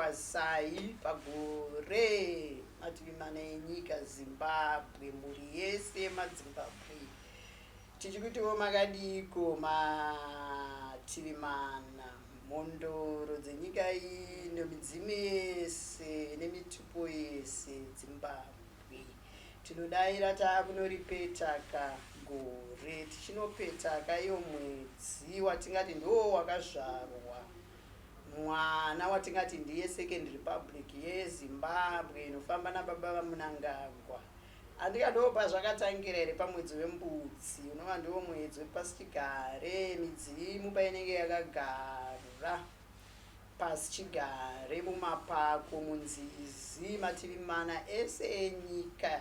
Tinokukwazisai pagore mativi mana enyika Zimbabwe, mhuri yese yemaZimbabwe. Tichikutiwo makadiiko mativi mana, mhondoro dzenyika ino, midzimu yese nemitupo yese Zimbabwe. Tinodaira taakunoripetaka gore, tichinopetaka iyo mwedzi watingati ndiwo wakazvarwa mwana watingati ndiye Second Republic yeZimbabwe inofamba nababa vaMunangagwa. Andika ndoo pazvakatangira here pamwedzi wembudzi unova ndiwo mwedzi wepasichigare midzimu painenge yakagara pasichigare mumapako munzizi mativi mana ese enyika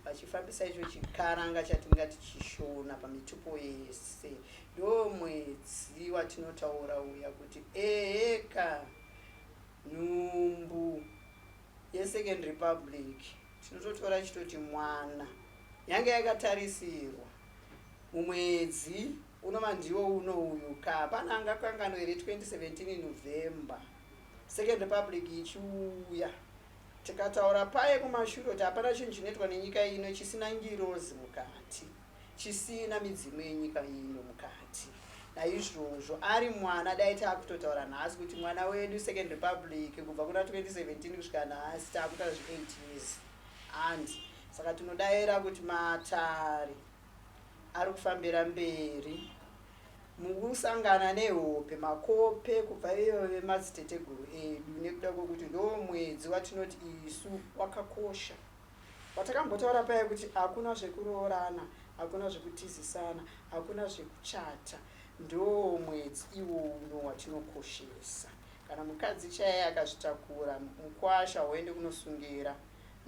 vachifambisa icho chikaranga chatingati chishona pamitupo yese ndo mwedzi watinotaura uya kuti eheka nhumbu yesecond republic tinototora chitoti mwana yange yakatarisirwa mumwedzi unova ndiwo uno uyu ka hapana angakanganwe here 2017 November second republic ichiuya Tikataura paye kumashure kuti hapana chinhu chinoitwa nenyika ino chisina ngirozi mukati, chisina midzimu yenyika ino mukati. Naizvozvo ari mwana dai takutotaura nhasi kuti mwana wedu Second Republic kubva kuna 2017 kusvika nhasi takutaura zve 8 years and saka tinodaira kuti matare ari kufambira mberi Mukusangana nehope makope kubva ivo vemadziteteguru edu nekuda kwekuti ndomwedzi watinoti isu wakakosha. Watakambotaura paye kuti hakuna zvekuroorana, hakuna zvekutizisana, hakuna zvekuchata. Ndomwedzi iwouno watinokoshesa. Kana mukadzi chaiye akazvitakura, mukwasha woende kunosungira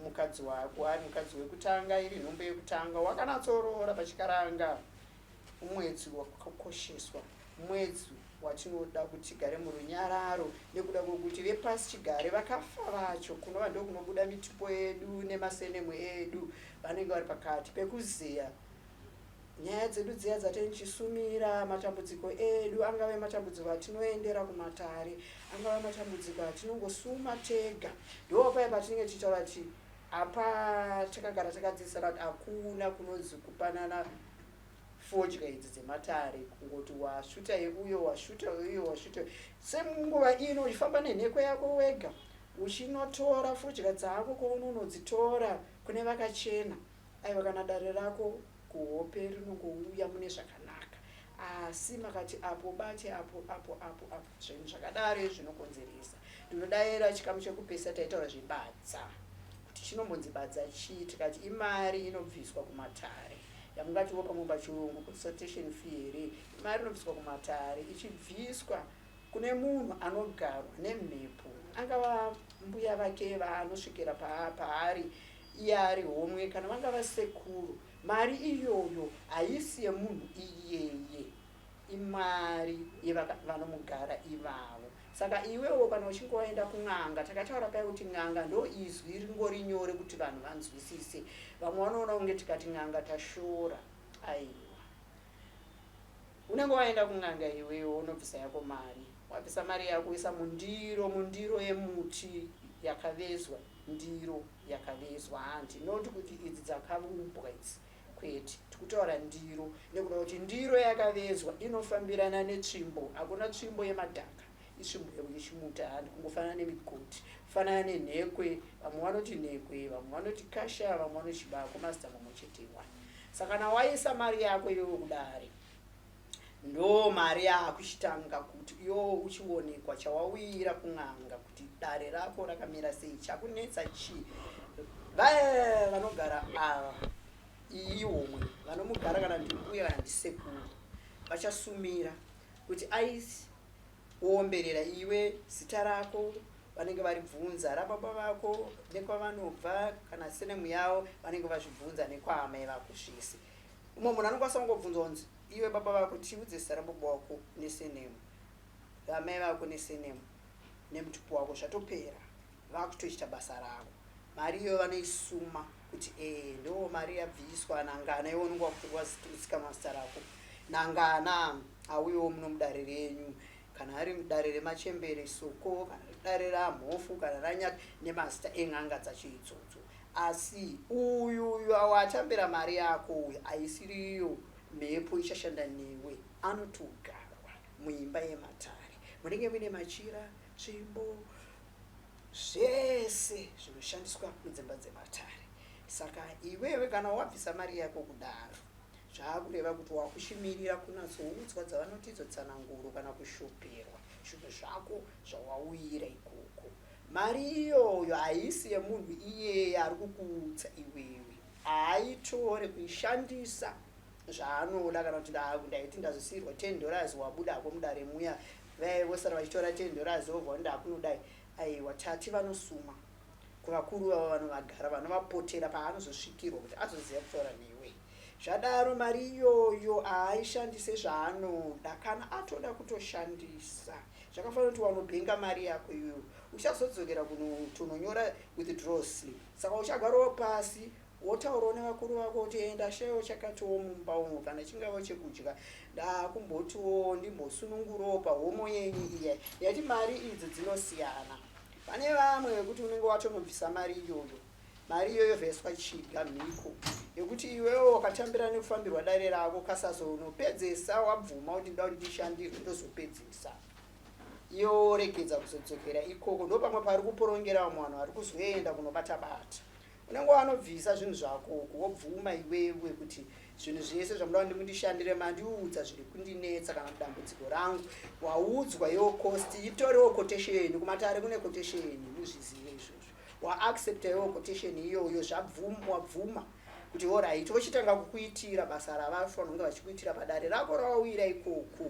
mukadzi wako ari mukadzi wekutanga, iri nhumbu yekutanga, wakanatsoroora pachikaranga. Mwedzi wakakosheswa, mwedzi watinoda kuti tigare murunyararo nekuda kwekuti vepasi chigare vakafa vacho kunova ndokunobuda mitupo yedu nemasenemu edu vanenge vari pakati pekuzeya nyaya dzedu dziya dzatenichisumira matambudziko edu angave matambudziko atinoendera kumatare angave matambudziko atinongosuma tega ndo paye patinenge tichitaura kuti apa takagara takadzidzisana kuti hakuna kunonzi kupanana fodya idzi dzematare kungoti wasvuta yeuyo wasvuta uyo wasvuta semunguva ino uchifamba nenhekwe yako wega uchinotora fodya dzako kwaunonodzitora kune vakachena aiwa kana dare rako kuhope rinongouya mune zvakanaka asi makati apo bate apo apo apo apo zvinhu zvakadaro zvinokonzeresa ndinodaira chikamu chekupesa taitaura zvebadza kuti chinombonzi badza chii tikati imari inobviswa kumatare yamungatiwo pamwe pachirungu consultation fee here imari inobviswa kumatare ichibviswa kune munhu anogarwa nemhepo angava mbuya vake vaanosvikira paari iye ari homwe kana vangava sekuru mari iyoyo haisi yemunhu iyeye imari yevanomugara ivavo saka iwewo kana uchinge waenda kun'anga takataura paye kuti n'anga ndo izwi ringori nyore kuti vanhu vanzwisise vamwe vanoona kunge tikati n'anga tashora aiwa unenge waenda kun'anga iwewo unobvisa yako mari wabvisa mari yako uisa mundiro mundiro yemuti yakavezwa ndiro yakavezwa hanti not kuti idzi dzakaumbwa idzi Kwete, tikutaura ndiro nekuda kuti ndiro yakavezwa inofambirana netsvimbo. Hakuna tsvimbo yemadhaka, itsvimbo yechimuti handi kungofanana nemigoti, kufanana nenhekwe. Vamwe vanoti nhekwe, vamwe vanoti kasha, vamwe vanoti chibako, mazita mamwe chete iwaya. Saka kana waisa mari yako iwewe kudare, ndo mari yakuchitanga kuti iwewe uchionekwa chawauyira kun'anga kuti dare rako rakamira sei chakunetsa chii vaya vanogara ava iyi homwe vanomugara kana ndimbuya kana ndisekuru vachasumira kuti aisi woomberera iwe zita rako vanenge varibvunza rababa vako nekwavanobva kana senemu yavo vanenge vazvibvunza nekwaamai vako zvese Umwe munhu anokwanisa kungobvunzwa kunzi iwe baba vako tiudze zita rababa wako nesenemu ramai vako nesenemu nemutupo wako zvatopera vakutoita basa ravo mari iyoyo vanoisuma kuti ee eh, ndo mari yabviswa nangana iwe unenge wakutozikanwa zita rako nangana auyewo muno mudare renyu kana ari mudare remachembere soko kana Dare raMhofu kana raNyati nemazita en'anga dzacho idzodzo. Asi uyu uyu watambira mari yako uyu haisiriyo mhepo ichashanda newe. Anotogarwa muimba yematare munenge muine machira, tsvimbo, zvese zvinoshandiswa mudzimba dzematare. Saka iwewe kana wabvisa mari yako kudaro zvaakureva kuti wakuchimirira kunatsoudzwa dzavanoti idzo tsananguro kana kushoperwa zvinhu zvako zvawauyira ikoko. Mari iyoyo haisi yemunhu iyeye ari kukuudza iwewe. Haaitore kuishandisa zvaanoda kana kuti ndaiti ndazosiirwa $10 wabuda hako mudare muya vaye vosara vachitora $10 vobva ndakunodai. Aiwa tati vanosuma kuvakuru vavo vanovagara vanovapotera paanozosvikirwa kuti azoziva kutaura newe. Zvadaro mari iyoyo haaishandise zvaanoda kana atoda kutoshandisa. Zvakafanana kuti wanobhenga mari yako iyoyo uchazodzokera kunonyora withdrawal slip. Saka uchagarawo pasi wotaurawo nevakuru vako kuti eh, ndashayawo chakatiwo mumba umo kana chingava chekudya ndakumbotiwo ndimbosunungurawo pahomo yenyu iya yati mari idzi dzinosiyana. Pane vamwe vekuti unenge watonobvisa mari iyoyo mari iyoyo vhaiswa chiga mhiko yekuti iwewo wakatambira nekufambirwa dare rako kasazonopedzesa wabvuma kuti ndoda kuti ndishandirwe ndozopedzisa yoregedza kuzodzokera ikoko ndo pamwe pari kuporongera vamwe vanhu vari kuzoenda kunobata bata unenge wanobvisa zvinhu zvako uku wobvuma iwewe kuti zvinhu zvese zvamuda kuti mundishandire mandiudza zviri kundinetsa kana dambudziko rangu waudzwa yo cost itoriwo quotation kumatare kune quotation muzvizive izvozvo waaccepta iwo quotation iyoyo zvabvuma wabvuma kuti orit vochitanga kukuitira basa ravafanira kunge vachikuitira padare rako rawawira ikoko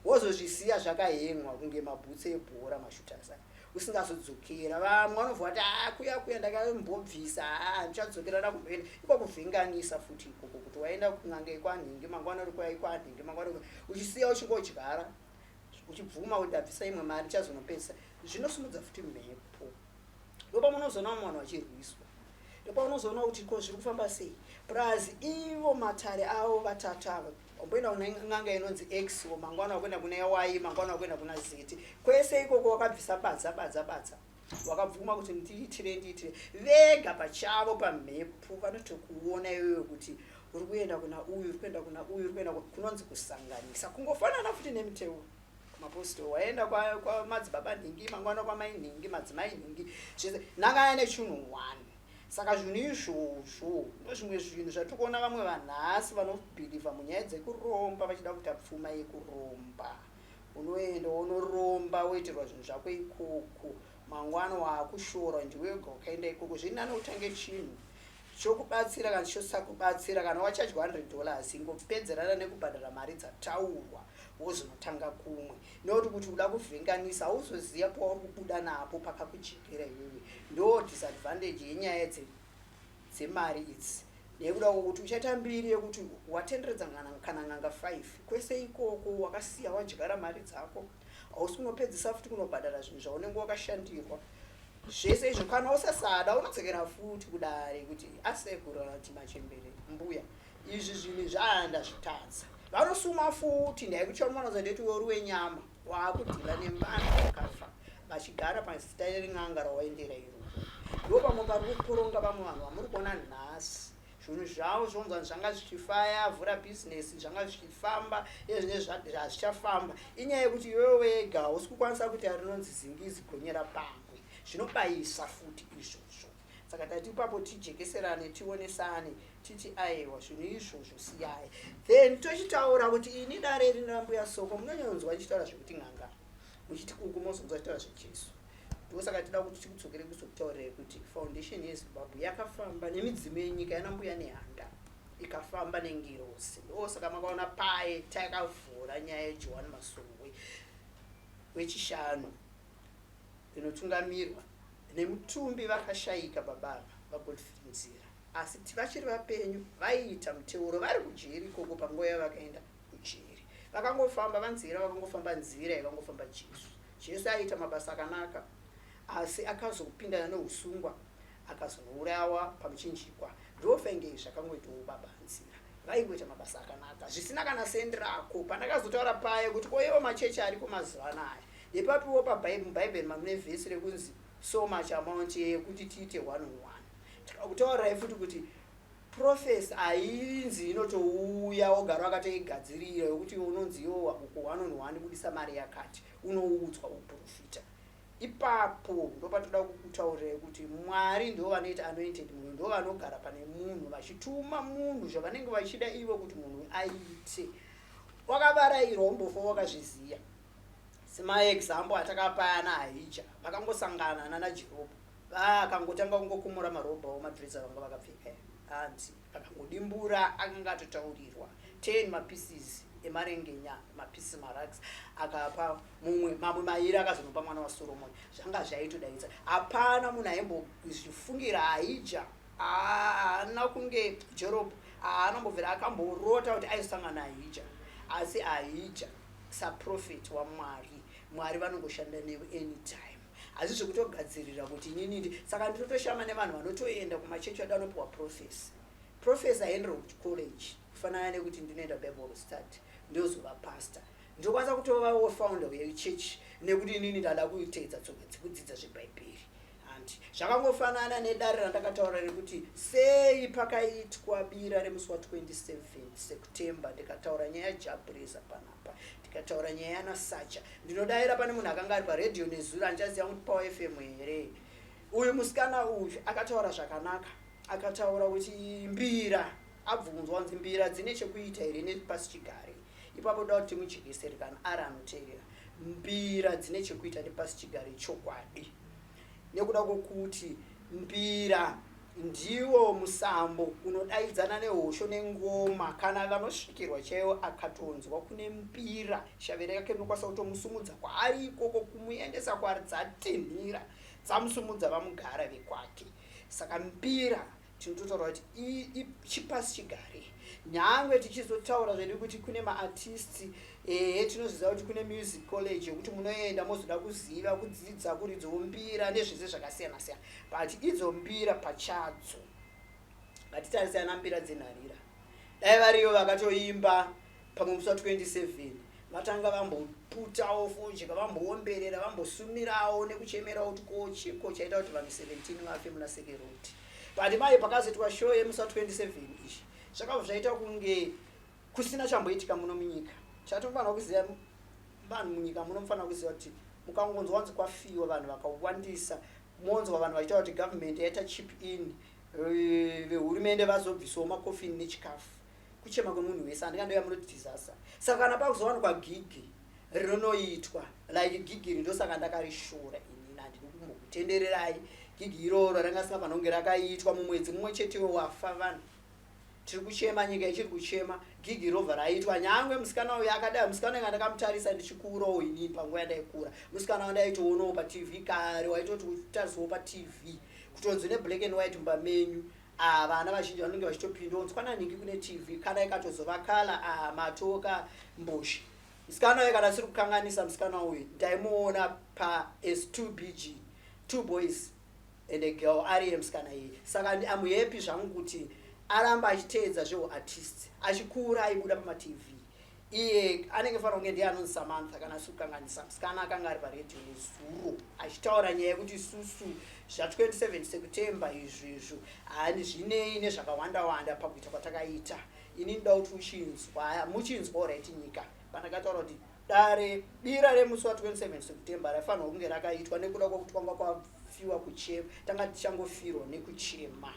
wozozvisiya zvakahengwa kunge mabhutsu ebhora mashooters aya usingazodzokera vamwe vanobva vati ah, kuya kuya ndakambobvisa ah, ndichadzokera ndakumboenda iko kuvhenganisa futi ikoko kuti waenda kun'anga yekwanhingi mangwana uri kuya ikwanhingi mangwana uchisiya uchingodyara uchibvuma kuti ndabvisa imwe mari ndichazonopedzisa zvinosumudza futi mhepo ndopamunozoona vamwe vanhu vachirwiswa ndopaunozoona kuti ko zviri kufamba sei plus ivo matare avo vatatu ava wamboenda kuna n'anga inonzi x wo mangwana wakuenda kuna y mangwana wakuenda kuna z kwese ikoko wakabvisa badza badza badza wakabvuma kuti ndiitire ndiitire vega pachavo pamhepo vanotokuona iwewe kuti uri kuenda kuna uyu uri kuenda kuna uyu uri kuenda kunonzi kusanganisa kungofanana futi nemiteuro kumapostori waenda kwamadzibaba kwa nhingi mangwana kwamai nhingi madzimai nhingi zvese nangaya nechinhu one saka zvinhu izvozvo ndozvimwe zvinhu zvatiri kuona vamwe vanhasi vanobhilivha munyaya dzekuromba vachida kuita pfuma yekuromba unoenda wonoromba woitirwa zvinhu zvako ikoko mangwana waakushorwa ndiwega ukaenda ikoko zviri nani utange chinhu chokubatsira kana chosakubatsira kana wachadya $100 ingopedzerana nekubhadhara mari dzataurwa wozonotanga kumwe nekuti kuti uda kuvhenganisa hauzoziva pauri kubuda napo pakakujekera iwewe ndo disadvantage yenyaya dzemari idzi nekuda kwokuti uchaita mbiri yekuti watenderedza kana n'anga 5 kwese ikoko wakasiya wadyara mari dzako hausi kunopedzisa futi kunobhadhara zvinhu zvaunenge wakashandirwa zvese izvo kana usasada unodzokera futi kudare kuti asekuru kuti machembere mbuya izvi zvinhu izvi ndazvitadza vanosuma futi ndaikuti chamunoza ndeti uri wenyama waakudhila nemvanhu vakafa vachigara pazita ren'anga rawaendera iroro ndo pamwe pari kuporonga vamwe vanhu vamuri kuona nhasi zvinhu zvavo zvonzwa zvanga zvichifaya vhura bhizinesi zvanga zvichifamba ezvine hazvichafamba inyaya yekuti iwewe wega hausi kukwanisa kuita rinonzi zingizi gonyera pamwe zvinobayisa futi izvozvo saka tati ipapo tijekeserane tionesane titi aiwa zvinhu izvozvo siyai then tochitaura kuti ini dare rino rambuya soko munonyonzwa ndichitaura zvekuti n'anga muchiti kuku mozonzwa chitaura zvejesu ndosaka tida kuti tikudzokere kuzokutaurirai kuti foundation yezimbabwe yakafamba nemidzimu yenyika yana mbuya nehanda ikafamba nengirozi ndosaka makaona paye takavhura nyaya yejohani masowe wechishanu inotungamirwa nemutumbi vakashaika baba ava vagodfrey nzira asi vachiri vapenyu vaiita muteuro vari kujeri ikoko panguva yavakaenda kujeri vakangofamba vanzira vakangofamba nzira yakangofamba jesu jesu aiita mabasa akanaka asi akazopindana neusungwa akazonourawa pamuchinjikwa ndofenge zvakangoitawo baba nzira vaingoita mabasa akanaka zvisina kana sendi rako pandakazotaura paye kuti koiwo machechi ariko mazuva anaya Ipapiwo pamubhaibheri mamune vhesi rekunzi so much amount yekuti tiite one on one. Tikakutaurirai futi kuti prophecy hainzi inotouya wogara wakatoigadzirira yokuti unonzi iwo uko one on one budisa mari yakati, unoudzwa uprofita. Ipapo ndopatoda kukutaurirai kuti Mwari ndo vanoita anointed munhu, ndo vanogara pane munhu vachituma munhu zvavanenge vachida ivo kuti munhu aite. Wakavarairwa umbofa wakazviziya. Semaexample atakapayana Ahija, vakangosangana nana Jerobho, vakangotanga kungokumura marobha omadress avanga vakapfeka, hanzi vakangodimbura. Akanga atotaurirwa 10 mapieces emarengenya, mapieces marags, akapa mumwe, mamwe mairi akazonopa mwana waSoromoni. Zvanga zvaitodaidza, hapana munhu aimbozvifungira. Ahija haana kunge Jerobho, haana mbobvira akamborota kuti aizosangana naAhija. Asi Ahija saprofeti waMwari, Mwari vanongoshanda newe anytime, asi zvekutogadzirira kuti inini. Saka ndinotoshama nevanhu vanotoenda kumachechi ado anopiwa prophecy. Prophecy haienderwa kuchicollege, kufanana nekuti ndinoenda Bible study ndozova pastor. Ndinokwanisa kutovawo founder yechechi nekuti inini ndada kuteedza tsoka dzekudzidza zvebhaibheri, handi? Zvakangofanana nedare randakataura rekuti sei pakaitwa bira remusi wa27 September. Ndikataura nyaya yaJabreza panapa, ndikataura nyaya yanaSacha. Ndinodayira pane munhu akanga ari paredhiyo nezuro, handichaziva kuti Power FM here. Uyu musikana uyu akataura zvakanaka, akataura kuti mbira, abvunzwa kunzi mbira dzine chekuita here nepasi chigare. Ipapo da kuti timujekesere kana ari anoteerera, mbira dzine chekuita nepasi chigare chokwadi, nekuda kwokuti mbira ndiwo musambo unodaidzana nehosho nengoma. Kana vanosvikirwa chaiwo, akatonzwa kune mbira, shavere yake rinokwanisa kutomusumudza kwaari ikoko, kumuendesa kwaari dzatinhira, dzamusumudza vamugara vekwake. Saka mbira tinototaura kuti chipasi chigare. Nyangwe tichizotaura zvedu kuti kune maartists, ehe, tinozviziva kuti kune music college yekuti munoenda mozoda kuziva kudzidza kuridzawo mbira nezvese zvakasiyana siyana, but idzo mbira pachadzo, ngatitarise ana mbira dzenharira, dai variyo vakatoimba pamwe musi wa27, vatanga vamboputawo fodya, vamboomberera, vambosumirawo nekuchemerawo kuti ko chiko chaita kuti vanhu 17 vafe muna Seke Road. But mai pakazoitwa show yemusi wa27 izvi, zvakabva zvaita kunge kusina chamboitika muno munyika. Chatofanira kuziva vanhu munyika muno, mufanira kuziva kuti mukangonzwa wanzi kwafiwa vanhu vakawandisa, monzwa vanhu vachitaura kuti government yaita chip in, vehurumende vazobvisawo makofini nechikafu, kuchema kwemunhu wese, handingandoya munoti disaster. Saka kana pakuzowanikwa gigi rinonoitwa like gigi iri, ndosaka ndakarishora inini, handidi kumbokutendererai. Gigi iroro ranga singafanira kunge rakaitwa mumwedzi mumwe chetewo wafa vanhu. Tiri kuchema, nyika ichiri kuchema, gigi robva raitwa. Nyangwe musikana uyu akadai, musikana uyu ndakamutarisa ndichikurawo inini, panguva yandaikura, musikana wandaitoonawo paTV kare, waitoti kutariswawo paTV kutonzi neblack and white mumba menyu. Ah, vana vazhinji vanenge vachitopinda onzi kwananhingi kune TV. Kana ikatozova colour, ah, matoka mboshi. Musikana uyu, kana siri kukanganisa, musikana uyu ndaimuona pa S2BG, two boys and a girl, ariye musikana iye. Saka am happy zvangu kuti aramba achiteedza zveuartist, achikura aibuda pamaTV. Iye anenge fanira kunge ndiye anonzi Samantha, kana asiri kukanganisa, musikana akanga ari paredhiyo nezuro achitaura nyaya yekuti isusu zva27 September izvizvo hani zvinei nezvakawanda wanda pakuita kwatakaita. Ini ndoda kuti uchinzwa, muchinzwa right nyika, pandakataura kuti dare bira remusi wa27 September raifanirwa kunge rakaitwa nekuda kwekuti kwanga kwafiwa kuchema, tanga tichangofirwa nekuchema.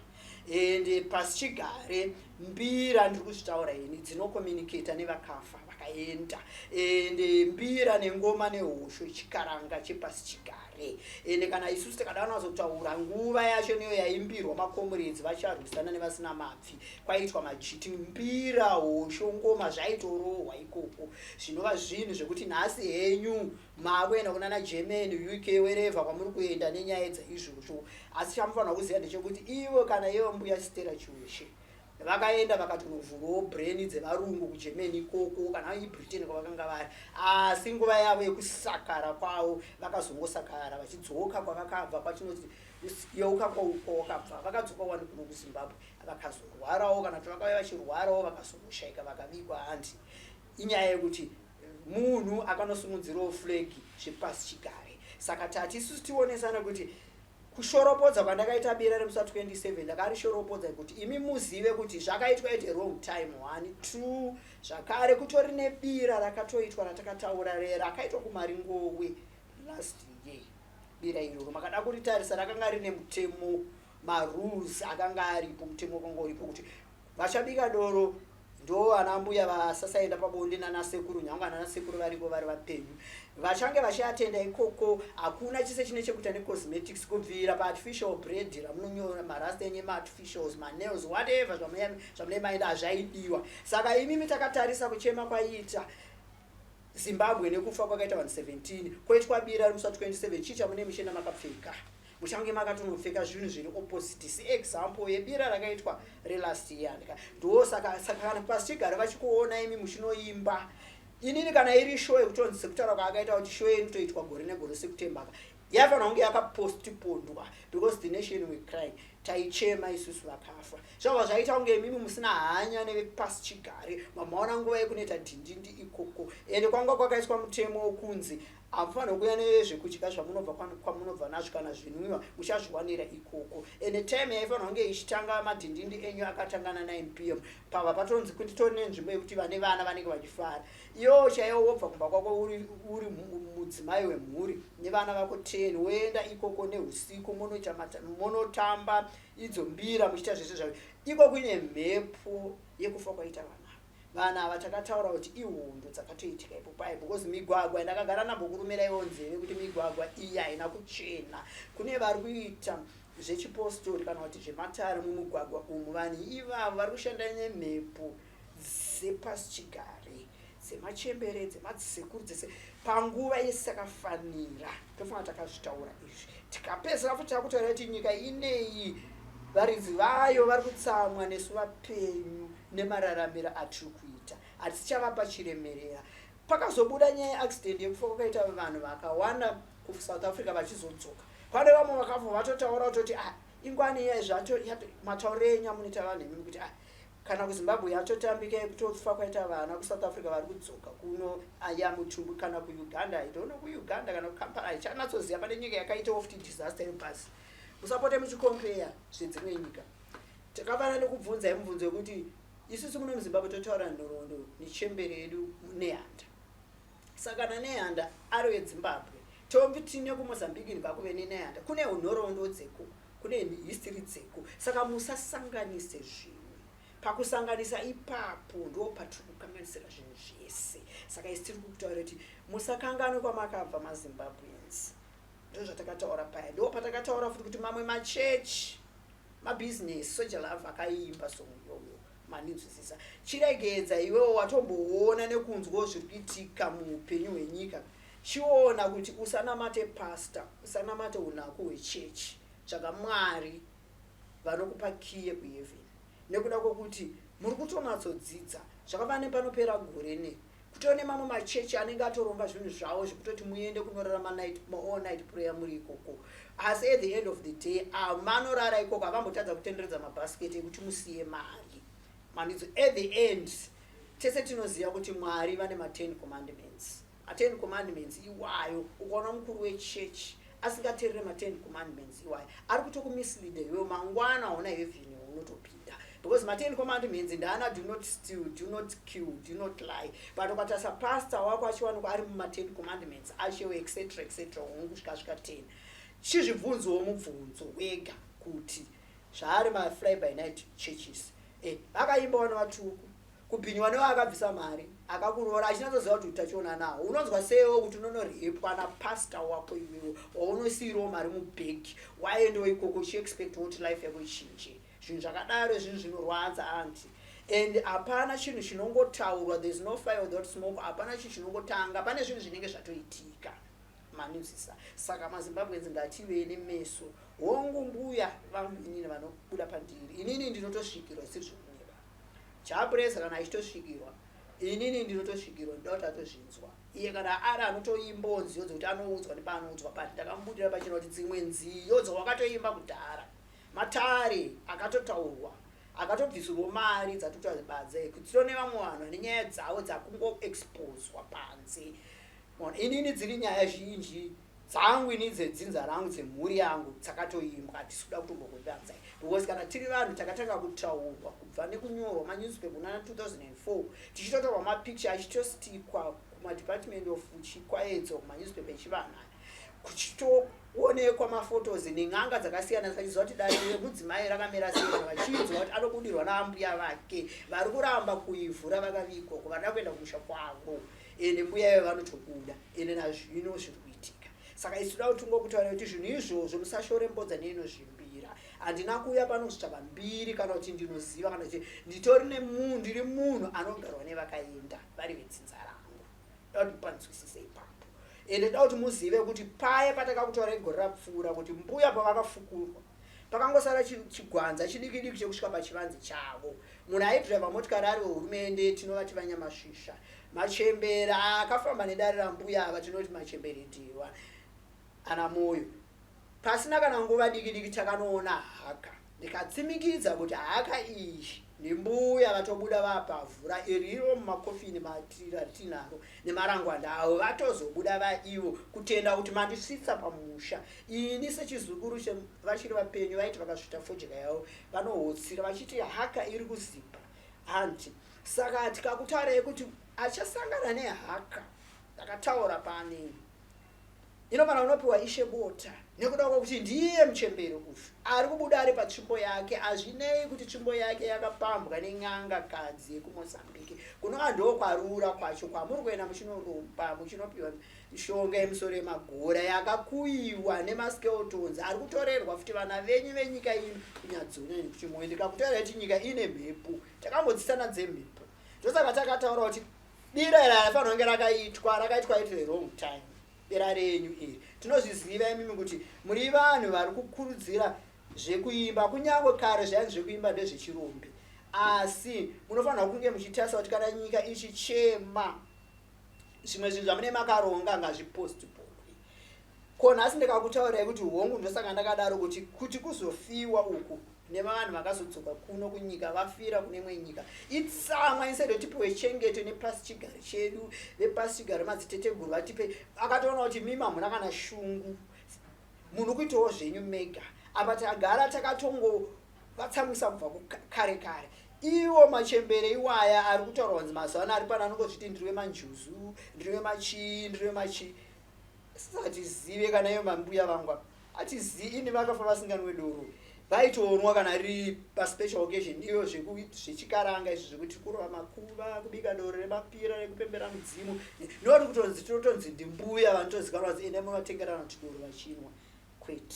Ende pasi chigare mbira, ndiri kuzvitaura ini, dzinocommunicata nevakafa vakaenda. Ende mbira nengoma nehosho chikaranga chepasi chigare. Ende kana isusu tikada kunazotaura nguva yacho niyo yaimbirwa makomuredzi vacharwisana nevasina mapfi, kwaitwa majiti, mbira, hosho, ngoma zvaitorohwa ikoko, zvinova zvinhu zvekuti nhasi henyu maakuenda kunana Germany, UK, wherever kwamuri kuenda nenyaya dzaizvozvo. Asi chamufanira kuziva ndechekuti ivo, kana ivo mbuya Stella Chiweshe vakaenda vakatonovhurawo brain dzevarungu kuGermany ikoko kana iBritain kwavakanga vari, asi nguva yavo yekusakara kwavo vakazongosakara vachidzoka kwavakabva, kwachinoti yeuka kwawakabva. Vakadzoka wani kuno kuZimbabwe, vakazorwarawo, kana kuti vakauya vachirwarawo, vakazongoshaika, vakavigwa, handi? Inyaya yekuti Munhu akanosimudzirawo flag zvepasi chigare. Saka tati isusu tionesana kuti kushoropodza kwandakaita bira remusi wa 27 ndakarishoropodza kuti imi muzive kuti zvakaitwa at a wrong time one two zvakare kutori nebira rakatoitwa ratakataura re rakaitwa kumaringowe last year bira iroro makada kuritarisa rakanga rine mutemo marules akanga aripo mutemo wakanga uripo kuti Vachabika doro ndo ana mbuya vasasaenda pabonde nana sekuru nyange anana sekuru variko vari vapenyu vachange vachiatenda ikoko hakuna chise chine chekuita necosmetics kubvira paartificial bread ramunonyora marasta enyu emaartificials manails whatever zvamune maenda hazvaidiwa saka imimi takatarisa kuchema kwaiita zimbabwe nekufa kwakaita vanhu 17 koitwa bira remusi wa 27 chii chamune muchienda makapfeka muchange makatonopfeka zvinhu zviri opposite seexample yebira rakaitwa relast year ndo saka saka kana pasichigare vachikuona imi muchinoimba inini kana iri show yekutonzi sekutaura kwaakaita kuti show inotoitwa gore negore sekutembaka yaifanira kunge yakapostpondwa because the nation were crying taichema isusu vakafa zvabva zvaita kunge imimi musina hanya nevepasichigare mamaona nguva yekunoita dhindindi ikoko ende kwanga kwakaiswa mutemo wokunzi Hamufanirwe kuuya nezvekudya zvamunobva kwamunobva nazvo kana zvinwiwa muchazviwanira ikoko. Ende time yaifanirwa kunge ichitanga madhindindi enyu akatanga na 9 pm pabva patonzi kunditori nenzvimbo yekuti vane vana vanenge vachifara. Iwewo chaiwo wobva kumba kwako uri, uri mudzimai wemhuri nevana vako 10 woenda ikoko neusiku monoita monotamba idzo mbira muchiita zvese zvavo iko kuine mhepo yekufa kwaita vana. Vanhu ava takataura kuti ihondo dzakatoitika ipo paye because migwagwa ndakagara ndambokurumira iwo nzeve kuti migwagwa iyi haina kuchena. Kune vari kuita zvechipostori kana kuti zvematare mumugwagwa umu vanhu ivavo vari kushanda nemhepo dzepasichigare dzemachembere dzemadzisekuru dzese panguva yesakafanira tofanira takazvitaura izvi tikapedzisira futi takutaura kuti nyika ineyi varidzi vayo vari kutsamwa nesu vapenyu nemararamiro atiri kuita hatichavapa chiremerera pakazobuda nyaya yeaccident yekufa kwakaita vanhu vakawanda kusouth africa vachizodzoka pane vamwe vakabva vatotaura kutoti ah ingwani iya zvato matauriro enyu amunoita vanhu imimi kuti ah kana kuzimbabwe yatotambika yekutofa kwaita vana kusouth africa vari kudzoka kuno aya mutumbu kana kuuganda i don't know kuuganda kana kukampala haichanatsoziva pane nyika yakaitawo futi disaster yebhasi musapote muchikompeya zvedzimwe nyika Takafanana nekubvunzai mubvunzo wekuti isusu muno muZimbabwe totaura nhoroondo nechembere yedu Nehanda. Saka kana Nehanda ari weZimbabwe, tombi tine kuMozambique ngakuve neNehanda. Kune nhoroondo dzeko, kune history dzeko. Saka musasanganise zvinhu. Pakusanganisa ipapo ndo patiri kukanganisira zvinhu zvese. Saka isu tiri kukutaura kuti musakanganwe kwamakabva maZimbabweans. Ndozvatakataura paya. Ndo patakataura futi kuti mamwe machechi Mabusiness Soja Love akaiimba song iyoyo mandinzwisisa. Chiregedza iwewo watomboona nekunzwawo zviri kuitika muupenyu hwenyika. Chiona kuti usanamate pastor, usanamate unaku hwechechi. Tsvaga Mwari vanokupa key yekuheaven. Nekuda kwekuti muri kutonatsodzidza zvakafanana nepanopera gore ne Kutove nemamwe machechi anenge atoronga zvinhu zvavo zvekutoti muende kunorara manight maall night prayer muri ikoko asi at the end of the day manorara ikoko havambotadza kutenderedza mabhasiketi ekuti musiye mari manidzo at the end tese tinoziva kuti mwari vane ma10 commandments ma10 commandments iwayo ukaona mukuru wechechi asingaterere ma10 commandments iwayo ari kutokumisleader iwewe mangwana hauna heaven unotopinda because ma10 commandments ndaana do not steal do not kill do not lie but ukatarisa pastor wako achiwanikwa ari muma10 commandments achewo etc etc kusvika svika 10 chizvibvunzowo mubvunzo wega kuti zvaari mafly by night churches eh, vakaimba vana vatuku Kubhinywa newe akabvisa mari akakuroora achinatsoziva kuti utachiona nawo unonzwa seiwo kuti unonorepwa napastor wako iwewe waunosiirawo mari mubhegi waendewo ikoko uchiexpectawo kuti life yako ichinje zvinhu zvakadaro zvinhu zvinorwadza anti and hapana chinhu chinongotaurwa there is no fire without smoke hapana chinhu chinongotanga pane zvinhu zvinenge zvatoitika manzwisisa saka mazimbabweans ngativei nemeso hongu mbuya vangu inini vanobuda pandiri inini ndinotosvikirwa sezvekunyeba Chapresa kana achitosvikirwa inini ndinotosvikirwa ndoda kuti atozvinzwa iye kana ari anotoimbawo nziyo dzekuti anoudzwa nepaanoudzwa but ndakamubudira pachena kuti dzimwe nziyo dzawakatoimba kudhara matare akatotaurwa Akatobvisirwo mari dzatoita badze kuitira nevamwe vanhu vane nyaya dzavo dzakungoexposwa panze. Maona, inini dziri nyaya zhinji dzangu ini dzedzinza rangu, dzemhuri yangu dzakatoimbwa, hatisi kuda kutombokuvanzai because kana tiri vanhu takatanga kutaurwa kubva nekunyorwa manewspaper kunana 2004, tichitotorwa mapicture achitostikwa kumadepartment of chikwaedzo, kumanewspaper echivanhu aya, kuchitoonekwa maphotos nen'anga dzakasiyana vachiziva kuti dare remudzimai rakamira sei. Vanhu vachinzwa kuti anobudirwa naambuya vake vari kuramba kuivhura vakavigwa, kuvada kuenda kumusha kwavo, ende mbuya ivo vanotobuda, ende nazvino zviri kuitika. Saka isu toda kuti tingokutaura kuti zvinhu izvozvo musashore mbodza neinozvimbira. Handina kuuya pano kuzotsvaka mbiri kana kuti ndinoziva kana kuti nditori nemunhu, ndiri munhu anogarwa nevakaenda vari vedzinza rangu. Toda kuti mupanzwisise ipapo, ende toda kuti muzive kuti paye patakakutaura igore rapfuura kuti mbuya pavakafukurwa pakangosara chigwanza chidiki diki chekusvika pachivanze chavo, munhu aidhiraivha motikari ari wehurumende, tinovati vanyamasvisha, machembera akafamba nedare rambuya ava, tinoti machembere dhewa ana moyo. Pasina kana nguva diki diki takanoona haka, ndikatsimikidza kuti haka iyi ndimbuya vatobuda vapavhura iriro mumakofini ratinaro nemarangwanda avo, vatozobuda vaivo kutenda kuti mandisvitsa pamusha. Ini sechizukuru vachiri vapenyu vaiti vakasvita fodya yavo vanohotsira vachiti haka iri kuzipa hanti. Saka tikakutaurai kuti achasangana nehaka, takataura pane inofanira kunopiwa Ishe Bota nekuda kwekuti ndiye muchembere uyu ari kubuda ari patsvimbo yake. Hazvinei kuti tsvimbo yake yakapambwa nen'anga kadzi yekuMozambique, kunova ndo kwarura kwacho kwamuri kuenda muchinoromba, muchinopiwa mishonga yemusoro yemagora yakakuyiwa nemaskeletons ari kutorerwa futi vana venyu venyika ino kunyadzona nekuti moyo. Ndikakutaura kuti nyika ine mhepo, takambodzisana dzemhepo, ndosaka takataura kuti bira iri harifanira kunge rakaitwa, rakaitwa at the wrong time. Bira renyu iri tinozviziva imimi kuti muri vanhu vari kukurudzira zvekuimba, kunyange kare zvainzi zvekuimba ndezvechirombe, asi munofanira kunge muchitarisa kuti kana nyika ichichema, zvimwe zvinhu zvamune makaronga ngazvipostponwe. Ko nhasi ndikakutaurai kuti hongu, ndosaka ndakadaro kuti kuzofiwa uku nevanhu vakazodzoka kuno kunyika vafira kune imwe nyika itsamwa, instead tipiwe chengeto nepasi chigare chedu, vepasi chigare madziteteguru vatipe. Akatoona kuti mimi hamuna kana shungu, munhu kuitawo zvenyu mega. Apa tagara takatongovatsamwisa kubva kare kare. Iwo machembere iwaya ari kutaurwa kunzi mazuva ano ari pano anongozviti ndiri wemanjuzu, ndiri wemachii, ndiri wemachii, satizive kana iyo mambuya vangu apa atizivi ini vakafa vasinganwe doro, vaitoonwa kana riri paspecial occasion iyo zvechikaranga izvi zvekuti kurova makuva, kubika doro remapira rekupembera mudzimu, noti kutonzi tinotonzi ndimbuya vanotozikanwa kunzi ende munovatengerana kuti doro vachinwa. Kwete,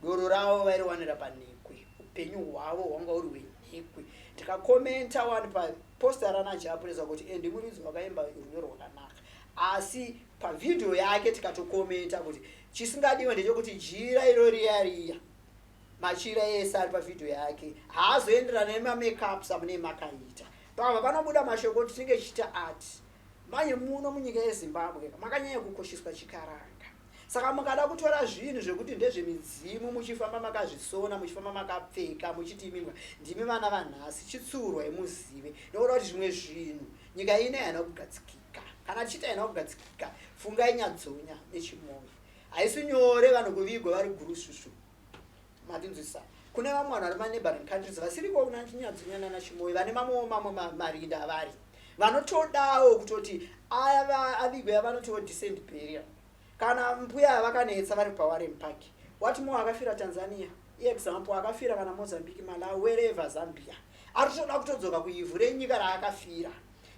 doro ravo vairiwanira panhekwe, upenyu hwavo hwanga uri hwenhekwe. Tikakomenta wani paposta rana Japresa kuti endi muridzi wakaimba rwiyo rwakanaka, asi pavhidhiyo yake tikatokomenta kuti chisingadiwe ndechekuti jira iro riya riya, machira ese ari pavhidhiyo yake haazoenderana nemamakeups amune makaita. Pava panobuda mashoko kuti tinenge tichiita art. Manje muno munyika yeZimbabwe makanyanya kukosheswa chikaranga, saka mukada kutora zvinhu zvekuti ndezvemidzimu muchifamba makazvisona, muchifamba makapfeka, muchiti imimwa ndimi vana vanhasi, chitsurwa imuzive nekuda kuti zvimwe zvinhu nyika ino haina kugadzikika. Kana tichiti haina kugadzikika, fungai Nyadzonya nechimoyo, haisi nyore vanhu kuvigwa vari gurusvusvu. Matinzwisa, kune vamwe vanhu vari maneighboring countries vasiriko kuna Nyadzonya nana Chimoyo, vane mamwewo mamwe marinda avari vanotodawo kutoti aya avigwe, yavanotiwo decent burial. Kana mbuya vakanetsa vari paWarren Park, what more akafira Tanzania, example, akafira kana Mozambique, Malawi, wherever, Zambia, ari kutoda kutodzoka kuivhu renyika raakafira.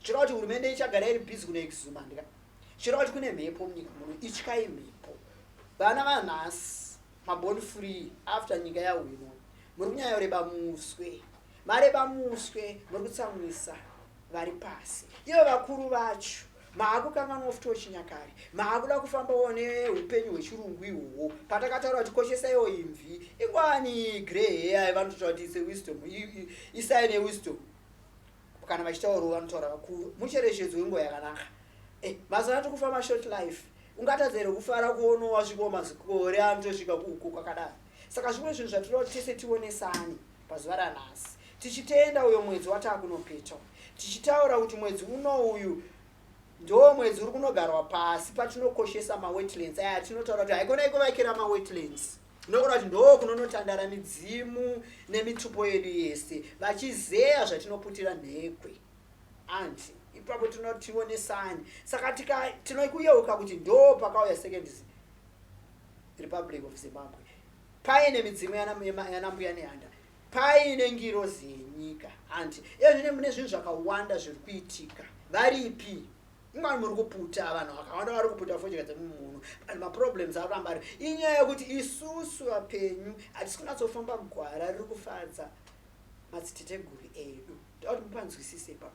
Zvireva kuti hurumende ichagara iri busy kunoexhuma ndika. Zvireva kuti kune mhepo munyika muno, ityai mhepo. Vana vanhasi maborn free after nyika yahwinwa, muri kunyanya kureba muswe, mareba muswe, muri kutsamwisa vari pasi. Ivo vakuru vacho maakukanganwa futi wechinyakare, maakuda kufambawo neupenyu hwechirungu ihwohwo. Patakataura kuti koshesaiwo imvi ingwani, grey hair, vanototaura kuti its a wisdom, isign yewisdom. Kana vachitaurawo vanotaura vakuru mucherechedzo wenguva yakanaka. Mazuva ano tiri short life, ungatadza here kufara kuonawo wasvikawo mazikore anotosvika kuuko kwakadaro? Saka zvimwe zvinhu zvatinoda kuti tese tionesane. Pazuva ranhasi tichitenda uyo mwedzi watakunopeta, tichitaura kuti mwedzi uno uyu ndo mwedzi uri kunogarwa pasi patinokoshesa mawetlands aya atinotaura kuti haikona ikuvakira mawetlands, nokuda kuti ndo kunonotandara midzimu nemitupo yedu yese vachizeya zvatinoputira nhekwe. Anti ipapo tinotionesani. Saka tinokuyeuka kuti ndo pakauya Second Republic of Zimbabwe paine midzimu yanambuya Nehanda, paine ngirozi yenyika. Anti ezvine mune zvinhu zvakawanda zviri kuitika. Varipi ingwani muri kuputa? Vanhu vakawanda vari kuputa fodya dzemumuno and maproblems ari kuramba ari. Inyaya yekuti isusu vapenyu hatisi kunyatsofamba gwara riri kufadza madziteteguru edu. Toda kuti mupanzwisise ipapo,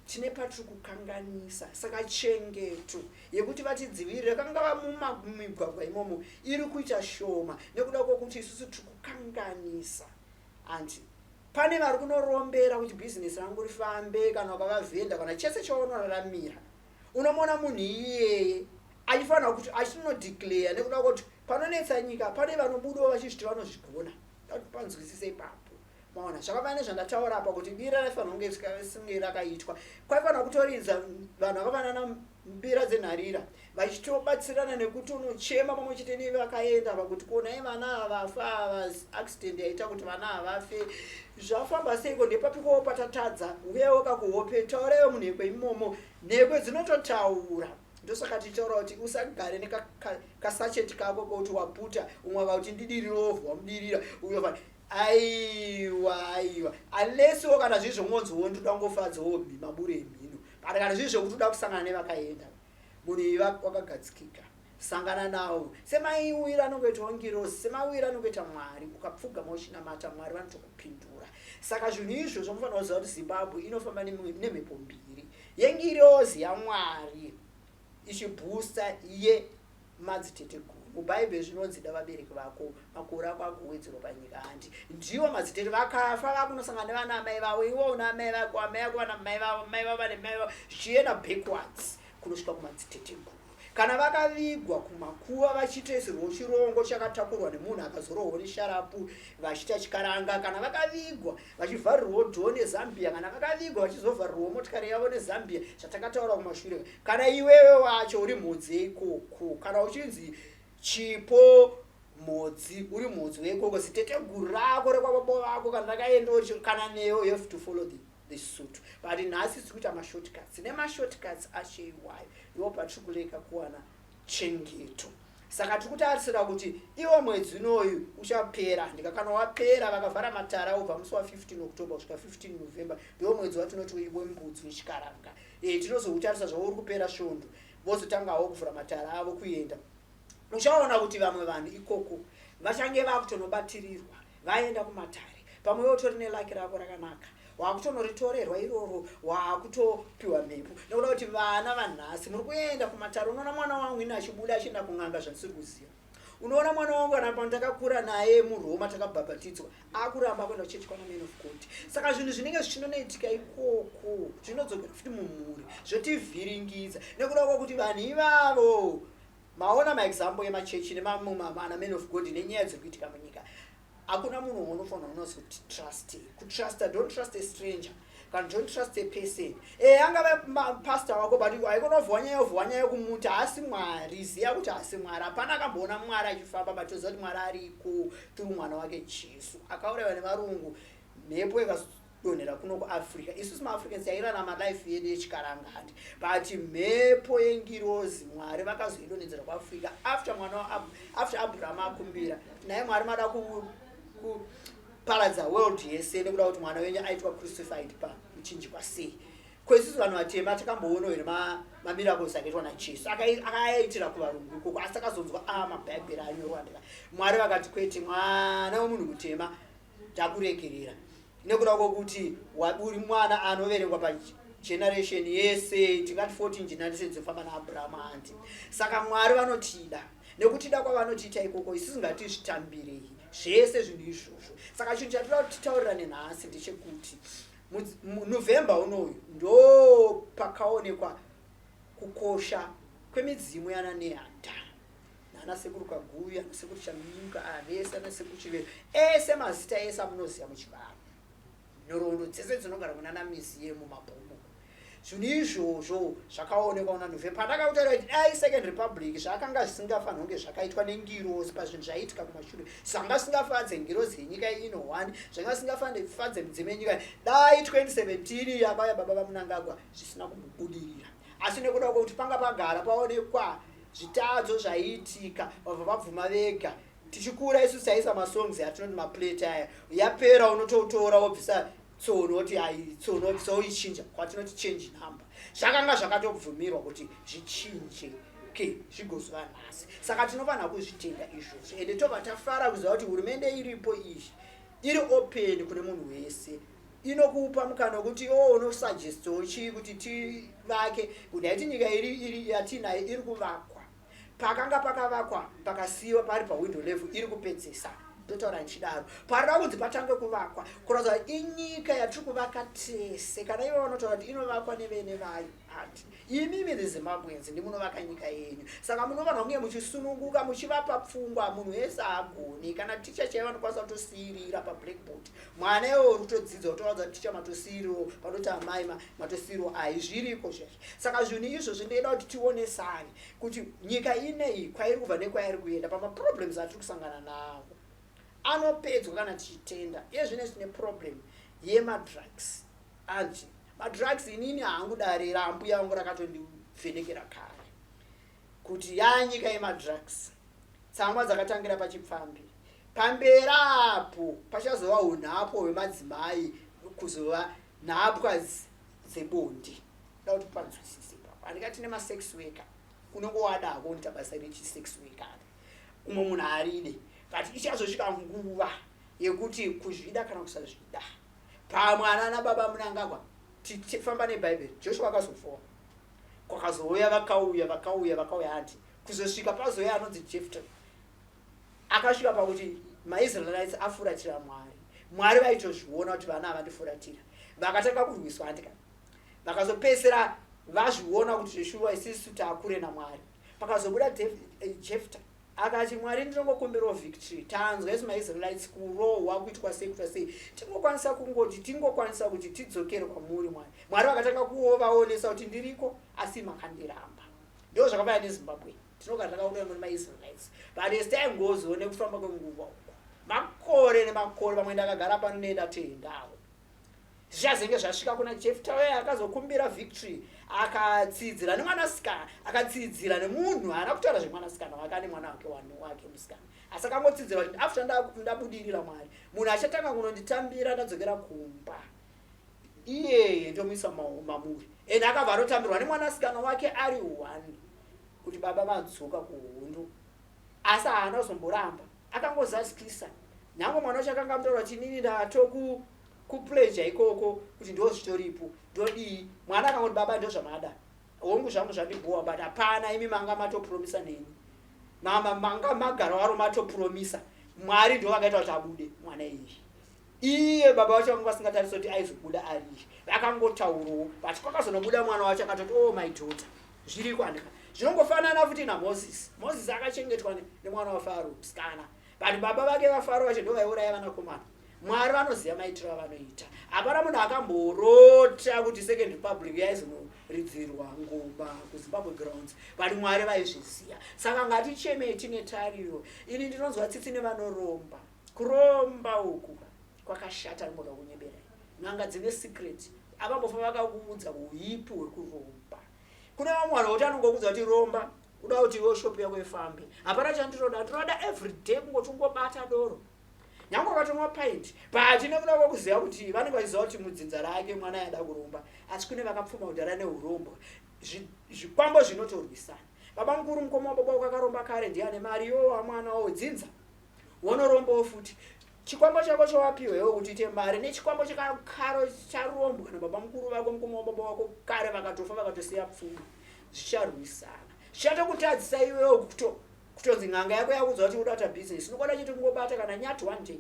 tine patiri kukanganisa. Saka chengeto yekuti vatidzivirire kangava mumigwagwa imomo iri kuita shoma nekuda kwokuti isusu tiri kukanganisa. Anti pane vari kunorombera kuti bhizinesi rangu rifambe, kana ukavavhenda kana chese chaunoraramira, unomuona munhu iyeye achifanira kuti achinodeclare nekuda kwekuti panonetsa nyika pane vanobudawo vachizviti vanozvigona. Panzwisise ipapo. Maona, zvakafanana nezvandataura apa kuti bira raifanira kunge singe rakaitwa, kwaifanira kutoridza vanhu vakafanana mbira dzenharira vachitobatsirana nekuti unochema pamwe chete nevakaenda pakuti konai vana ava vafa ava, accident yaita kuti vana ava vafe, zvafamba seiko, ndepapikowo patatadza. Uyewo kakuhope tauraiwo munhekwe imomo, nhekwe dzinototaura. Ndosaka tichitaura kuti usagare nekasacheti kako kokuti waputa umwe akakuti ndidirirovhu, wamudirira uyo. Aiwa, aiwa, unless wo kana zviri zvomonziwo ndoda kungofadzawo mabure emhino, but kana zviri zvekuti uda kusangana nevakaenda, munhu iva wakagadzikika, sangana navo semaiwiro anongoitawo ngirozi, semawiro anongoita Mwari. Ukapfugama uchinamata Mwari, vanotokupindura. Saka zvinhu izvozvo mufanira kuziva kuti Zimbabwe inofamba nemhepo mbiri, yengirozi yaMwari ichibhusta yemadziteteguru. Mubhaibheri zvinonzi da vabereki vako, makore ako agowedzerwa panyika. Handi ndiwo madzitete vakafa vakunosangana nevana amai vavo, iwo una amai vako, amai vako vana mai vavo, mai vavo vane mai vavo, zvichienda backwards kunosvika kumadziteteguru. Kana vakavigwa kumakuva vachitoisirwawo chirongo chakatakurwa nemunhu akazorohwa nesharapu vachiita chikaranga, kana vakavigwa vachivharirwawo dhoo nezambia, kana vakavigwa vachizovharirwawo motikari yavo nezambia, zvatakataura kumashure. Kana iwewe wacho uri mhodzi yeikoko, kana uchinzi Chipo Mhodzi, uri mhodzi weikoko, ziteteguru rako rekwababa vako kana rakaendawo, kana newe you have to follow the suit. But nhasi tiri kuita mashortcuts, nemashortcuts acho iwayo iwo patiri kureka kuwana chengeto. Saka tiri kutarisira kuti iwo mwedzi unoyu uchapera ndika kana wapera vakavhara matara ubva musi wa15 October kusvika 15 November, ndiwo mwedzi watinoti wembudzi wechikaranga. Tinozoutarisa zvavo uri kupera svondo, vozotangawo kuvhura matara avo kuenda. Uchaona kuti vamwe vanhu ikoko vachange vakutonobatirirwa vaenda kumatare. Pamwe utori neluck rako rakanaka, wakutonoritorerwa iroro, wakutopiwa mhepo nekuda kuti vana vanhasi muri kuenda kumatare. Unoona mwana wangu ini achibuda achienda kun'anga zvandisiri kuziva. Unoona mwana wangu kana pandakakura naye muRoma takabhabhatidzwa akuramba kuenda kuchechi kwana man of God. Saka zvinhu zvinenge zvichinonoitika ikoko zvinodzokera futi mumhuri, zvotivhiringidza nekuda kwokuti vanhu ivavo maona maexample emachechi nemamwe ana man of God nenyaya dziri kuitika munyika. Hakuna munhu waunofanira unozoti trust, kutrusta. Don't trust a stranger kana don't trust a person. Angava pastor wako, but haikonovhuwa nyaya, yovhuwa nyaya yekumuti haasi Mwari. Ziya kuti haasi Mwari. Hapana akamboona Mwari achifamba, but toziva kuti Mwari ariko through mwana wake Jesu akaurayiwa nevarungu, mhepo ikadonhera kuno kuAfrica. Isusu maAfricans tairarama life yedu yechikarangandi, but mhepo yengirozi Mwari vakazoidonhedzera kuAfrica after mwana, after Abraham akumbira naye Mwari, mada kuparadza world yese nekuda kuti mwana wenyu aitwa crucified pamuchinjikwa sei? Kwesusu vanhu vatema takamboonawo here mamiracles akaitwa naJesu? Akaaitira kuvarungu ikoko, asi takazonzwa a mabhaibheri anyorwa ndika Mwari vakati, kwete, mwana wemunhu mutema takuregerera nekuda kwokuti uri mwana anoverengwa pageneration yese, tingati 14 generation dzinofamba naAbraham. Hanti saka Mwari vanotida nekutida kwavanotiita ikoko, isusu ngatizvitambirei zvese zvinhu izvozvo. Saka chinhu chatinoda kuti titaurirane nhasi ndechekuti November unoyu ndo pakaonekwa kukosha kwemidzimu yana Nehanda. Ana sekuru Kaguvi, ana sekuru Chaminuka, aya vese ana sekuru Chivero, ese mazita ese amunoziva muchivanhu, nhoroondo dzese dzinogara kunana mizi yemumabhomo, zvinhu izvozvo zvakaonekwa kuna Nuve. Pandakakutaura kuti dai Second Republic zvakanga zvisingafanirwa kunge zvakaitwa nengirozi pazvinhu zvaiitika kumashure, zvanga zvisingafadze ngirozi yenyika ino one, zvanga zvisingafadze mudzimu yenyika, dai 2017 yakauya baba vaMunangagwa zvisina kumubudirira. Asi nekuda kwekuti panga pagara paonekwa zvitadzo zvaiitika, vabva vabvuma vega. Tichikura isu taisa masongs atinoti maplate aya, yapera unototora wobvisa tsono, woti ai tsono, wobvisa woichinja kwatinoti change number. Zvakanga zvakatobvumirwa kuti zvichinje ke zvigozova nhasi. Saka tinofanira kuzvitenda izvozvo, ende tobva tafara kuziva kuti hurumende iripo izvi iri open kune munhu wese, inokupa mukana wekuti iwo unosuggestawo chii kuti tivake. Ndaiti nyika iri iri yatinayo iri kuvakwa, pakanga pakavakwa pakasiyiwa pari pawindow level, iri kupedzesa. Ndotaura ndichidaro, parida kunzi patange kuvakwa, kuratidza kuti inyika yatiri kuvaka tese. Kana ivo vanotaura kuti inovakwa nevene vayo, handi imimi the Zimbabweans ndimunovaka nyika yenyu. Saka munofanira kunge muchisununguka muchivapa pfungwa. Munhu wese haagoni, kana ticha chaivo vanokwanisa kutosiyirira pablackboard. Mwana iwe uri kutodzidza kutovaudza kuti ticha matosiyiriwo, panoti amai matosiyiriwo, ai zviriko zvezvo. Saka zvinhu izvozvo ndinoda kuti tionesane kuti nyika inei, kwairi kubva nekwairi kuenda, pamaproblems atiri kusangana nawo anopedzwa kana tichitenda. Iye zvino tine problem yemadrugs. Anti madrugs, inini hangu dare rambuya vangu rakatondivhenekera kare kuti yanyika yemadrugs. Tsamwa dzakatangira pachipfambi, pamberi apo pachazova unhapwa hwemadzimai, kuzova nhapwa dzebonde. Da kuti panzwisise papo, handikati nemasex worker, unenge wadako unoita basa rechisex worker, umwe munhu haride, but ichazosvika nguva yekuti kuzvida kana kusazvida, pamwe anana baba Munangagwa. Tifamba nebhaibheri, Joshua akazofowa, kwakazouya vakauya vakauya vakauya, handi kuzosvika pazouya anonzi Jefta. Akasvika pakuti maIsraelites afuratira Mwari. Mwari vaitozviona kuti vana avandifuratira, vakatanga kurwiswa, handika? Vakazopedzisira vazviona kuti zveshuwa isisu taakure naMwari. Pakazobuda Jefta, akati, "Mwari, ndinongokumbirawo victory. Tanzwa isu maIsraelites kurohwa, kuitwa sei, kuitwa sei, tingokwanisa kungoti tingokwanisa kuti tidzokere kwamuri, Mwari." Mwari vakatanga kuvaonesa kuti ndiriko, asi makandiramba. Ndo zvakafana neZimbabwe, tinogara takauraya muri maIsraelites, but as time goes on, nekufamba kwenguva uko, makore nemakore, vamwe ndakagara pano nenda tendawo, zvichazenge zvasvika kuna Jefta uye akazokumbira victory, akatsidzira nemwanasikana, akatsidzira nemunhu. Haana kutaura zvemwanasikana wake, ane mwana wake wake musikana, asi akangotsidzira kuti after ndabudirira, Mwari, munhu achatanga kunonditambira ndadzokera kumba iyeye ndomuisa mamuri. And akabva anotambirwa nemwanasikana wake ari one kuti baba vadzoka kuhondo. Asi haana kuzomboramba, akangozasikisa nyange mwana wacho akanga amutaura kuti inini ndatoku kupleasure ikoko kuti ndo zvitoripo, ndodii. Mwana akangoti, "Baba, ndo zvamada, hongu zvangu zvandibhowa, but hapana, imi manga matopromisa neni, mama manga magara waro matopromisa." Mwari ndo vakaita kuti abude mwana iyi. Iye baba vacho vanga vasingatarisi kuti aizobuda ariye, vakangotaurawo, but kwakazonobuda mwana wacho akatoti, "Oh, my daughter." Zviriko, andika? Zvinongofanana futi naMozisi. Mozisi akachengetwa nemwana waFaro musikana, but baba vake vaFaro vacho ndo vaiuraya vanakomana. Mwari vanoziva maitiro avanoita. Hapana munhu akamborota kuti Second Republic yaizonoridzirwa ngoma kuZimbabwe Grounds, but Mwari vaizviziva. Saka ngatichemei tine tariro. Ini ndinonzwa tsitsi nevanoromba. Kuromba uku kwakashata, rimboda kunyeberai. N'anga dzine secret, avambofa vakakuudza uipi hwekuromba. Kune vamwe vanhu vokuti anongokuudza kuti romba, uda kuti iwe shop yako ifambe. Hapana chandinoda, ndinoda everyday kungoti ungobata doro, nyange ukatonwa pint, but nekuda kwekuziva kuti vanenge vachiziva kuti mudzinza rake mwana yada kuromba. Asi kune vakapfuma kudhara neurombwa, zvikwambo zvinotorwisana. Baba mukuru, mukoma wababa wako akaromba kare, ndiye ane mari, iwo wamwana wodzinza wonorombawo futi. Chikwambo chako chowapiwa iwe kuti uite mari nechikwambo chakakaro charombwa nababa mukuru vako, mukoma wababa wako kare, vakatofa vakatosiya pfuma, zvicharwisana, zvichatokutadzisa iwewo kutonzi n'anga yako yakuudza kuti uda kuita bhizinesi, unokwana chete kungobata kana nyati one day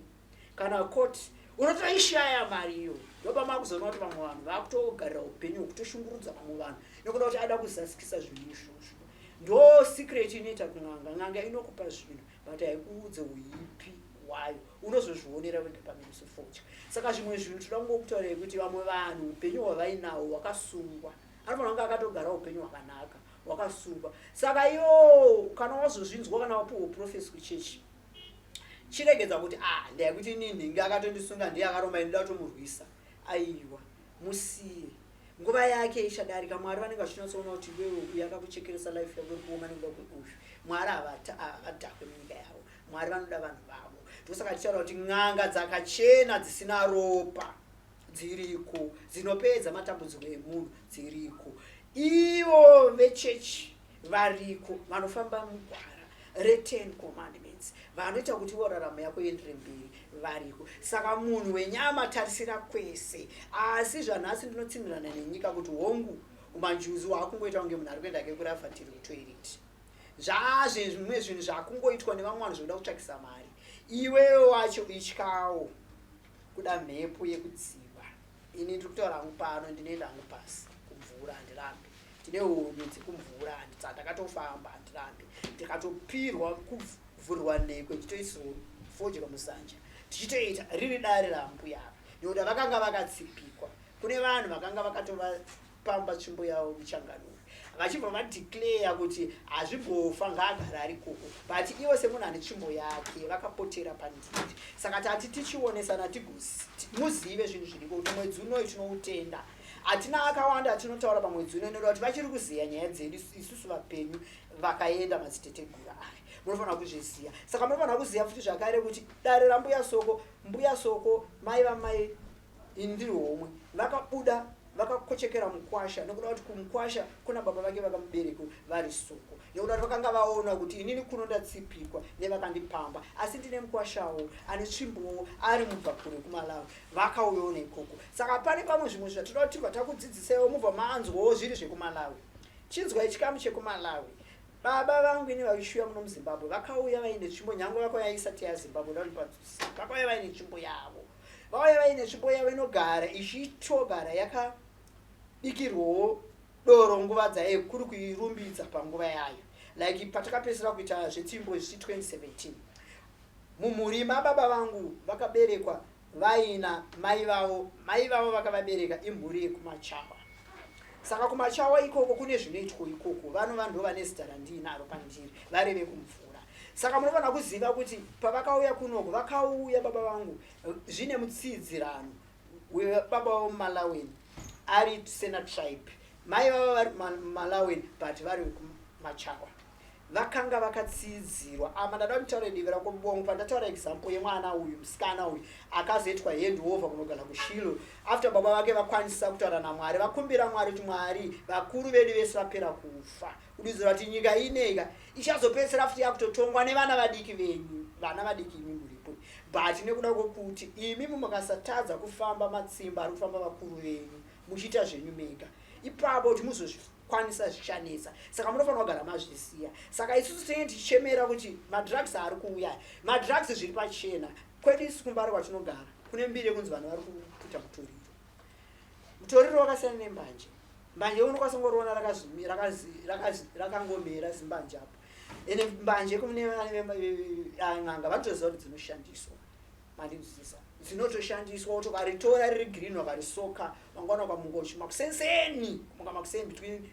kana koti unotoishaya mari iyo. Ndopamakuzoona kuti vamwe vanhu vakutogarira upenyu hwekutoshungurudza vamwe vanhu nekuda kuti ada kuzasikisa zvinhu izvozvo. Ndo secret inoita kun'anga. N'anga inokupa zvinhu but haikuudze uipi hwayo. Unozozvionera wega pamene sefodya. Saka zvimwe zvinhu toda kungokutaurirai kuti vamwe vanhu upenyu hwavainawo hwakasungwa. Anofanira kunge akatogara upenyu hwakanaka hwakasungwa. Saka iwo kana wazozvinzwa kana wapiwa prophecy kuchechi chiregedza kuti ah ndaikuti ini nhingi akatondisunga ndiye akaromba inoda kutomurwisa. Aiwa musiye. Nguva yake ichadarika Mwari vanenge vachinatsoona kuti iwewe uyu akakuchekeresa life yako iri kuoma nekuda kweuyu. Mwari havadhakwe munyika yavo. Mwari vanoda vanhu vavo. Ndosaka tichitaura kuti n'anga dzakachena dzisina ropa dziriko, dzinopedza matambudziko emunhu dziriko. Ivo vechechi variko vanofamba mugwara re10 commandments vanoita kuti ivo raramo yako iendere mberi variko. Saka munhu wenyama tarisira kwese. Asi zvanhasi ndinotsinhirana nenyika kuti hongu umanjuzu waakungoita kunge munhu ari kuenda ke kurafatiri kutoireti. Zvazve zvimwe zvinhu zvakungoitwa nevamwe vanhu zvekuda kutsvakisa mari. Iwewe wacho ityawo kuda mhepo yekudziva. Ini ndiri kutaura hangu pano ndinoenda hangu pasi kumvura handirambi. Ndine hondo dzekumvura dzandakatofamba handirambi. Ndikatopirwa kuvhurirwa nhekwe ndichitoisirwa fodya musanja tichitoita riri dare rambuya ava nekuti vakanga vakatsipikwa. Kune vanhu vakanga vakatovapamba tsvimbo yavo muchanganure vachibva vadeclare kuti hazvimbofa ngaagare ari koko but ivo semunhu ane tsvimbo yake vakapotera pandiri. Saka tati tichionesana muzive zvinhu zviriko kuti mwedzi unoyu tinoutenda. Hatina akawanda atinotaura pamwedzi uno inoda kuti vachiri kuziva nyaya dzedu isusu vapenyu vakaenda madziteteguru aya. Munofanira kuzviziva. Saka munofanira kuziva futi zvakare kuti dare rambuya Soko, mbuya Soko, mai vamai ini ndiri homwe vakabuda vakakochekera mukwasha nekuda kuti kumukwasha kuna baba vake vakamubereka vari Soko nekuda kuti vakanga vaona kuti inini kuno ndatsipikwa nevakandipamba asi ndine mukwashawo ane tsvimbowo ari mubvakure kuMalawi vakauyawo nekoko. Saka pane pamwe zvimwe zvatoda kuti tibva takudzidzisaiwo mubva manzwawo zviri zvekuMalawi. Chinzwai chikamu chekuMalawi. Baba vangu ini vaishuya muno muZimbabwe vakauya vaine tsvimbo nyangwe vakauya isati yaZimbabwe vakauya vaine tsvimbo yavo. Vauya vaine tsvimbo yavo inogara ichitogara yakabikirwawo doro nguva dzayo kuri kuirumbidza panguva yayo like patakapedzisira kuita zvetsvimbo izvi 2017 mumhuri mababa vangu vakaberekwa vaina mai vavo mai vavo vakavabereka imhuri yekumachawa saka kumachawa ikoko kune zvinoitwa ikoko vanova ndo vane zita randiinaro pandiri vari vekumvura saka munofanira kuziva kuti pavakauya kunoko vakauya baba vangu zvine mutsidzirano webaba vavo mumalawini ari sena tribe mai vavo vari mumalawini but vari vekumachawa vakanga vakatsidzirwa ama ndada kutaura divi rako bongo pandataura example yemwana uyu musikana uyu akazoitwa hand over kunogara kushilo after baba vake vakwanisa kutaura namwari vakumbira mwari kuti mwari vakuru vedu vese vapera kufa kududzira kuti nyika ineka ichazopedzisira futi yakutotongwa nevana vadiki venyu vana vadiki imi muripo but nekuda kwokuti imi mukasatadza kufamba matsimba ari kufamba vakuru venyu muchiita zvenyu mega ipapo kuti muzozvikwanisa zvichanetsa saka munofanira kugara mazvisiya saka isusu tinenge tichichemera kuti madrugs ari kuuya madrugs zviri pachena kwedu isu kumbari kwatinogara kune mbiri yekunzi vanhu vari kuputa mutoriro mutoriro wakasiyana nembanje mbanje unokwanisa kungoriona rakangomera zimbanje apo ende mbanje kune n'anga vanotoziva kuti dzinoshandiswa mandinzwisisa dzinotoshandiswa kuti ukaritora riri green wakarisoka mangwana ukamuka uchimwa kusenseni kumuka makuseni between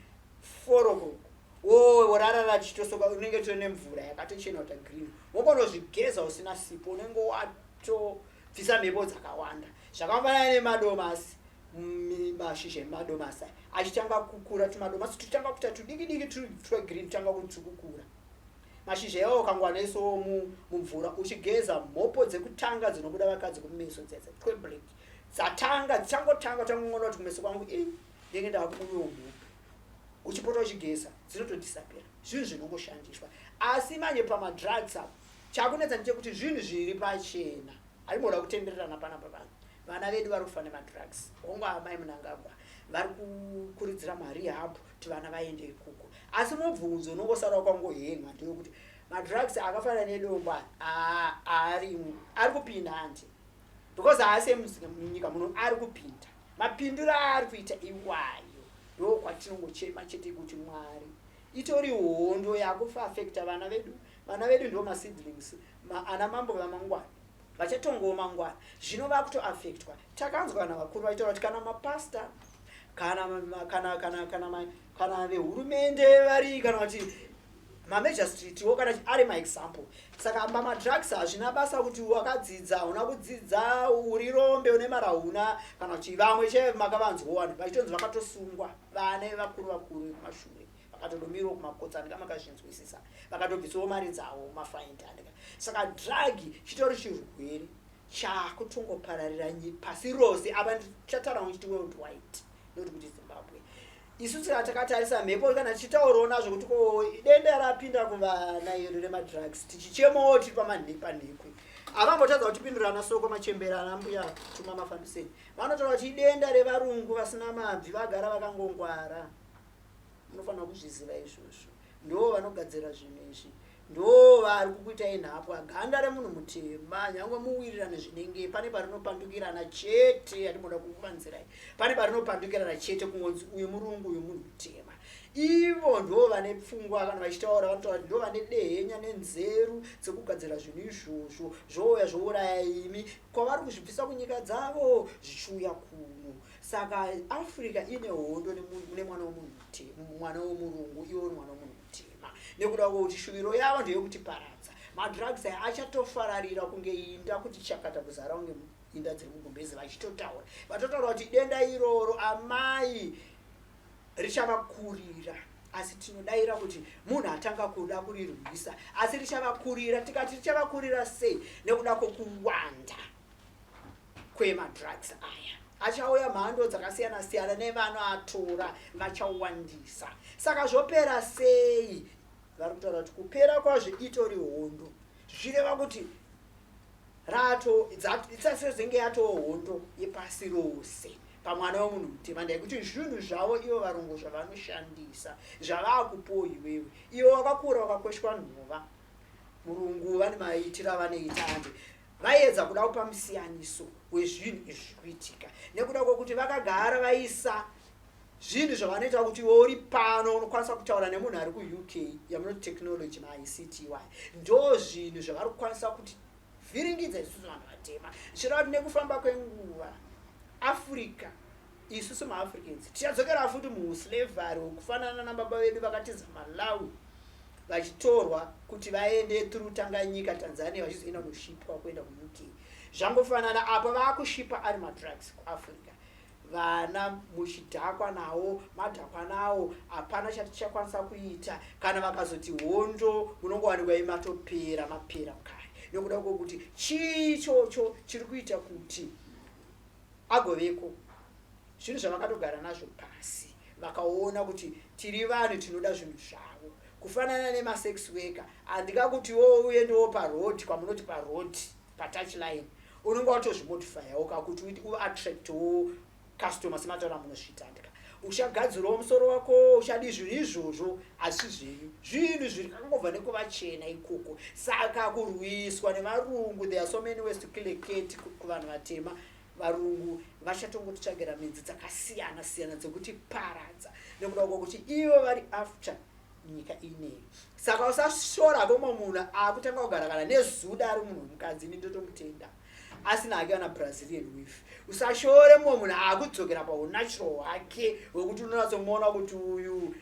4 o'clock worarara tichitosoka unenge tiri nemvura yakatochena kuta green wokonozvigeza usina sipo unenge watobvisa mhepo dzakawanda zvakafanana nemadomasi mashizha emadomasi aya achitanga kukura tumadomasi tuchitanga kuita tudiki diki twegreen tutanga kuti kukura mashizha iwawo ukangwanaisawo mumvura uchigeza mhopo dzekutanga dzinobuda vakadzi kumeso dzedze tweblack dzatanga dzichangotanga uchangoona kuti kumeso kwangu i ndenge ndakubudawo mhopo uchipota uchigeza dzinotodisapira zvinhu zvinongoshandiswa asi manje pamadrugs apo chakunetsa ndechekuti zvinhu zviri pachena haimboda kutendererana panapa vanhu vana vedu vari kufa nemadrugs hongu amai Mnangagwa vari kukurudzira marehab kuti vana vaende ikoko asi mubvunzo unongosara wakangohenga ndewekuti madrugs akafanana nedombo arimo ari kupinda handi because haasi emunyika muno ari kupinda mapindiro aari kuita iwayo ndokwatinongochema chete kuti Mwari Itori hondo yakuaffecta vana vedu. Vana vedu ndo maseedlings, ana mambo vamangwana vachatongawo mangwana. Zvino vakutoaffectwa. Takanzwa kana vakuru vachitaura kuti kana mapasta, kana vehurumende vari, kana kuti mamagistratewo, kana ari maexample. Saka pamadrugs hazvina basa kuti wakadzidza, hauna kudzidza, uri rombe, une mari hauna, kana kuti vamwe che makavanzwawo vanhu vachitonzi vakatosungwa, vane vakuru vakuru vekumashure vakatodomirawo kumakotsi, andika makazvinzwisisa, vakatobvisawo mari dzavo, mafaindi, andika. Saka drug chitori chirwere chakutongopararira pasi rose. Apa ndichataura muchiti worldwide, not kuti Zimbabwe. Isu tika takatarisa mhepo, kana tichitaurawo nazvo kuti ko denda rapinda kuvana iro remadrugs, tichichemawo tiri pamanhekwe, havambotadza kutipindurana. Soko machembera, ana mbuya tuma mafambisei, vanotaura kuti idenda revarungu vasina mabvi, vagara vakangongwara. Munofanira kuzviziva izvozvo. Ndo vanogadzira zvinhu izvi, ndo vari kukuitai nhapwa. Ganda remunhu mutema, nyange muwirirane zvinenge, pane parinopandukirana chete. Hatimoda kukuvanzirai, pane parinopandukirana chete, kungonzi uyu murungu, uyu munhu mutema. Ivo ndo vane pfungwa. Kana vachitaura, vanotaura kuti ndo vane dehenya nenzeru dzekugadzira zvinhu izvozvo, zvouya zvouraya imi. Kwavari kuzvibvisa kunyika dzavo zvichiuya kuno. Saka Africa ine hondo nemwana wemunhu mutema, mwana wemurungu. Iwe uri mwana wemunhu mutema, nekuda kwekuti shuviro yavo ndeyekutiparadza. Madrugs aya achatofararira kunge inda, kuti chakata kuzara kunge inda dziri mugumbezi. Vachitotaura, vatotaura kuti denda iroro, amai, richavakurira. Asi tinodayira kuti munhu atanga kuda kurirwisa, asi richavakurira. Tikati richavakurira sei? Nekuda kwokuwanda kwemadrugs aya achauya mhando dzakasiyana siyana, nevanoatora vachawandisa. Saka zvopera sei? Vari kutaura kuti kupera kwazvo itori hondo, zvichireva kuti rato isasezenge yatoo hondo yepasi rose pamwana wemunhu mutema. Ndekuti zvinhu zvavo ivo varungu zvavanoshandisa zvavaakupowo iwewe. Iwe wakakura wakakweshwa nhova, murungu vane maitiro avanoita ande vaiedza kuda kupa musiyaniso wezvinhu izvi zvikuitika, nekuda kwekuti vakagara vaisa zvinhu zvavanoita kuti iwe uri pano unokwanisa kutaura nemunhu ari kuUK, yamunoti technology, maICT. Ndo zvinhu zvavari kukwanisa kuti vhiringidza isusu vanhu vatema, zvichireva kuti nekufamba kwenguva Africa, isusu maAfricans, tichadzokera futi muuslavery hwekufanana nababa vedu vakatiza Malawi vachitorwa kuti vaende through Tanganyika, Tanzania, vachizoenda kunoshipwa kuenda kuUK. Zvangofanana apa, vaakushipa ari madrugs kuAfrica. Vana muchidhakwa nawo, madhakwa nawo, hapana chatichakwanisa kuita. Kana vakazoti hondo, munongowanikwa imatopera, mapera kare, nekuda kwokuti chii ichocho chiri kuita kuti agoveko? Zvinhu zvavakatogara nazvo pasi, vakaona kuti tiri vanhu tinoda zvinhu zvavo. Kufanana nemasex worker, handikakuti wo uendewo paroad, kwamunoti paroad, patouch line, unenge watozvimodifyawo kakuti uattractwo customer, semataura munozviita. Uchagadzirawo musoro wako, uchadi zvinhu izvozvo. Asi zvenyu zvinhu zviri kakangobva nekuvachena ikoko. Saka kurwiswa nevarungu, there are so many ways to kill a cat. Kuvanhu vatema, varungu vachatongotitsvagira midzi dzakasiyana siyana dzekutiparadza, nekuda kwokuti ivo vari after nyika ineyi. Saka usashora komwe munhu akutanga kugara kana nezuda ari munhu wemukadzi, ini ndotomutenda, asina hake kana Brazilian weave. Usashore mumwe munhu akudzokera paunatural hwake, hwekuti unonatsomuona kuti uyu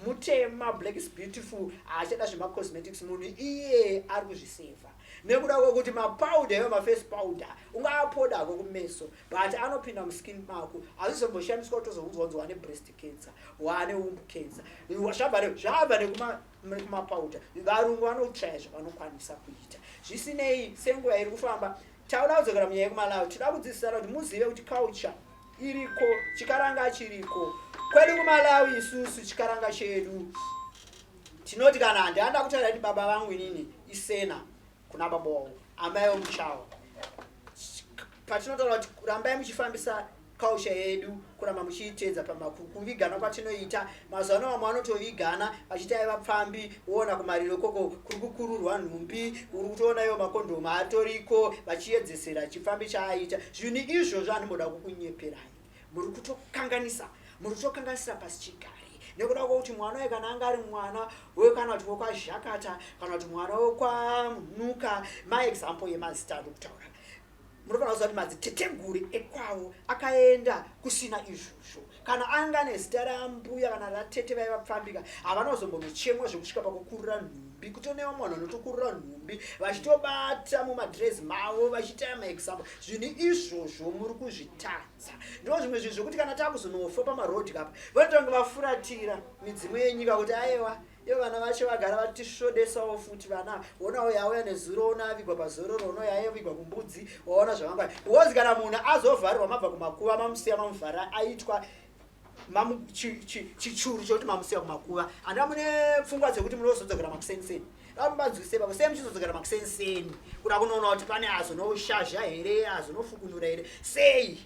mutema, black is beautiful, haachada zvemacosmetics. Munhu iye ari kuzvisevha nekuda kwekuti mapowder iwo, maface powder, ungaapoda hako kumeso, but anopinda muskin mako, hazvizomboshandiswa. Kutozoudzwa kunzi wane breast cancer, wane womb cancer, zvabva nekumapowder. Varungu vanotsvaya zvavanokwanisa kuita. Zvisinei, senguva iri kufamba, tauda kudzokera munyaya yekuMalawi. Tinoda kudzidzisana kuti muzive kuti culture iriko, chikaranga chiriko kwedu kuMalawi. Isusu chikaranga chedu tinoti, kana handihanda kutaura kuti baba vangu inini isena kuna baba wavo, amai vomuchawa. Patinotaura kuti rambai muchifambisa culture yedu, kuramba muchiitedza pamakuvigana kwatinoita mazuva ano, vamwe vanotovigana vachiti aiva pfambi. Woona kumariro ikoko kuri kukururwa nhumbi, uri kutoona iwo makondomu atoriko, vachiedzesera chipfambi chaaita. Zvinhu izvozvo handimboda kukunyeperai, muri kutokanganisa, muri kutokanganisira pasi chigare. Nekuda kwekuti mwana uyu kana anga ari mwana wekana kuti wekwaZhakata kana kuti mwana wekwaNuka, maexample yemazita ari kutaura, munofanira kuziva kuti madziteteguru ekwavo akaenda kusina izvozvo. Kana anga nezita rambuya kana ratete vaiva pfambika, havana kuzombonochemwa zvekusvika pakukurira nhumbi. Kutone vamwe vanhu vanotokurira nhumbi vachitobata mumadhirezi mavo vachiita maexample. Zvinhu izvozvo muri kuzvitadza. Ndo zvimwe zvinhu zvekuti kana takuzonofa pamarodhi kapa, vanotange vafuratira midzimu yenyika kuti aiwa, ivo vana vacho vagara vatisvodesawo futi. Vana onawo yauya nezuro, ona avigwa pazororo, ono yaavigwa kumbudzi, waona zvavanga. Because kana munhu azovharirwa, mabva kumakuva, mamusiya, mamuvhara, aitwa chichuru chekuti mamusiya kumakuva, handina mune pfungwa dzekuti munozodzokera makuseniseni. Vamubanzwise baba, sei muchizodzokera makuseniseni kuda kunoona kuti pane azonoshazha here, azonofukunura here? Sei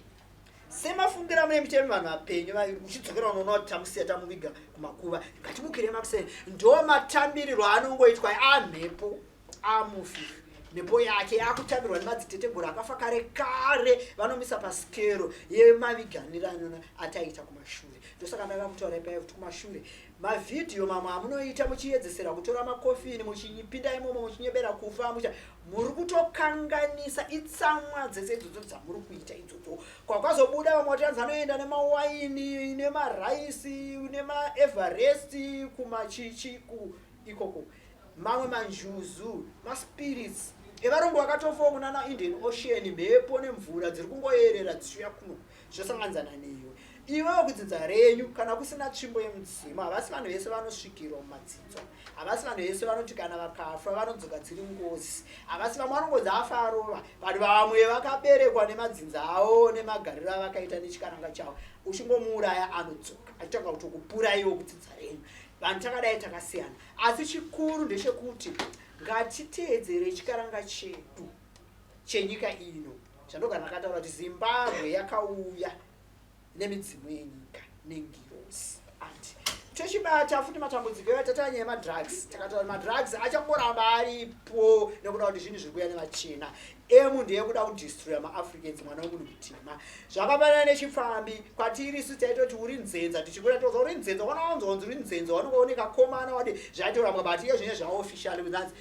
semafungira mune mitemo, vanhu vapenyu uchidzokera unoona kuti tamusiya, tamuviga kumakuva, ngatimukire makuseni. Ndo matambirirwo anongoitwa amhepo amufi. Mhepo yake yakutambirwa nemadziteteguru akafa kare kare, vanomisa pasikero yemaviganirano ataita kumashure. Ndosaka ndava kutaura ipaya kuti kumashure mavhidhiyo mamwe amunoita muchiedzesera kutora makofini, muchipinda imomo muchinyebera kufa, mucha muri kutokanganisa. Itsamwa dzese idzodzo dzamuri kuita idzodzo. Kwakazobuda vamwe vatanzi anoenda nemawaini, nemaraisi, nemaEverest, kumachichi ikoko. Mamwe manjuzu, maspirits evarungu vakatofawo kunana Indian Ocean, mhepo nemvura dziri kungoyerera dzichiuya kuno, zvosanganidzana newe iwewo kudzinza renyu. Kana kusina tsvimbo yemudzimu, havasi vanhu vese vanosvikirwa mumadzidzo. Havasi vanhu vese vanoti kana vakafa vanodzoka dziri ngozi. Havasi vamwe vanongonzi afa arova. Vanhu vamwe vakaberekwa nemadzinza avo nemagariro avakaita nechikaranga chavo. Uchingomuuraya anodzoka achitanga kutokupuraiwo kudzinza renyu. Vanhu takadai takasiyana, asi chikuru ndechekuti ngatiteedzere chikaranga chedu chenyika ino. Zvandogara ndakataura kuti Zimbabwe yakauya nemidzimu yenyika nengirozi. Andi tochibata futi matambudziko tataura nyaya yemadrugs. Takataura madrugs achangoramba aripo nekuda kuti zvinhu zviri kuuya nevachena. Emu ndeyekuda kudestroya maAfricans, mwana wemunhu mutema. Zvakafanana nechipfambi kwatiri isu, taitoti uri nzenza tichikura, toza uri nzenza, wana wanzonzi uri nzenza, wanongooneka komana wadi, zvaitorambwa. But iye zvine zvaofficial kunanzi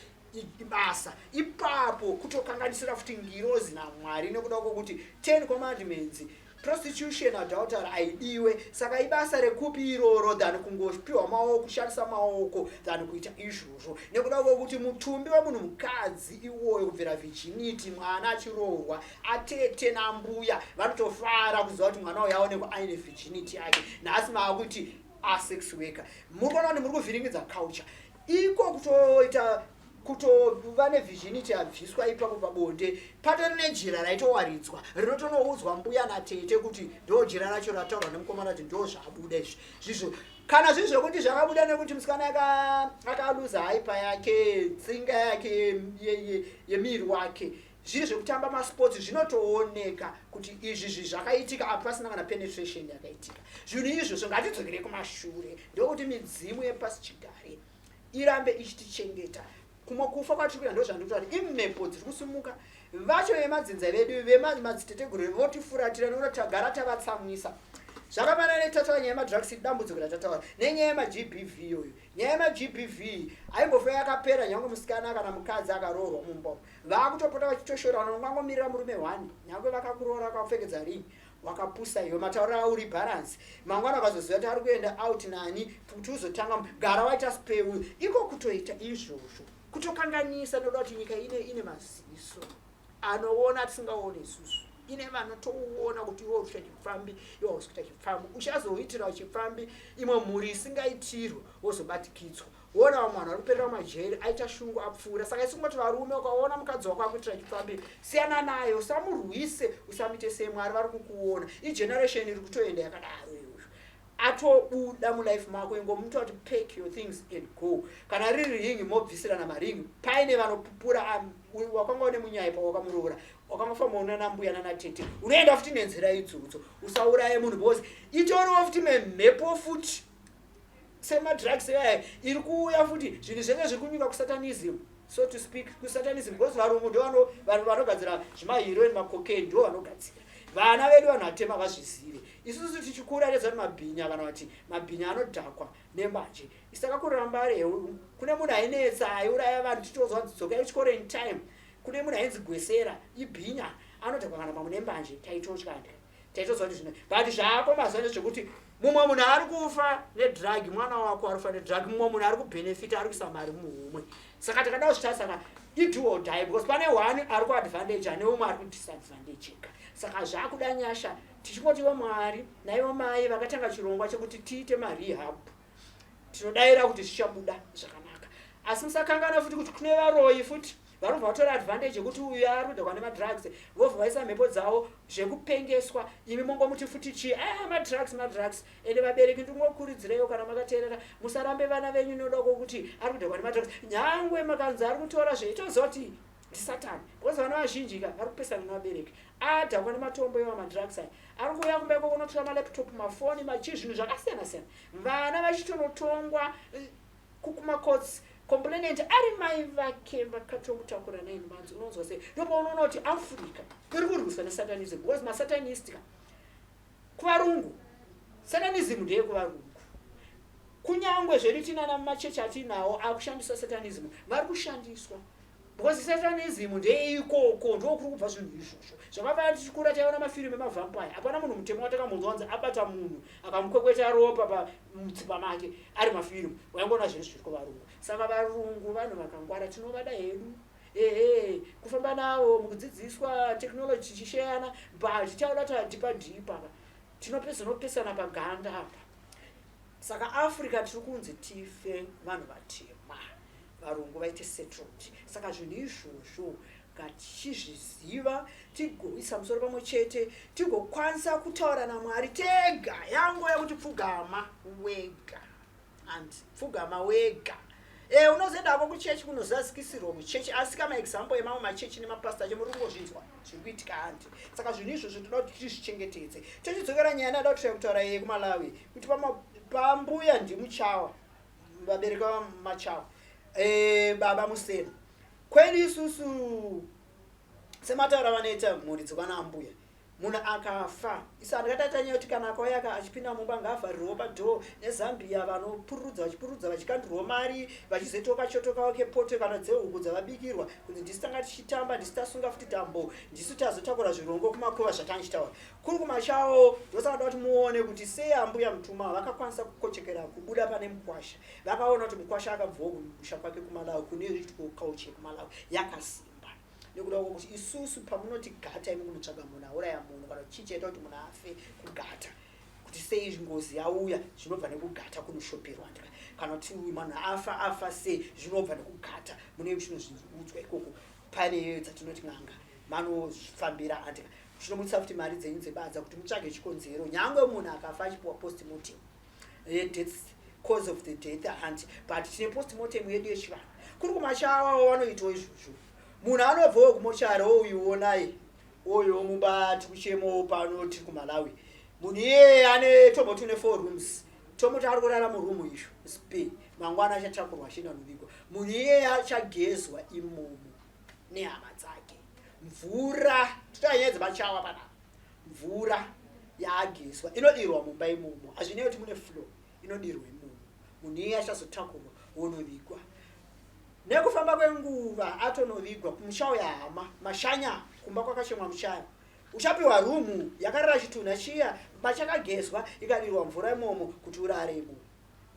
ibasa ipapo, kutokanganisira futi ngirozi naMwari nekuda kwokuti 10 Commandments, prostitution, adultery aidiwe. Saka ibasa rekupi iroro than kungopiwa maoko, kushandisa maoko, than kuita izvozvo? Nekuda kwokuti mutumbi wemunhu mukadzi iwoyo kubvira virginity, mwana achiroorwa, atete nambuya vanotofara kuziva kuti mwana uyo aonekwa aine virginity yake. Nhasi maakuti asex worker. Muri kuona kuti muri kuvhiringidza culture iko kutoita kutova nevirginity yabviswa ipapo pabonde. Patori nejira raitowaridzwa rinotonoudzwa mbuya natete kuti ndo jira racho rataurwa nemukomana kuti ndo zvabuda izvi. Zvizvo kana zviri zvekuti zvakabuda nekuti musikana akaluza haipa yake, tsinga yake yemiri wake, zviri zvekutamba masports, zvinotooneka kuti izvi zvi zvakaitika apo pasina kana penetration yakaitika. Zvinhu izvozvo ngatidzokere kumashure, ndokuti midzimu yepasi chigare irambe ichitichengeta. Kumwe kufa kwatiri kuita, ndozvandikuta kuti imhepo dziri kusimuka. Vacho vemadzinza vedu, vemadziteteguru votifuratira nekuti tagara tavatsamwisa. Zvakafanana netataura nyaya yemadrugs, dambudziko ratataura nenyaya yemaGBV iyoyo. Nyaya yemaGBV haimbofa yakapera. Nyange musikana kana mukadzi akaroorwa mumba umu, vaakutopota vachitoshorana, ungangomirira murume one, nyange vakakuroora, vakakupfekedza ring, wakapusa iwe, matauriro auri balance. Mangwana ukazoziva kuti ari kuenda out nani, kuti uzotanga gara waita speu iko. Kutoita izvozvo kutokanganisa noda kuti nyika ine maziso anoona tisingaoni isusu, ine vanotoona kuti iwe uri kuita chipfambi, iwe hausi kuita chipfambi. Uchazoitira chipfambi imwe mhuri isingaitirwe, wozobatikidzwa, wona vamwe vanhu vari kuperera mumajeri, aita shungu apfuura. Saka isu kungoti varume, ukaona mukadzi wako akuitira chipfambi, siyana naye, usamurwise, usamuite sei. Mwari vari kukuona. Igeneration iri kutoenda yakadaro iyoyo. Atobuda mulife mako, ingomuta kuti pack your things and go. Kana riri ringi, mobvisirana maringi paine vanopupura. Wakanga une munyai pawakamuroora, wakangofamba una nambuya nanatete, unoenda futi nenzira idzodzo. Usauraye munhu because itoriwo futi memhepo futi semadrugs aya iri kuuya futi. Zvinhu zvenge zviri kunyuka kusatanism, so to speak, kusatanism, because varungu ndo vanhu vanogadzira zvimaheroin, macocaine, ndo vanogadzira. Vana vedu vanhu vatema vazvizive. Isusu tichikura taiziva kuti mabhinya kana kuti mabhinya anodhakwa nembanje. Isu takakurira muMbare, kune munhu ainetsa aiuraya vanhu tichitozwa kunzi dzokai kuchikoro in time. Kune munhu ainzi Gwesera, ibhinya, anodhakwa kana pamwe nembanje, taitotya andika. Taitoziva kuti zvino but zvako mazuva ano zvekuti mumwe munhu ari kufa nedrug, mwana wako ari kufa nedrug, mumwe munhu ari kubenefita ari kuisa mari muhomwe. Saka takada kuzvitarisa ka ido or die because pane one ari kuadvantage ane umwe ari kudisadvantageka. Saka zvakuda nyasha tichingoti ivo Mwari naivo mai vakatanga chirongwa chekuti tiite marehab, tinodaira kuti zvichabuda zvakanaka. Asi musakanganwa futi kuti kune varoyi futi vanobva vatora advantage yekuti uyu ari kudhakwa nemadrugs, vobva vaisa mhepo dzavo zvekupengeswa. Imi mongomuti futi chii? Ah, madrugs, madrugs. Ende vabereki ndingokurudzireiwo kana makateerera, musarambe vana venyu noda kwokuti ari kudhakwa nemadrugs. Nyangwe makanzi ari kutora zveitoziva kuti ndisatani, because vana vazhinji ka vari kupesana nevabereki. Adhakwa nematombo iwa madrugs aya, ari kuuya kumba ikoko unotora malaptop, mafoni, machii, zvinhu zvakasiyana siyana, vana vachitonotongwa kumacourts, complainant ari mai vake vakatomutakura 9 months. Unonzwa sei? Ndopaunoona kuti Africa iri kurwiswa nesatanism, because masatanist ka kuvarungu, satanism ndeyekuvarungu. Kunyangwe zvedu tinana mumachechi atinawo akushandisa satanism, vari kushandiswa because satanism ndeikoko, ndokuri kubva zvinhu izvozvo. Zvakafanana tichikura taiona mafirimu emavampire, hapana munhu mutemo watakambonzwa kunzi abata munhu akamukwekweta ropa pamutsipa make ari mafirimu. Waingoona zvinhu zviri kuvarungu. Saka varungu vanhu vakangwara, tinovada hedu, ehe, kufamba navo mukudzidziswa technology tichisheyana, but tichauda tadhipa dhipa tinopezonopesana paganda apa. Saka Africa tiri kunzi tife vanhu vatema, varungu vaite settled. Saka zvinhu izvozvo ngatichizviziva, tigoisa musoro pamwe chete, tigokwanisa kutaura naMwari tega. Yanguva yekuti pfugama wega and pfugama wega. E, unozoendako kuchechi kunozazikisirwa kuchechi, asi kama example emamwe machechi nemapasta acho muri kungozvinzwa zviri kuitika handi. Saka zvinhu izvozvo tinoda kuti tizvichengetedze. Tochidzokera nyaya ndada kuti kutaura yeye kuMalawi kuti pambuya ndimuchawa, vabereki vamachawa, e, baba musena. Kwedu isusu semataura vanoita mhuri dzekwana ambuya, munhu akafa isu handikatata nyaya kuti kana akauya achipinda mumba ngaavharirwewo padhoo nezambia, vanopururudza vachipururudza vachikandirwawo mari, vachizoitawo kachoto kavo kepoto kana dzehuku dzavabikirwa, kunzi ndisu tanga tichitamba, ndisu tasunga futi tambo, ndisu tazotakura zvirongo kumakuva zvatanga tichitaura. Kuri kumachawo ndosaka da kuti muone kuti sei ambuya mutuma vakakwanisa kukochekera kubuda pane mukwasha. Vakaona kuti mukwasha akabvawo kumusha kwake kuMalawi, kune culture yekuMalawi yakasimba, nekuda kwokuti isusu pamunotigata imi kunotsvaga munhu auraya munhu kana chii chaita kuti munhu afe, kugata kuti sei ngozi yauya zvinobva nekugata kunoshoperwa ndika, kana kuti uyu munhu afa afa sei zvinobva nekugata. Mune muchinozviudzwa ikoko, pane dzatinoti n'anga manofambira andika, chinobudisa futi mari dzenyu dzebadza kuti mutsvage chikonzero. Nyangwe munhu akafa achipiwa postmortem yedeath, cause of the death hanti, but tine postmortem yedu yechivanhu. Kuri kumachawawo vanoitawo izvozvo. Munhu anobvawo kumochari, ouyu onai oyo mumba tikuchemowo pano tiri kuMalawi. Munhu iyeye ane tomboti une four rooms, tomuti ari kurara murumu izvo spe mangwana achatakurwa achienda novigwa. Munhu iyeye achagezwa imomo nehama dzake, mvura totaura nyaya dzemachawa panapa, mvura yaagezwa inodirwa mumba imomo, hazvinei kuti mune flow, inodirwa imomo. Munhu iye achazotakurwa wonovigwa. Nekufamba kwenguva atonovigwa, kumuchauya hama mashanya kumba kwakachemwa muchayo. Uchapiwa rumu yakarara chitunha chiya pachakagezwa, ikadirwa mvura imomo kuti urare imomo.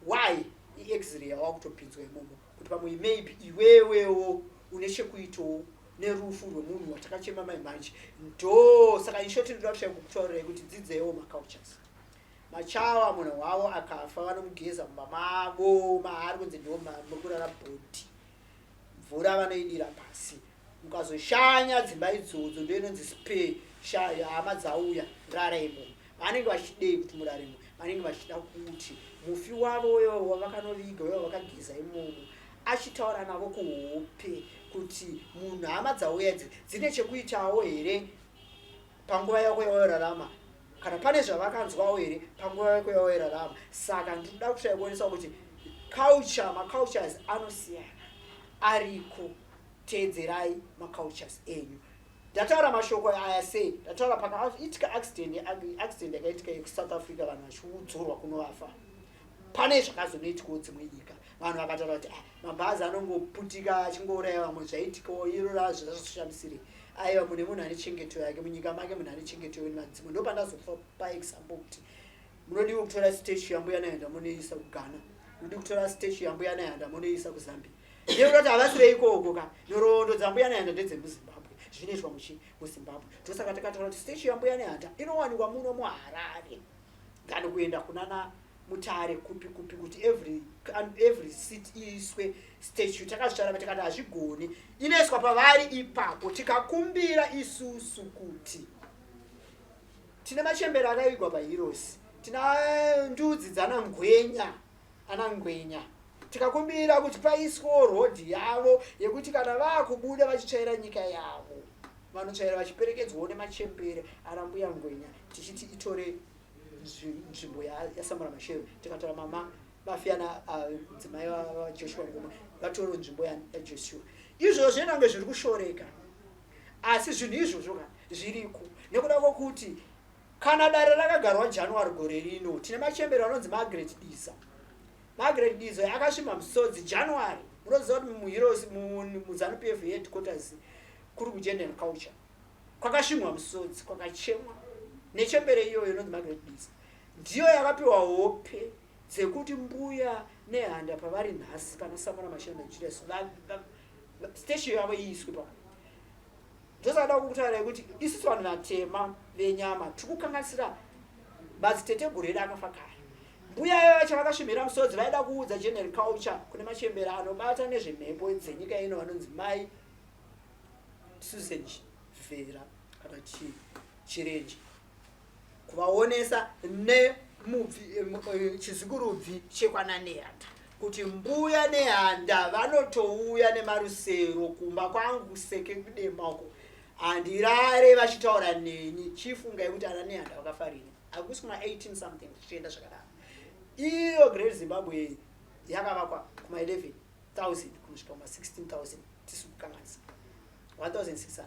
Why? Iexray yawakutopinzwa imomo kuti pamwe maybe iwewewo une chekuitawo nerufu rwemunhu watakachema mai manje. Ndo saka in short ndoda kushaya kukutaurirai kuti dzidzeiwo macultures. Machawa munhu wavo akafa vanomugeza mumba mavo maari kunzi ndo muri kurara bhodhi, mvura vanoidira pasi. Mukazoshanya dzimba idzodzo ndo inonzi spe shaya, hama dzauya rara imomo. Vanenge vachidei kuti muraremo? Vanenge vachida kuti mufi wavo uyo wavakanoviga, uyo wavakageza imomo, achitaura navo kuhope kuti munhu hama dzauya idzi dzine chekuitawo here panguva yako yawairarama, kana pane zvavakanzwawo here panguva yako yawairarama. Saka ndinoda kutsvai kuonesa kuti culture, macultures anosiyana ariko. Teedzerai macultures enyu. Ndataura mashoko aya sei? Ndataura pakaitika accident, accident yakaitika yekuSouth Africa, vanhu vachiudzorwa kunovafa. Pane zvakazonoitikawo dzimwe nyika, vanhu vakataura kuti, ah, mabhazi anongoputika achingouraya vamwe, zvaitikawo iro razvazvoshamisire. Aiwa, mune munhu ane chengeto yake munyika make, munhu ane chengeto nevadzimu. Ndo pandazopa paexample kuti munodiwa kutora statue yaMbuya Nehanda munoisa kuGhana, munodi kutora statue yaMbuya Nehanda munoisa kuZambia, nekuda kuti havasi veikoko ka. Nhoroondo dzaMbuya Nehanda ndedzemuZimbabwe, zvinoitwa muchi muZimbabwe. Ndosaka takataura kuti statue yaMbuya Nehanda inowanikwa muno muHarare than kuenda kunana Mutare, kupi kupi, kuti every city iiswe statue. Takazvitaura tikati hazvigoni, inoiswa pavari ipapo. Tikakumbira isusu kuti tine machembere akaigwa paHeroes, tina ndudzi dzana Ngwenya, ana Ngwenya, tikakumbira kuti paiswewo rodhi yavo yekuti kana vaakubuda vachitsvaira nyika yavo, vanotsvaira vachiperekedzwawo nemachembere ana Mbuya Ngwenya, tichiti itore nzvimbo yaSamora Machel. Tikatora mama Mafiyana, mudzimai vaJoshua Nkomo, vatore nzvimbo yaJoshua. Izvozvo zvinange zviri kushoreka, asi zvinhu izvozvo ka zviriko nekuda kwokuti kana dare rakagarwa January gore rino, tine machembere vanonzi Margaret Diza. Margaret Diza akasvima musodzi January. Munoziva kuti muHeroes, muZANU PF headquarters, kuri kuGender and Culture, kwakasvimwa musodzi, kwakachemwa nechembere iyoyo inonzi Margaret Diza. Ndiyo yakapiwa hope dzekuti Mbuya Nehanda pavari nhasi pana Samora Machel naJulius, statue yavo iiswe pa. Ndosada kukutaurai kuti isusu vanhu vatema venyama tiri kukanganisira madziteteguru edu akafa kare. Mbuya vacho vakasvimhira musodzi, vaida kuudza general culture kune machembere anobata nezvemhepo dzenyika ino vanonzi Mai Susan Vhera kana Chirenje, kuvaonesa nemubvi chizikurubvi chekwananehanda kuti Mbuya Nehanda vanotouya nemarusero kumba kwangu Seke kudema uko, handirare vachitaura neni. Chifungai kuti ana Nehanda vakafarini hakusi kuma 18 something zvichienda zvakadaro. Iyo Great Zimbabwe yakavakwa kuma 11 000 kunosvika kuma 16 000, tisi kukanganisa 1600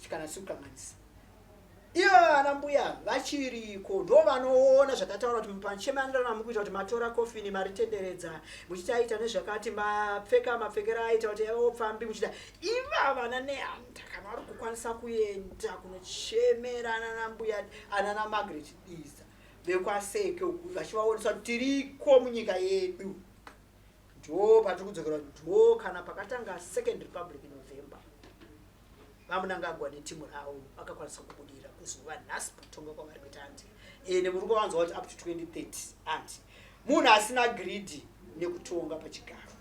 kana tisi kukanganisa. Ivo vana mbuya vachiriko, ndo vanoona zvatataura kuti pachemanirana mukuita kuti matora kofini, maritenderedza, muchiti aita nezvakati, mapfeka mapfekero aita kuti opfambi, muchita iva vana Nehanda kana vari kukwanisa kuenda kunochemera anana mbuya, anana Margaret Diza vekwaSeke uku, vachivaonesa kuti tiriko munyika yedu. Ndo patiri kudzokera, ndo kana pakatanga Second Republic November, vaMnangagwa netimu ravo vakakwanisa kubudira kuzova nhasi kutonga kwavari kuita, anti ende muri kuvanzwa kuti up to 2030, anti munhu asina greed nekutonga pachigaro,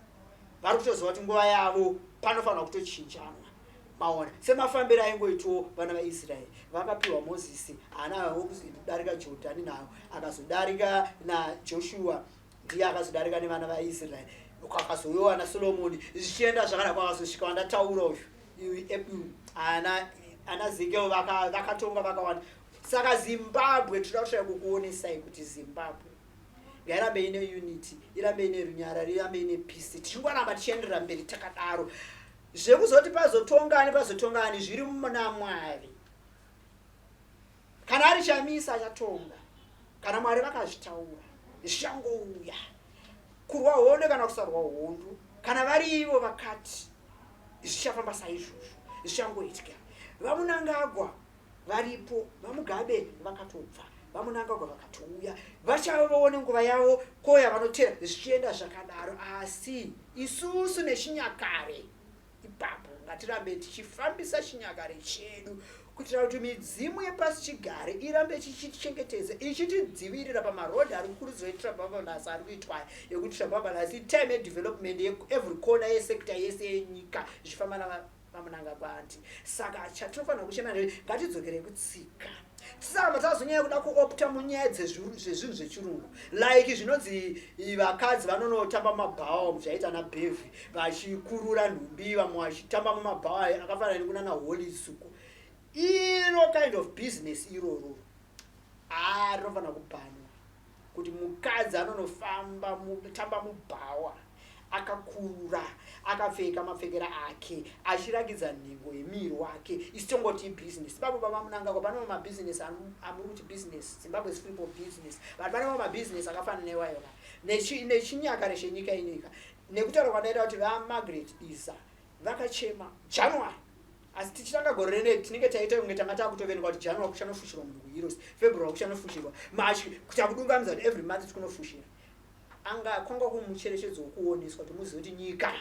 vari kutoziva kuti nguva yavo panofanirwa kutochinjanwa. Maona semafambiro aingoitwo vana vaIsraeri, vakapiwa Mozisi, haana kudarika Jordhani nayo, akazodarika naJoshua, ndiye akazodarika nevana vaIsraeri, kwakazouyiwa naSolomoni, zvichienda zvakada, kwakazosvika vandataura uyu ana Zekeo, vakatonga vakawanda. Saka Zimbabwe tinoda kusvika kukuonesai kuti Zimbabwe ngairambe ine unity, irambe ine runyararo, irambe ine peace, tichingoramba tichienderera mberi takadaro. Zvekuzoti pazotongani, pazotongani, zviri muna Mwari. Kana ari Chamisa achatonga, kana Mwari vakazvitaura, zvichangouya. Kurwa hondo kana kusarwa hondo, kana vari ivo vakati zvichafamba saizvozvo, zvichangoitika. VaMnangagwa varipo, vaMugabe vakatobva, vaMnangagwa vakatouya, vachavawo nenguva yavo koya vanotera, zvichienda zvakadaro. Asi isusu nechinyakare ipapo ngatirambe tichifambisa chinyakare chedu kuitira kuti midzimu yepasi chigare irambe ichitichengetedza, ichitidzivirira pamarodhi ari kukurudzirwa eTrabablas ari kuitwa, yekuti Trabablas itime yedevelopment yeevery corner yesector yese yenyika, zvichifamba navaMnangagwa, anti. Saka chatinofanira kuchema, ngatidzokerei kutsika, tisaramba tazonyanya kuda kuopta munyaya dzezvinhu zvechirungu, like zvinonzi vakadzi vanonotamba mumabhawa, zvaita ana Bhevhi vachikurura nhumbi, vamwe vachitamba mumabhawa akafanana nekunana Holisuku. Iro kind of business iroro a rinofanira kubhanwa, kuti mukadzi anonofamba tamba mubhawa. Akakura akapfeka mapfekero ake achirakidza nhengo yemuviri wake. Isu tongoti ibhizinesi. Ipapo baba Mnangagwa, pane mamwe mabhizinesi amuri kuti business, Zimbabwe is free for business, but pane mamwe mabhizinesi akafanana neiwayo nechinyakare chenyika inoika. Nekutaura kwandaita kuti vaMargaret Diza vakachema January, asi tichitanga gore rene tinenge taita kunge tanga takutoverenga kuti January kuchanofushirwa munhu kuHeroes, February kuchanofushirwa, March kuchakudungamidza kuti every month tikunofushira. Anga kwanga kumucherechedzo wekuoneswa kuti muzive kuti nyika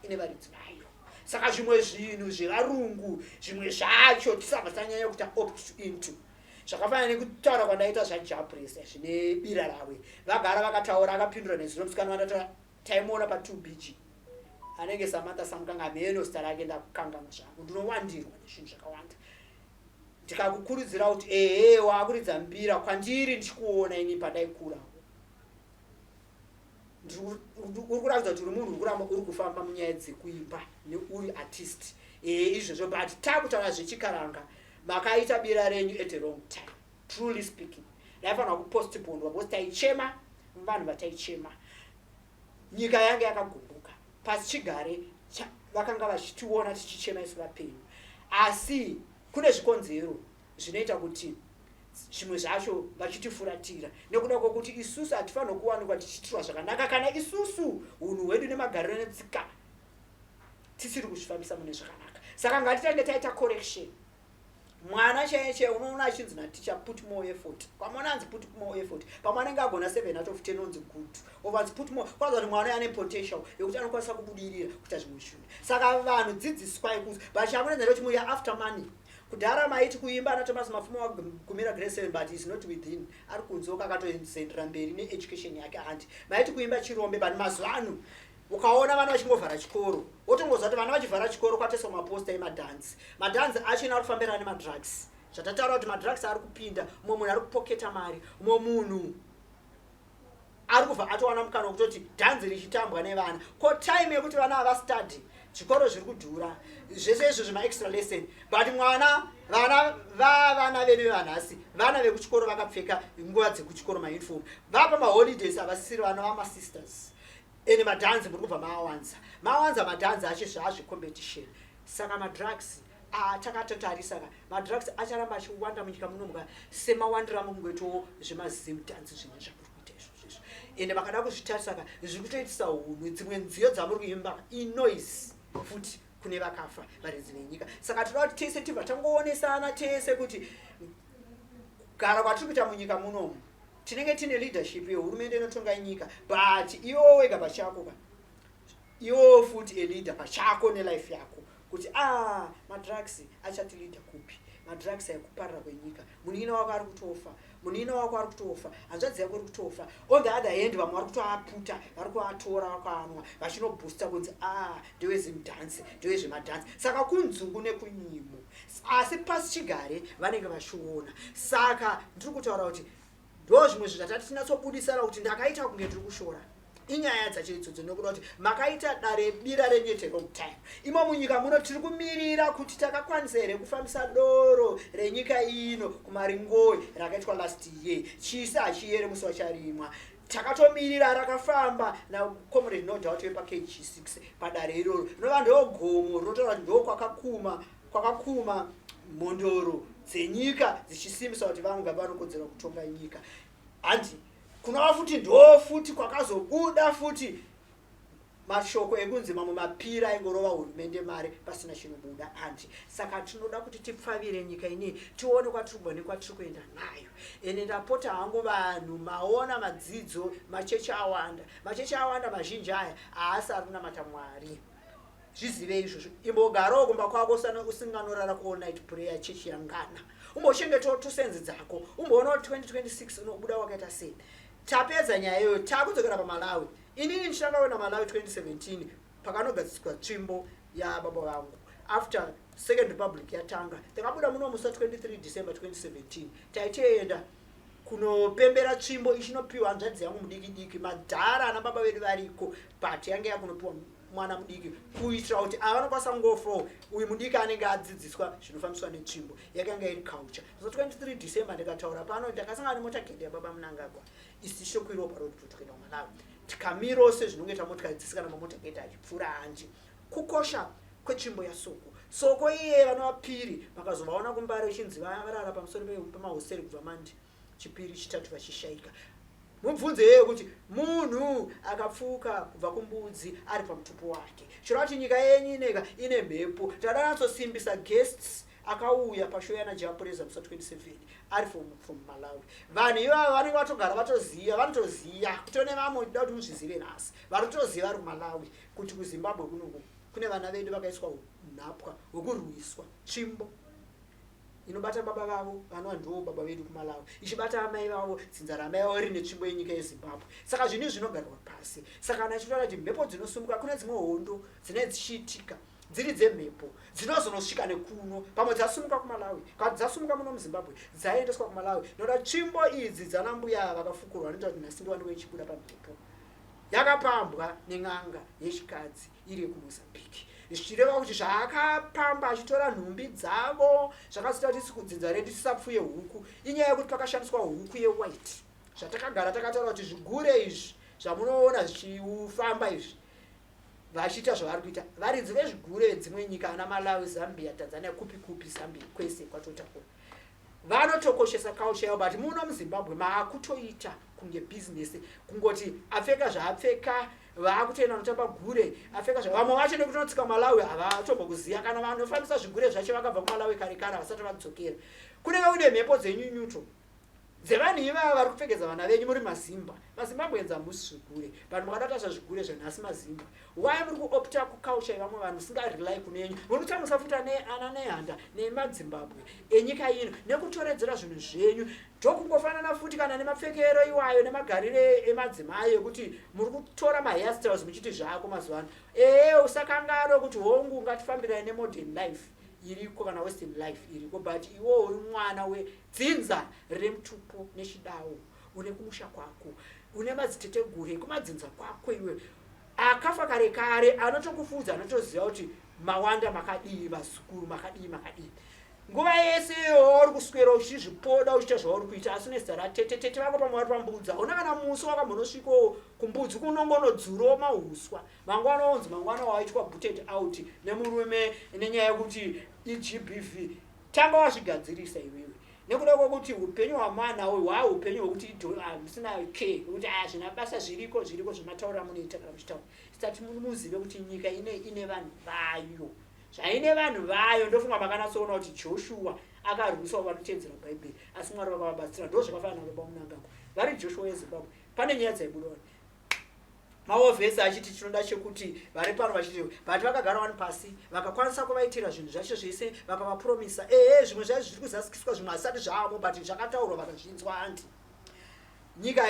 ine varidzi vayo. Saka zvimwe zvinhu zvevarungu, zvimwe zvacho tisabva tanyanya kuita opt into, zvakafanana nekutaura kwandaita zvaJah Prayzah zvine bira rawe. Vagara vakataura, akapindura nezuro musikana wandataura, taimuona pa2 bg, anenge Samantha Samukanga, mheno zita rake ndakukanganwa zvangu, ndinowandirwa nezvinhu zvakawanda. Ndikakukurudzira kuti ehe, waakuridza mbira kwandiri, ndichikuona ini pandaikura, uri kuratidza kuti uri munhu uri kuramba uri kufamba munyaya dzekuimba neuri artist, ehe, izvozvo. But takutaura zvechikaranga, makaita bira renyu at a wrong time. Truly speaking, raifanirwa kupostponwa because taichema vanhu vataichema, nyika yange yakagumbuka pasi chigare, vakanga vachitiona tichichema isu vapenyu. Asi kune zvikonzero zvinoita kuti zvimwe zvacho vachitifuratira, nekuda kwokuti isusu hatifaniri kuwanikwa tichiitirwa zvakanaka kana isusu unhu hwedu nemagariro netsika tisiri kuzvifambisa mune zvakanaka. Saka ngatitange taita correction. Mwana chaiye chaiye unoona achinzi naticha, "Put more effort." Kwamwana anzi "Put more effort," pamwe anenge agona 7 out of 10, onzi "Good," ovanzi "Put more," kwanza kuti mwana ane potential yekuti anokwanisa kubudirira kuita zvimwe zvinhu. Saka vanhu dzidziswai kuti, but chakunenza ndekuti muri after money. Kudhara maiti kuimba ana Thomas Mapfumo wagumira grade 7, but is not within, ari kunze akatoendera mberi needucation yake. Handi maiti kuimba chirombe? But mazuva ano ukaona vana vachingovhara chikoro, wotongoziva kuti vana vachivhara chikoro kwateswa maposta emadhanzi. Madhanzi acho ari kufambirana nemadrugs, zvatataura kuti madrugs ari kupinda. Mumwe munhu ari kupoketa mari, mumwe munhu ari kubva atowana mukana wekutoti dhanzi richitambwa nevana. Ko time yekuti vana havastudy, zvikoro zviri kudhura, zvese izvo zvemaextra lesson, but mwana, vana vavana vedu vevanhasi, vana vekuchikoro vakapfeka nguva dzekuchikoro mauniform, vapa maholidays havasisiri vana vamasisters. Ende madhanzi muri kubva maawanza, maawanza madhanzi acho zvaazvecompetition. Saka madrugs takatotarisa ka, madrugs acharamba achiwanda munyika munomuka semawandiro amungoitawo zvemazimdhanzi zvinhu zvamuri kuita izvozvo izvo. Ende makada kuzvitarisa ka, zviri kutoitisa unhu dzimwe nziyo dzamuri kuimba inoise futi kune vakafa, varidzi venyika. Saka toda kuti tese tibva tangoonesana tese kuti kugara kwatiri kuita munyika munomu, tinenge tine leadership yehurumende inotonga nyika, but iwewo wega pachako ka, iwewo futi eleader pachako nelife yako, kuti a ah, madrugs achatileada kupi? Madrugs aikuparira kwenyika. Munin'ina wako ari kutofa, munin'ina wako ari kutofa, hanzvadzi yako iri kutofa. On the other hand, vamwe vari kutoaputa, vari kuatora vakaanwa vachinoboosta kunzi a ah, ndewezimudhansi, ndewezvemadhansi. Saka kunzungu nekunyimo, asi pasi chigare vanenge vachiona. Saka ndiri kutaura kuti ndo zvimwe zvinhu zvatati tinyatsobudisana kuti ndakaita kunge ndiri kushora inyaya dzacho idzodzo, nekuda kuti makaita dare bira renyu at wrong time. Imo munyika muno tiri kumirira kuti takakwanisa here kufambisa doro renyika ino kumaringoi rakaitwa last year. Chisi hachiyere musi wacharimwa. Takatomirira rakafamba nacomrade No Doubt wepaKG6 padare iroro, rinova ndo gomo rinotaura kuti ndo kwakakuma kwakakuma mhondoro dzenyika dzichisimbisa kuti vamwe vanokodzera kutonga nyika. Handi kunova futi ndo futi kwakazobuda futi mashoko ekunzi mamwe mapira aingorova hurumende mari pasina chinobuda, handi? Saka tinoda kuti tipfavire nyika inei, tione kwatiri kubva nekwatiri kuenda nayo. Ende ndapota hangu vanhu, maona madzidzo, machechi awanda, machechi awanda, mazhinji aya haasi ari kunamata Mwari. Zvizivei izvozvo. Imbogarawo kumba kwako usinganorara ku all night prayer chechi yangana, umbochengetawo tusenzi dzako, umboona kuti 2026 unobuda wakaita sei. Tapedza nyaya iyoyo, takudzokera paMalawi. Inini ndichitanga kuenda Malawi 2017, pakanogadziswa tsvimbo yababa vangu after Second Republic yatanga. Takabuda muno musi wa23 December 2017, taitoenda kunopembera tsvimbo ichinopiwa hanzvadzi yangu mudiki diki. Madhara ana baba vedu variko, but yange yakunopiwa mwana mudiki kuitira kuti avanokwanisa kungofo uyu mudiki anenge adzidziswa zvinofambiswa netsvimbo. Yakanga iri culture. So 23 December, ndikataura pano, ndakasangana nemotaketi yababa Munangagwa, isi tichitokwirawo paroad kuti kuenda kuMalawi. Tikamiro sezvinongoita motikari dzese kana mamotaketi achipfuura hanti. Kukosha kwetsvimbo yaSoko. Soko iye vanova Phiri vakazovaona kuMbare vachinzi varara pamusoro pemahositeri kubva mandi Chipiri Chitatu vachishaika. Mubvunze yeye kuti munhu akapfuka kubva kumbudzi ari pamutupo wake. Chireva kuti nyika yenyu ineka ine mhepo. Tadanatsosimbisa guests akauya pashow yana Jah Prayzah musi wa 27 ari from Malawi. Vanhu ivava vanenge vatogara vatoziva, vanotoziva kutone vamwe toda kuti muzvizive nhasi. Varikutoziva vari kuMalawi kuti kuZimbabwe kunoku kune vana vedu vakaiswa nhapwa hwekurwiswa tsvimbo inobata baba vavo vanova ndiwo baba vedu kuMalawi ichibata amai vavo dzinza ramai vavo rine tsvimbo yenyika yeZimbabwe. Saka zvinhu izvi zvinogarwa pasi. Saka kana achitaura kuti mhepo dzinosumuka kune dzimwe hondo dzinenge dzichiitika dziri dzemhepo dzinozonosvika nekuno pamwe dzasumuka kuMalawi kana dzasumuka muno muZimbabwe dzaendeswa kuMalawi noda tsvimbo idzi dzana mbuya vakafukurwa vanoita kuti nhasi ndiwanikwe ichibuda pamhepo yakapambwa nen'anga yechikadzi iri yekuMozambique zvichireva kuti zvaakapamba achitora nhumbi dzavo zvakazoita kuti isu kudzinza redu tisapfuye huku inyaya yekuti pakashandiswa huku yewhite zvatakagara takataura kuti zvigure izvi zvamunoona zvichifamba izvi vachiita zvavari kuita varidzi vezvigure vedzimwe nyika ana Malawi, Zambia, Tanzania, kupi kupi, Zambia kwese kwatotakura vanotokoshesa culture yavo but muno muZimbabwe maakutoita kunge business kungoti apfeka zvaapfeka vaakutoenda notamba gure apfeka zva vamwe vacho nekutonotsika Malawi havatombokuziva kana vanofambisa zvigure zvacho vakabva kuMalawi kare kare vasati vadzokera kunenge kune mhepo dzenyunyuto dzevanhu ivava vari kupfekedza vana venyu muri maZimba. MaZimbabweans hamusi zvigure but mukada kutarisa zvigure zvanhasi maZimba why muri kuopta kuculture yevamwe vanhu musingarely kune yenyu muri kutsamwisa futi ana Nehanda nemadzimbabwe enyika ino nekutoredzera zvinhu zvenyu ndokungofanana futi kana nemapfekero iwayo nemagarire emadzimai ekuti muri kutora mahairstyles muchiti zvako mazuva ano ee usakanganwe kuti hongu ngatifambirai nemodern life iriko kana western life iriko but iwewo uri mwana wedzinza rine mutupo nechidawo une kumusha kwako une madziteteguru ekumadzinza kwako iwe akafa kare kare anotokufuudza anotoziva kuti mawanda makadii vazukuru makadii makadii nguva yese iyoyo uri kuswera uchizvipoda uchiita zvauri kuita asi une zita ratete tete vako pamwe vari pambudzi hauna kana musi wakambonosvikawo kumbudzi kunongonodzurawo mahuswa Mangwana onzi mangwana waitwa booted out nemurume nenyaya yekuti iGBV. Tanga wazvigadzirisa iwewe. Nekuda kwekuti upenyu hwamwana uyu hwaa upenyu hwekuti musina care kuti hazvina basa zviriko zviriko zvemataura munoita kana muchitaura. Sati muzive kuti nyika ine ine vanhu vayo. Zvaine vanhu vayo ndofunga makanatsoona kuti Joshua akarwiswa vanotedzera Bhaibheri asi Mwari vakavabatsira ndozvakafanana nababa Mnangagwa. Vari Joshua weZimbabwe pane nyaya dzaibuda mawovhesi achiti tinoda chekuti vari pano vachiti but vakagara wani pasi vakakwanisa kuvaitira zvinhu zvacho zvese vakavapromisa ehe zvimwe zvacho zviri kuzasikiswa zvimwe hazvisati zvavamo but zvakataurwa vakazvinzwa anti nyika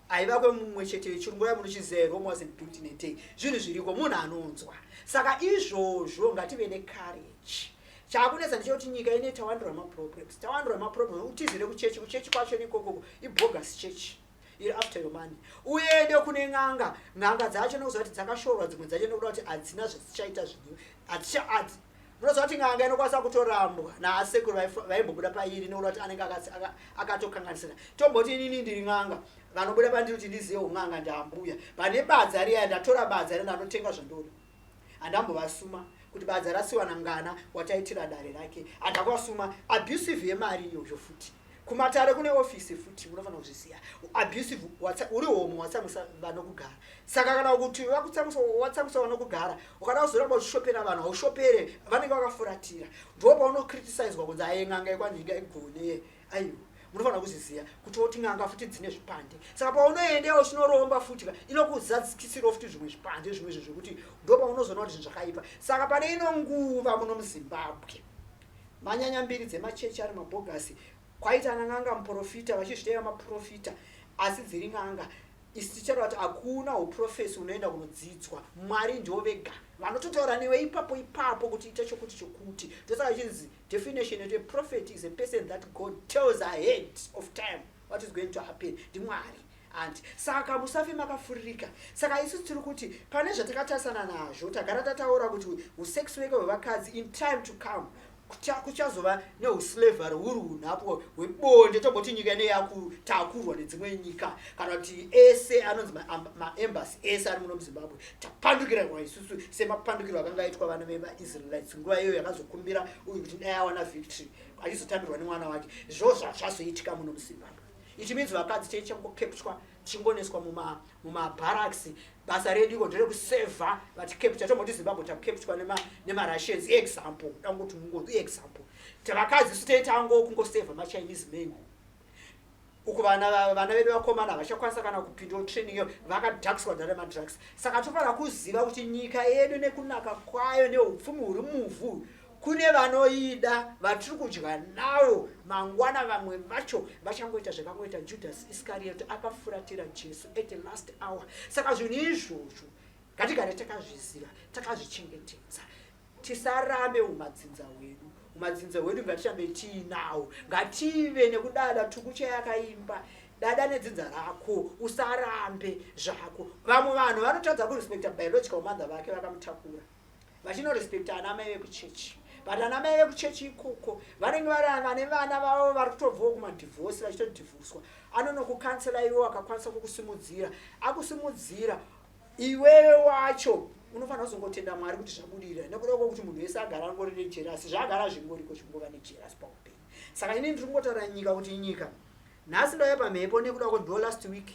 haivakwe mumwe chete chirungu ya munochiziva Rome wasn't built in a day zvinhu zviriko munhu anonzwa saka izvozvo ngative necourage Chakunetsa ndechekuti nyika ine tawandirwa maproblems tawandirwa maproblems utizire kuchechi kuchechi kwacho nikokoko ibogus church iri after your money uende kune n'anga n'anga dzacho nekuziva kuti dzakashorwa dzimwe dzacho nekuda kuti hadzina zvadzichaita zvini hadzichaadzi munoziva kuti n'anga inokwanisa kutorambwa naasekuru vaimbobuda pairi nekuda kuti anenge akatokanganisira tomboti inini ndiri n'anga vanobuda pandiri kuti ndizive un'anga ndaambuya pane badza riya ndatora badza riya ndanotenga zvandoda handambovasuma kuti badza rasiwa nangana wataitira dare rake handakuvasuma abusive yemari iyoyo futi kumatare kune ofisi futi unofanira kuzviziva abusive uri homo watsamwisa vanokugara saka kana kuti vakutsamwisa watsamwisa vanokugara ukada kuzoramba uchishopera vanhu haushopere vanenge vakafuratira ndo paunocriticizwa kunzi aye n'anga yekwanhinga igone aiwa munofanira kuzviziva kuti oti n'anga futi dzine zvipande saka paunoendewo uchinoromba futi ka inokuzadzikisirawo futi zvimwe zvipande zvimwe izvo zvekuti ndo paunozoona kuti zvinhu zvakaipa saka pane ino nguva muno muZimbabwe manyanya mbiri dzemachechi ari mabhogasi kwaita ana n'anga muprofita vachizviteva maprofita asi dziri n'anga isu tichataura kuti hakuna uprofesi unoenda kunodzidzwa Mwari ndivo vega vanototaura newe ipapo ipapo kuti ita chokuti chokuti ndosaka chinzi definition yekuti a prophet is a person that God tells ahead of time what is going to happen ndiMwari and saka musafe makafuririka saka isu tiri kuti pane zvatakatarisana nazvo tagara tataura kuti usex weke hwevakadzi in time to come. Kuchazova neuslavery huri hunhapwa hwebonde. Tomboti nyika ine takurwa nedzimwe nyika, kana kuti ese anonzi maembassy ese ari muno muZimbabwe tapandukirwa isusu, semapandukiro akanga aitwa vana vemaIsraelites nguva iyoyo yakazokumbira uyu kuti dai awana victory achizotambirwa nemwana wake. Zvo zvazvazoitika muno muZimbabwe. It means vakadzi tichangokeptwa, tichingoneswa mumabarracks. Basa redu iko nderekusevha vatikepta. Tomboti Zimbabwe takeptwa nemaRussians, example, dangoti mungo example, tavakadzi isu teitango kungosevha maChinese men uku. Vana vedu vakomana havachakwanisa kana kupindawo training iyo, vakadhakiswa dhara madrugs. Saka tofanira kuziva kuti nyika yedu nekunaka kwayo neupfumi huri muvhu, kune vanoida vatiri kudya navo. Mangwana vamwe vacho vachangoita zvakangoita Judas Iscariot, akafuratira Jesu at the last hour. Saka zvinhu izvozvo ngatigare takazviziva, takazvichengetedza. Tisarambe umadzinza hwedu. Umadzinza hwedu ngatirambe tiinawo, ngative nekudada. Tuku chayakaimba, dada nedzinza rako, usarambe zvako. Vamwe vanhu vanotadza kurespekta biological mother vake vakamutakura, vachinorespekta ana mai vekuchechi. But ana mai vekuchechi ikoko vanenge vari vane vana vavo vari kutobvawo kumadhivhosi, vachitodhivhoswa. Anonokukansela iwe akakwanisa kukusimudzira, akusimudzira iwewe wacho unofanira kuzongotenda Mwari kuti zvabudirira, nekuda kwokuti munhu wese agara angori nejealous. Zvagara zvingoriko, chingova nejealous paupenyu. Saka inini ndiri kungotaura nyika kuti nyika nhasi ndauya pamhepo nekuda kwekuti ndo last week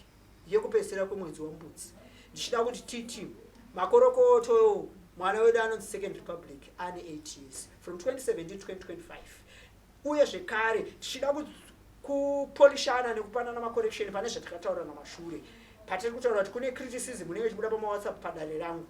yekupedzisira kwemwedzi waMbudzi, ndichida kuti titi makorokoto mwana wedu anonzi Second Republic ane 8 years, from 2017 2025. Uye zvekare tichida kupolishana nekupanana macorrection pane zvatakataura namashure, patiri kutaura kuti kune criticism inenge ichibuda pamaWhatsApp padare rangu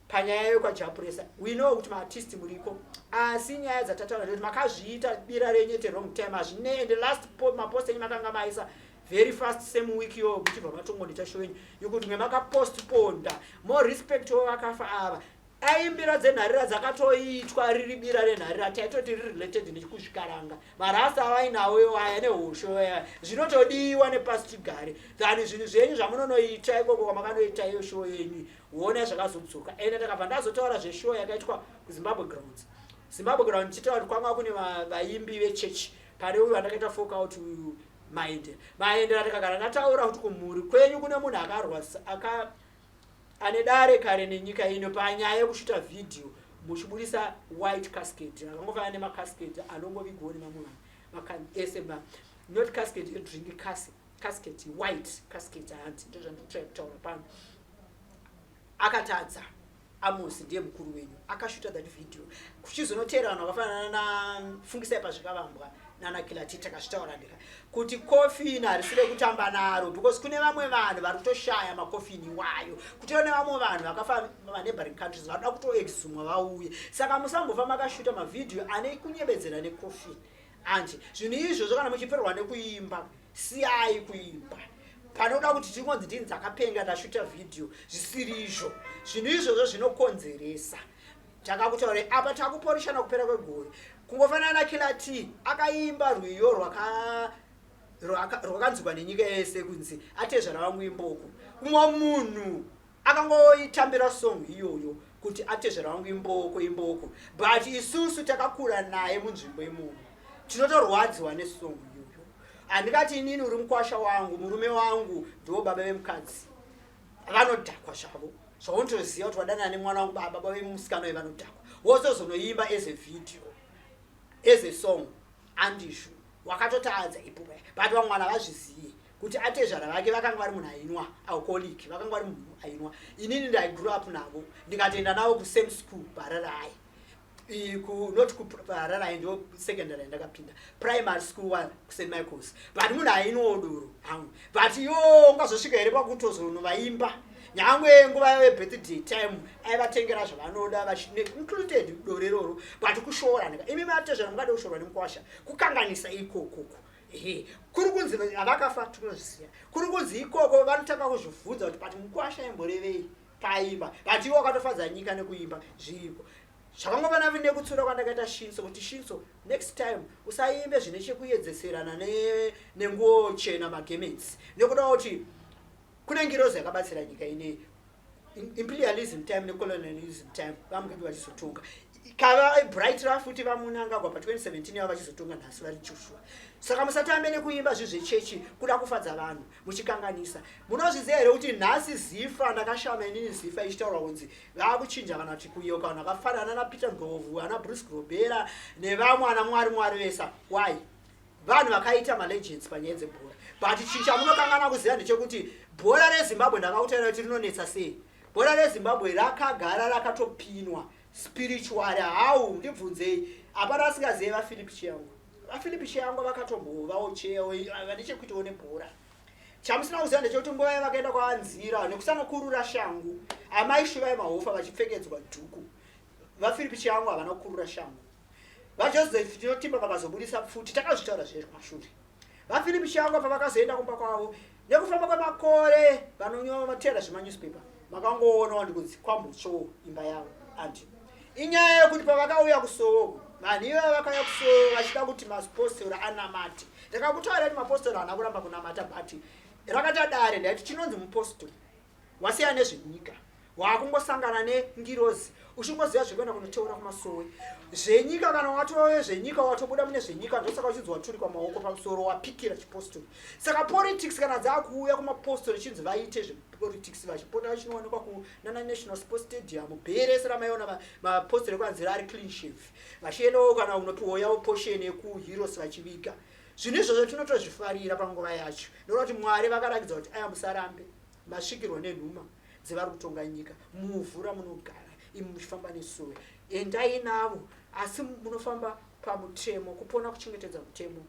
panyaya yekwaJah Prayzah. We know kuti maartist muriko, asi nyaya dzatataura ndekuti makazviita bira renyu at wrong time. Hazvine and last mapost enyu makanga maisa very fast, same week yo muchibva matongonita show yenyu yokuti mwe makapostponda. More respect wo vakafa ava. Aimbira dzenharira dzakatoitwa riri bira renharira, taitoti riri related nekuzvikaranga. Marasa avainawo iwo aya nehosho aya zvinotodiwa nepasi chigare than zvinhu zvenyu zvamunonoita ikoko kwamakanoita iyo show yenyu. Uone zvakazodzoka. Ende ndakabva ndazotaura zveshow yakaitwa kuZimbabwe Grounds. Zimbabwe Ground tichitaura kuti kwanga kune vaimbi vechechi. Pane uyu andakaita folk out uyu, Maendera. Maendera, ndakagara ndataura kuti kumhuri kwenyu kune munhu akarwasa aka ane dare kare nenyika ino panyaya yekushuta vhidhiyo muchibudisa white casket akangofanana nemacasket anongovigwawo nemamwe vanhu ese, not casket yedrink, casket, white casket. Hanzi ndo zvanditrai kutaura pano. Akatadza Amos, ndiye mukuru wenyu akashuta that video, kuchizonoteera vanhu vakafanana naFungisai pazvikavambwa nanaKiller T. Takazvitaura ndika kuti coffin harisi rekutamba naro, because kune vamwe vanhu vari kutoshaya macoffin iwayo, kutori nevamwe vanhu vakafa maneighboring countries vanoda kutoexhumwa vauye. Saka musambofa makashuta mavhidhiyo ane kunyebedzera necoffin andi zvinhu izvozvo. Kana muchipererwa nekuimba, siyai kuimba. Panoda kuti tingonzi ndini dzakapenga, ndashuta vhidhiyo zvisiri izvo. Zvinhu izvozvo zvinokonzeresa. Takakutaura apa, takuporishana kupera kwegore. Kungofanana naKiller T, akaimba rwiyo rwakanzwikwa nenyika yese kunzi atezvara vangu imboko. Umwe munhu akangoitambira song iyoyo kuti atezvara vangu imboko, imboko, but isusu takakura naye munzvimbo imomo tinotorwadziwa nesong iyoyo. Handingati inini uri mukwasha wangu, murume wangu ndiwo baba vemukadzi vanodhakwa zvavo, zvaunotoziva kuti wadanana nemwana wangu, baba vemusikana uyu vanodhakwa, wozozonoimba as a video, as a song. Andizvo, wakatotadza ipopa. But vamwe vanhu havazvizivi kuti atezvara vake vakanga vari munhu ainwa alcoholic, vakanga vari munhu ainwa. Inini ndai grew up navo, ndikatoenda navo kusame school paRarai, not kuRarai, ndo secondary yandakapinda, primary school wa kuSt Michaels. But munhu ainwawo doro hangu, but iwo ungazosvika here pakutozonovaimba? Nyangwe nguva yebirthday time aivatengera zvavanoda, included doro iroro. But kushora nika imi matezvara mungade kushorwa nemukwasha, kukanganisa ikokoko. Ehe, kuri kunzi havakafa, tinozviziva. Kuri kunzi ikoko vanotanga kuzvibvunza kuti but mukwasha imborevei paimba? But iwo wakatofadza nyika nekuimba zviriko. Zvakangofana nekutsura kwandakaita Shinso kuti Shinso, next time usaimbe zvine chekuyedzeserana nenguo chena, magarments, nekuda kuti kune ngirozi yakabatsira nyika inei. Imperialism time necolonialism time, vaMugabe vachizotonga, kava bright rafuti vaMnangagwa pa2017 yava vachizotonga, nhasi vari Joshua. Saka musatambe nekuimba zvezvechechi kuda kufadza vanhu muchikanganisa. Munozviziva here kuti nhasi ZIFA, ndakashama inini ZIFA ichitaurwa kunzi vaakuchinja kana kuti kuyeuka vanhu vakafanana naPeter Ndlovu, ana Bruce Grobbelaar nevamwe ana Mwari Mwari vesa. Why? Vanhu vakaita malegends panyaya dzebhora. But chinhu chamunokangana kuziva ndechekuti bhora reZimbabwe, ndakakutaura kuti rinonetsa sei, bhora reZimbabwe rakagara rakatopinwa spiritually. How? Ndibvunzei. Hapana asingazive vaPhilip Chiyangwa. VaPhilip Chiyangwa vakatombovawo cheo vane chekuitawo nebhora. Chamusina kuziva ndechekuti nguva yavakaenda kwaanzira nekusanokurura shangu, amai Shuvai Mahofa vachipfekedzwa dhuku, vaPhilip Chiyangwa havana kukurura shangu. VaJoseph Tinotimba vakazobudisa pfuti, takazvitaura zviri kumashure. VaPhilip Chiyangwa pavakazoenda kumba kwavo nekufamba kwemakore, vanonyovatera zvemanewspaper, makangoonawo ndikunzi kwambotsvo imba yavo. Andi inyaya yekuti pavakauya kusowoko, vanhu ivava vakauya kusowo vachida kuti mapostori anamate. Ndakakutaura kuti mapostori haana kuramba kunamata, but rakata dare ndaiti chinonzi mupostori wasiyana nezvenyika, wakungosangana nengirozi, uchingoziva zvekuenda kunoteura kumasowe. Zvenyika, kana watove zvenyika, watobuda mune zvenyika. Ndosaka uchinzi waturikwa maoko pamusoro, wapikira chipostori. Saka politics kana dzaakuuya kumapostori, chinzi vaite zvepolitics, vachipota vachinoonekwa kunana National Sports Stadium, bherese ramaiona mapostori ekwanzira ari clean shave, vachiendawo kana unopiwo yavo portion yekuheroes, vachiviga zvinhu izvozvo. Tinotozvifarira panguva yacho nekuda kuti Mwari vakarakidza kuti aya musarambe masvikirwa nenhuma dzevari kutonga nyika muvhu ramunogara imi muchifamba nesuwe. Endai navo, asi munofamba pamutemo. Kupona kuchengetedza mutemo,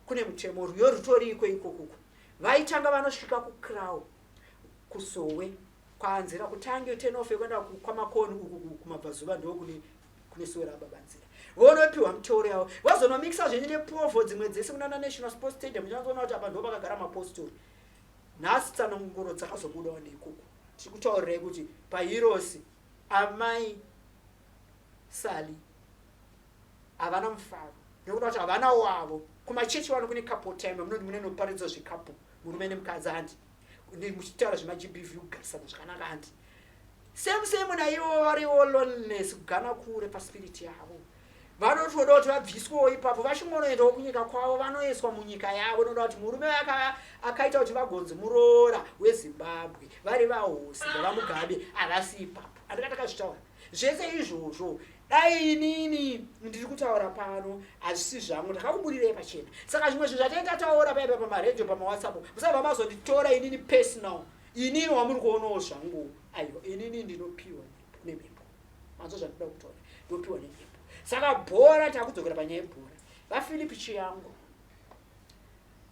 kune mutemo, rwiyo rutoriko ikokuko. Vaitanga vanosvika kukraal, kusowe kwaanzira kutange turn-off yekuenda kwaMakoni uku kumabvazuva, ndokune kune suwe rababanzira. Vonopiwa miteuro yavo, vazonomikisa zvenyu nepovho dzimwe dzese kunana National Sports Stadium. Uchanzoona kuti apa ndo pakagara mapostori. Nhasi tsananguro dzakazobudawo neikoko. Tiri kutaurirai kuti paHeroes amai Sali havana mufaro nekuda kuti havana wavo. Kumachechi vano kune couple time, munoti mune noparidzwa zvecouple, murume nemukadzi, handi muchitaura zvemaGBV, kugarisana zvakanaka, handi? Same same naivo variwo loneliness, kugana kure paspiriti yavo. Vanotoda kuti vabviswewo ipapo, vachingonoendawo kunyika kwavo, vanoiswa munyika yavo. Noda kuti murume akaita kuti vagonzi muroora weZimbabwe vari vahosi vaMugabe, havasi ipapo. Andika takazvitaura zvese izvozvo. Dai inini ndiri kutaura pano, hazvisi zvangu, ndakakuburirei pachena. Saka zvimwe zvinhu zvatinenge tataura paipa pamaredhio, pamawhatsapp, musabva mazonditora inini personal. Inini wamuri kuonawo zvangu, aiwa, inini ndinopiwa nemhepo. Manzo zvandinoda kutaura, ndinopiwa nemhepo. Saka bhora, takudzokera panyaya yebhora. VaPhilip Chiyangwa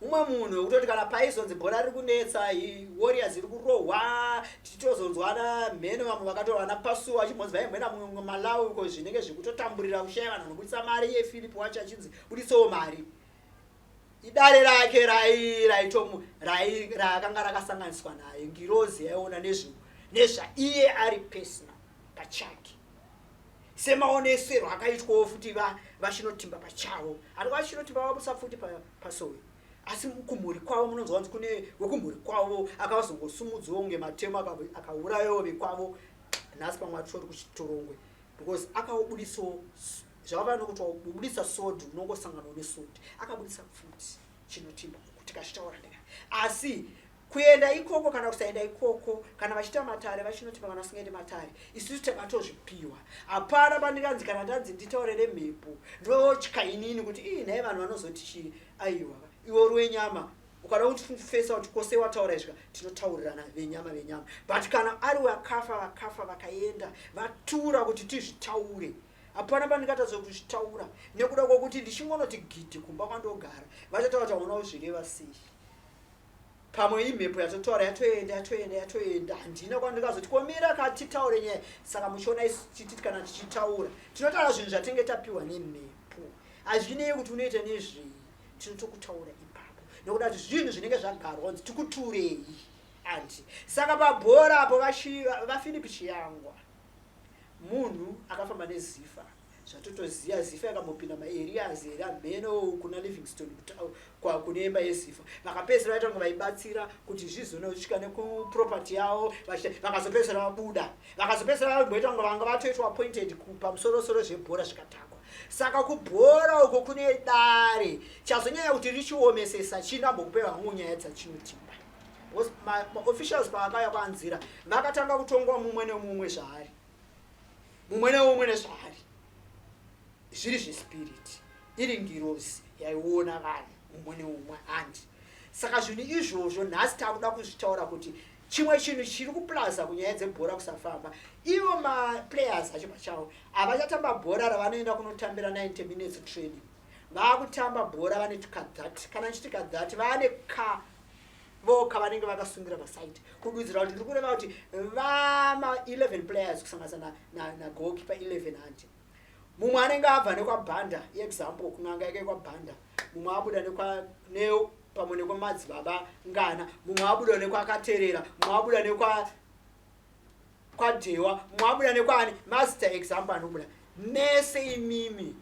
mumwe munhu wekutoti kana paizonzi bhora riri kunetsa, Warriors iri kurohwa, tichitozonzwana mheno vamwe vakatorwa napasuwa vachimbonzi vaimboenda Malawi uko, zvinenge zvekutotamburira kushaya vanhu vanobudisa mari. Iye Philip wacho achinzi budisawo mari. Idare rake raakanga rakasanganiswa naye, ngirozi yaiona nezvaiye ari personal pachake, semaoneserwo akaitwawo futi vaChinotimba pachavo. Ari vaChinotimba vabusa futi pasowe, asi kumhuri kwavo munonzwa kunzi kune wekumhuri kwavo akazongosumudzwawo kunge matemo, akaurayawo vekwavo. Nhasi pamwe atori kuchitorongwe because akaubudisawo zvava nokuti wabudisa sword, unongosanganawo nesword. Akabudisa pfuti Chinotimba kuti kazvitaura ndega. Asi kuenda ikoko kana kusaenda ikoko, kana vachiita matare vaChinotimba, kana vasingaiti matare, isusu takatozvipiwa. Hapana pandinganzi kana ndanzi nditaure nemhepo ndotya inini kuti ii nhai, vanhu vanozoti chii? Aiwa, iwe uri wenyama, ukada kutifesa kuti kose wataura izvika, tinotaurirana venyama venyama. But kana ari vakafa, vakafa, vakaenda, vatura kuti tizvitaure. Hapana pandingatadza kuzvitaura nekuda kwokuti ndichingonoti gidhi kumba kwandogara, vachataura kuti hauna kuzvireva sei. Pamwe imhepo yatotaura, yatoenda, yatoenda, yatoenda. Handina kwandingazoti komira katitaure nyaya. Saka muchiona titi kana tichitaura, tinotaura zvinhu zvatinge tapiwa nemhepo. Hazvinei kuti unoita nezvei, tinotokutaura ipapo nekuda kuti zvinhu zvinenge zvagarwa kunzi tikuturei, andi. Saka pabhora apo, vaPhilip Chiyangwa munhu akafamba neZIFA. Zvatotoziva Zifa yakambopinda maareas here, amheno kuna Livingston kune imba yeZifa. Vakapedzisira vaita kunge vaibatsira kuti zvizonosvika nekuproperty yavo, vakazopedzisira vabuda, vakazopedzisira vamboita kunge vanga vatoitwa appointed pamusorosoro zvebhora zvikadhakwa. Saka kubhora uko kune dare chazonyanya kuti richiomesesa chinambokupe vangu nyaya dzachinotimba, because maofficials pavakauya kwanzira vakatanga kutongwa mumwe nemumwe zvaari, mumwe neumwe nezvaari, zviri zvespirit, iri ngirozi yaiona vanhu mumwe neumwe handi. Saka zvinhu izvozvo nhasi takuda kuzvitaura kuti chimwe chinhu chiri kuplaza kunyaya dzebhora kusafamba, ivo maplayers acho pachavo havachatamba bhora ravanoenda kunotambira 90 minutes training. Vaakutamba bhora vane kadhati, kana nchiti kadhati, vane ka voka vanenge vakasungira pasaidi, kududzira kuti ndiri kureva kuti vama11 players kusanganisa nagoalkeeper 11 handi. Mumwe anenge abva nekwabhanda, example, kun'anga yake kwabhanda, mumwe abuda nekwa pamwe nekwamadzibaba ngana, mumwe abuda nekwakaterera, mumwe abuda nekwa kwadhewa, mumwe abuda nekwani, master example anobuda mese imimi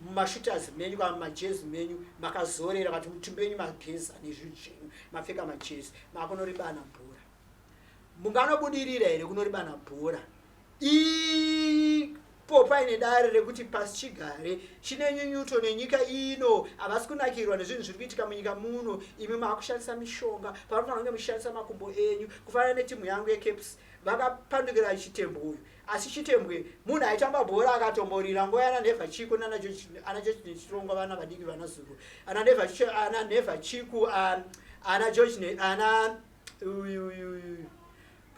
mumashooters menyu kana mumajezi menyu makazorera kati mutumbi wenyu mageza nezvinhu zvenyu, mapfeka majezi, makunoribana bhora. Munganobudirira here kunoribana bhora ipo paine dare rekuti pasi chigare chine nyunyuto nenyika ino? Havasi kunakirwa nezvinhu zviri kuitika munyika muno. Imi maakushandisa mishonga panofanira kunge muchishandisa makumbo enyu. Kufanana netimu yangu yeCaps, vakapandukira Chitembwe uyu, asi Chitembwe munhu aitamba bhora akatomborira nguva yana Never Chiku nana George Nechirongwa, vana vadiki vana Zulu, ana Never Chiku, ana George, ana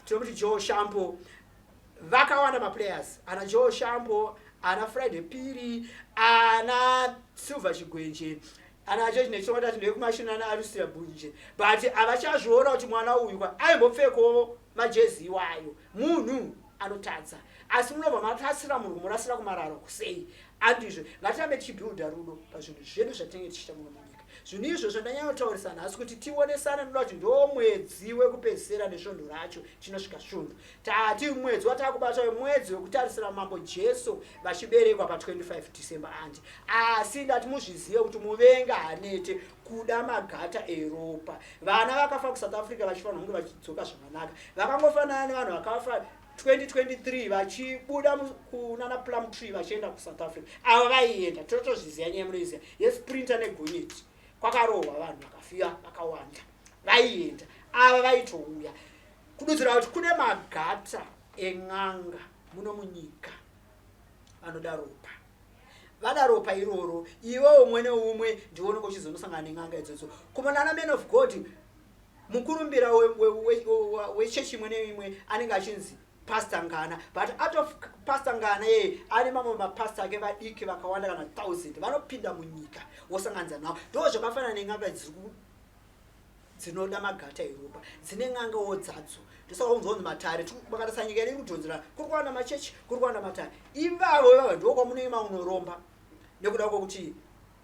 tinomuti Joe Shampo, vakawanda maplayers, ana Joe Shampo, ana Friday Piri, ana Silver Chigwenje, ana George Nechirongwa, tati ndekumashina, ana Arusia Bunje, but havachazviona kuti mwana uyu kwa aimbopfekawo majezi iwayo. Munhu anotadza, asi munobva matasira munhu kumurasira kumararo kusei? Andizvo. Ngatirambe tichibuilda rudo pazvinhu zvedu zvatinenge tichiita muno munyika. Zvinhu izvozvo ndanyanya kutaurisa nhasi kuti tionesane. Ndoda kuti ndo mwedzi wekupedzisira nesvondo racho tinosvika svondo tati mwedzi watakubata wemwedzi wekutarisira Mambo Jesu vachiberekwa pa25 December andi. Asi ndati muzvizive kuti muvenga hanete kuda magata eropa. Vana vakafa kuSouth Africa vachifanira kunge vachidzoka zvakanaka, vakangofanana nevanhu vakafa 2023 vachibuda kunana Plumtree vachienda kuSouth Africa. Ava vaienda, totozviziva, nyaya munoiziva yeSprinter negonyeti, kwakarohwa vanhu vakafiya vakawanda. Vaienda ava vaitouya, kududzira kuti kune magata en'anga muno munyika vanoda ropa. Vada ropa iroro, iwe umwe neumwe ndiwe unenge uchizonosangana nen'anga idzodzo. Kumonana man of God, mukurumbira wechechi imwe neimwe anenge achinzi Pastor Ngana, but out of Pastor Ngana yeye ane mamwe mapasta ake vadiki vakawanda kana thousand vanopinda munyika wosanganidza navo. Ndo zvakafanana nen'anga dziri dzinoda magata eropa, dzine n'angawo dzadzo. Ndosaka unzonzi matare makatarisa nyika iri kudhonzera, kuri kuwanda machechi, kuri kuwanda matare. Ivavo ivavo ndo kwamunoima unoromba nekuda kwokuti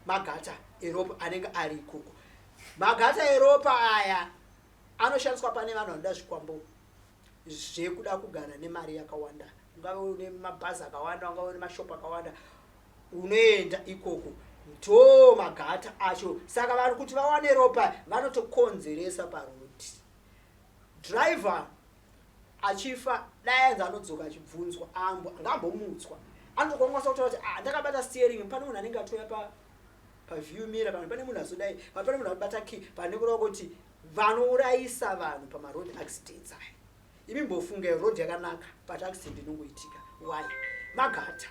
magata eropa anenge ari ikoko. Magata eropa aya anoshandiswa pane vanhu vanoda zvikwambo zvekuda kugara nemari yakawanda. Ungave une mabhazi akawanda, ungave une mashopu akawanda, unoenda ikoko, ndo magata acho. Saka vanhu kuti vawane ropa vanotokonzeresa parodi. Driver achifa, dai anzi anodzoka achibvunzwa, ambo angambomutswa, anotokwanisa kutaura kuti, "Ah, ndakabata steering." Pane munhu anenge atouya pa paview mirror, pamwe pane munhu azodai, pamwe pane munhu abata key. Pane kureva kuti vanourayisa vanhu pamaroad accidents aya. Imi mbofunga, road yakanaka but accident inongoitika. Why? Magata.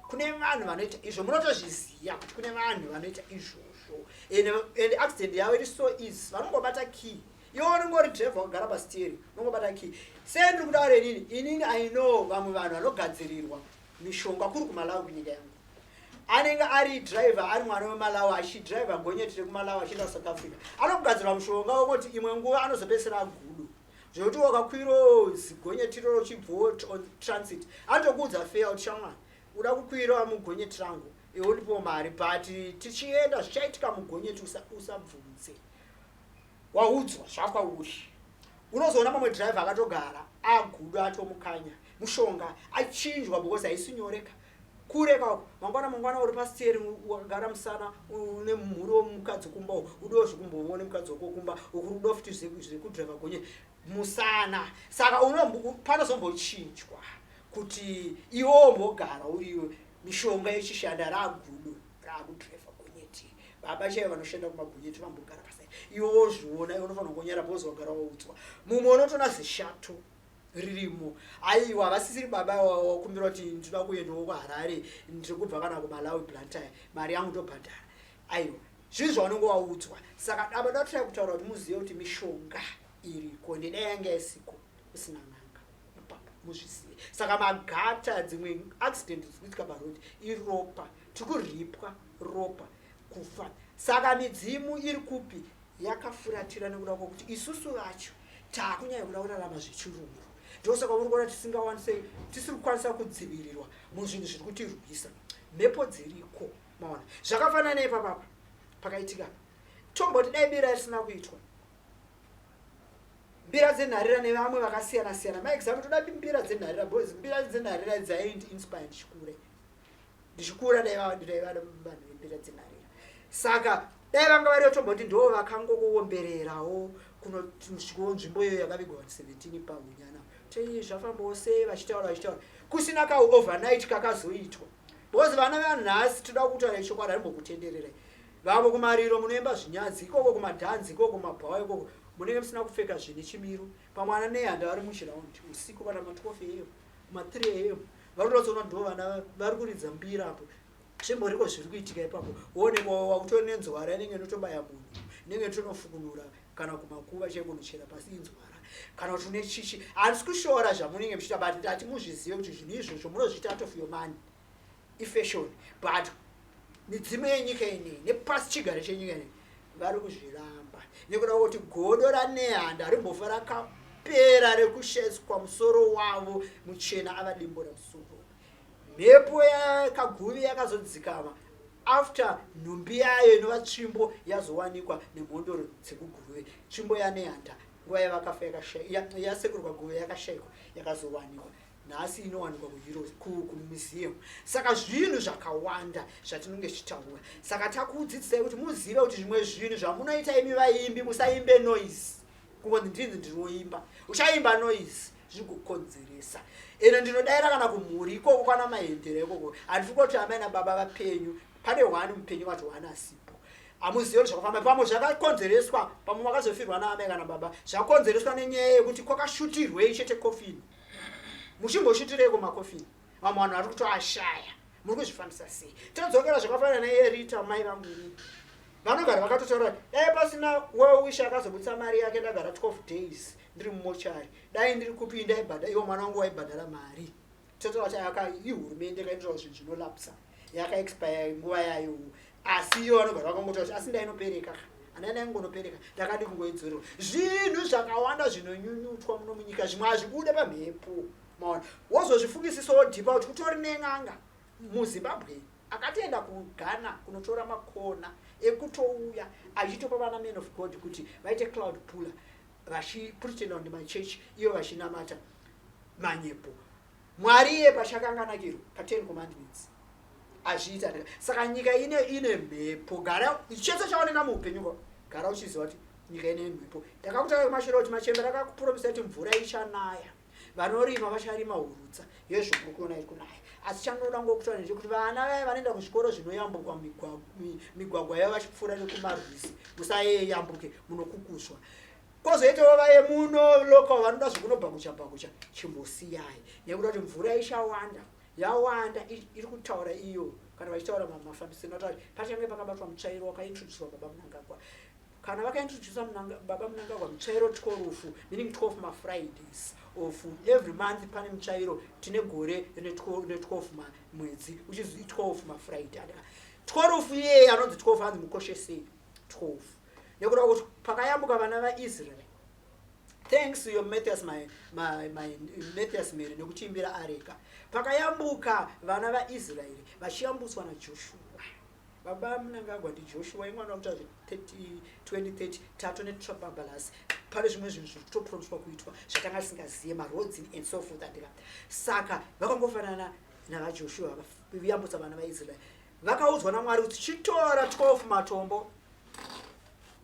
Kune vanhu vanoita izvo, munotozviziva kuti kune vanhu vanoita izvozvo, and accident yavo iri so easy. Vanongobata key, iwe unenge uri driver wakagara pasteering, unongobata key. Sendiri kutaura inini, inini I know vamwe vanhu vanogadzirirwa mishonga kuri kuMalawi, kunyika yangu. Anenge ari driver, ari mwana weMalawi, achidriver gonyeti rekuMalawi achienda kuSouth Africa. Anogadzirwa mushonga wekuti imwe nguva anozopedzisira agudo, zvekuti wakakwirawo zigonyeti iroro uchibvawo on transit, anotokuudza feya kuti, "Shamwari, uda kukwira mugonyeti rangu, iwe undipowo mari, but tichienda zvichaitika mugonyeti usabvunze, waudzwa zvakwauri." Unozoona mamwe driver akatogara agudo, atomukanya mushonga, achinjwa, because haisi nyoreka. Kure kako mangwana mangwana uri pasiteri wakagara musana une mhuri womukadzi kumba udiwo zvekumboona mukadzi wako kumba ukuri kuda futi zvekudriva gonye musana. Saka panozombochinjwa kuti iwe wombogara uriwe mishonga yechishanda ragudo raakudriva gonyeti. Baba chaivo vanoshanda kumagonyeti vambogara pasai, iwe wozviona, iwe unofanira kungonyara because wagara waudzwa. Mumwe unotoona zishato ririmo, aiwa vasisiri baba wakumbira kuti ndinoda kuendawo kuHarare, ndiri kubva kana kuMalawi, Blantyre, mari yangu ndobhadhara. Aiwa, zvinhu zvaunenge waudzwa. Saka apa ndotoya kutaura kuti muzive kuti mishonga iriko, ndedai yanga isiko usina n'anga ipapo, muzvizive. Saka magata, dzimwe accident dziri kuitika parodi iropa, tiri kuripwa ropa kufa. Saka midzimu iri kupi? Yakafuratira nekuda kwokuti isusu vacho taakunyanya kuda kurarama zvechirungu. Ndosaka uri kuona tisingawanise, tisiri kukwanisa kudzivirirwa muzvinhu zviri kutirwisa. Mhepo dziriko, maona zvakafanana neipapapa pakaitika. Tomboti dai bira risina kuitwa, mbira dzenharira nevamwe vakasiyana siyana, maexample, toda mbira dzenharira because mbira dzenharira dzaindi inspire ndichikure ndichikura ndaiva vanhu vembira dzenharira. Saka dai vanga variyo, tomboti ndo vakangokuombererawo kunosvikawo nzvimbo iyoyo yakavigwa vanhu 17 pahunyana, tei zvafambawo sei, vachitaura vachitaura kusina ka overnight kakazoitwa, because vana vanhasi, toda kutaura chokwadi, harimbokutendererai. Vamwe kumariro munoimba zvinyadzi ikoko, kumadhanzi ikoko, kumabhawa ikoko, munenge musina kupfeka zvine chimiro. Pamwe ana nehanda vari muchiraundi usiku kana ma12 am, ma3 am, vari kutotsona ndo vana vari kuridza mbira apo. Zvimboriko zviri kuitika ipapo, woonekwa wakutori nenzwara inenge inotobaya munhu, inenge itonofukunura kana kumakuva chaikunochera pasi inzwara, kana kuti une chichi. Handisi kushora zvamunenge muchiita, but ndati muzvizive kuti zvinhu izvozvo munozviita out of your money, ifashion, but midzimu yenyika ineyi nepasi chigare chenyika ineyi vari kuzviramba nekuda kwekuti godo raNehanda harimbofa rakapera rekusheswa musoro wavo muchena avadimbura musoro. Mhepo yakaguvi yakazodzikama after nhumbi yayo inova tsvimbo yazowanikwa nemhondoro dzekuGuruve. Tsvimbo yaNehanda nguva yavakafa yasekuru Kaguvi yakashayikwa, yakazowanikwa nhasi, inowanikwa kumuseum. Saka zvinhu zvakawanda zvatinonge tichitaura, saka takudzidzisai kuti muzive kuti zvimwe zvinhu zvamunoita imi vaimbi, musaimbe noise. Kungonzi ndinzi ndinoimba, uchaimba noise zvikukonzeresa. Ende ndinodayira kana kumhuri ikoko kwana Mahendera ikoko, handisi kuti amai nababa vapenyu, pane one mupenyu vati one asipo, hamuzivi kuti zvakafamba. Pamwe zvakakonzereswa, pamwe makazofirwa naamai kana baba, zvakonzereswa nenyaya yekuti kwakashutirwei chete kofini. Muchimboshutirei kumakofini? Vamwe vanhu vari kutoashaya, muri kuzvifambisa sei? Todzokera zvakafanana naErita, mai vangu inini vanogara vakatotaura, dai pasina well-wisher akazobudisa mari yake, ndagara 12 days ndiri mumochari, dai ndiri kupi? Ndaibhadha iwo mwana wangu waibhadhara mari. Totaura kuti aka ihurumende kainotaura zvinhu zvinolapsa, yakaexpire nguva yayo, asi iyo vanogara vakangotaura kuti asi ndainopereka ana ndaingonopereka, ndakadi kungoidzorerwa. Zvinhu zvakawanda zvinonyunyutwa muno munyika, zvimwe hazvibude pamhepo, maona. Wozozvifungisisawo deeper kuti kutori nen'anga muZimbabwe akatoenda kuGhana kunotora makona ekutouya achitopa vana man of God kuti vaite cloud puller, vachipretenda kuti machechi iyo vachinamata manyepo. Mwari iye pachakanganakirwa pa10 Commandments azviita. Saka nyika ine mhepo. Gara chese chaoneka muupenyu, gara uchiziva kuti nyika ine mhepo. Ndakakutaura kumashure kuti machembere akakupromisa kuti mvura ichanaya, vanorima vacharima hurutsa yezvo kuona iri kunaya. Asi chandinoda ngokutaura ndechekuti vana vaya vanoenda kuzvikoro zvinoyambukwa migwagwa yavo vachipfuura nekumarwizi, musayambuke, munokukuswa. Kwozoitawo vaye muno local vanoda zvekunobhakucha bhakucha, chimbosiyai nekuda kuti mvura ichawanda. Yawanda iri kutaura iyo, kana vachitaura mafambisiro, notaura pachange pakabatwa mutsvairo wakaintroducwa Baba Munangagwa. Kana vakaintroduca Baba Munangagwa mutsvairo 12, meaning 12 mafridays of every month pane mutsvairo. Tine gore rine 12 mwedzi, which is 12 mafriday. 12 iyeye anonzi 12, anzi mukoshesei 12 nekuda kuti pakayambuka vana vaIsrael. Thanks your Mathias, my Mathias Mary nekutiimbira areka. Pakayambuka vana vaIsraeri vachiyambutswa naJoshua, Baba Munangagwa ndiJoshua imwana wakuta 2030 tato netrababalas. Pane zvimwe zvinhu zviri kutopromiswa kuitwa zvatanga tisingazive, maroads and so forth, andika. Saka vakangofanana. navaJoshua vayambutsa vana vaIsraeri, vakaudzwa naMwari kuti chitora 12 matombo,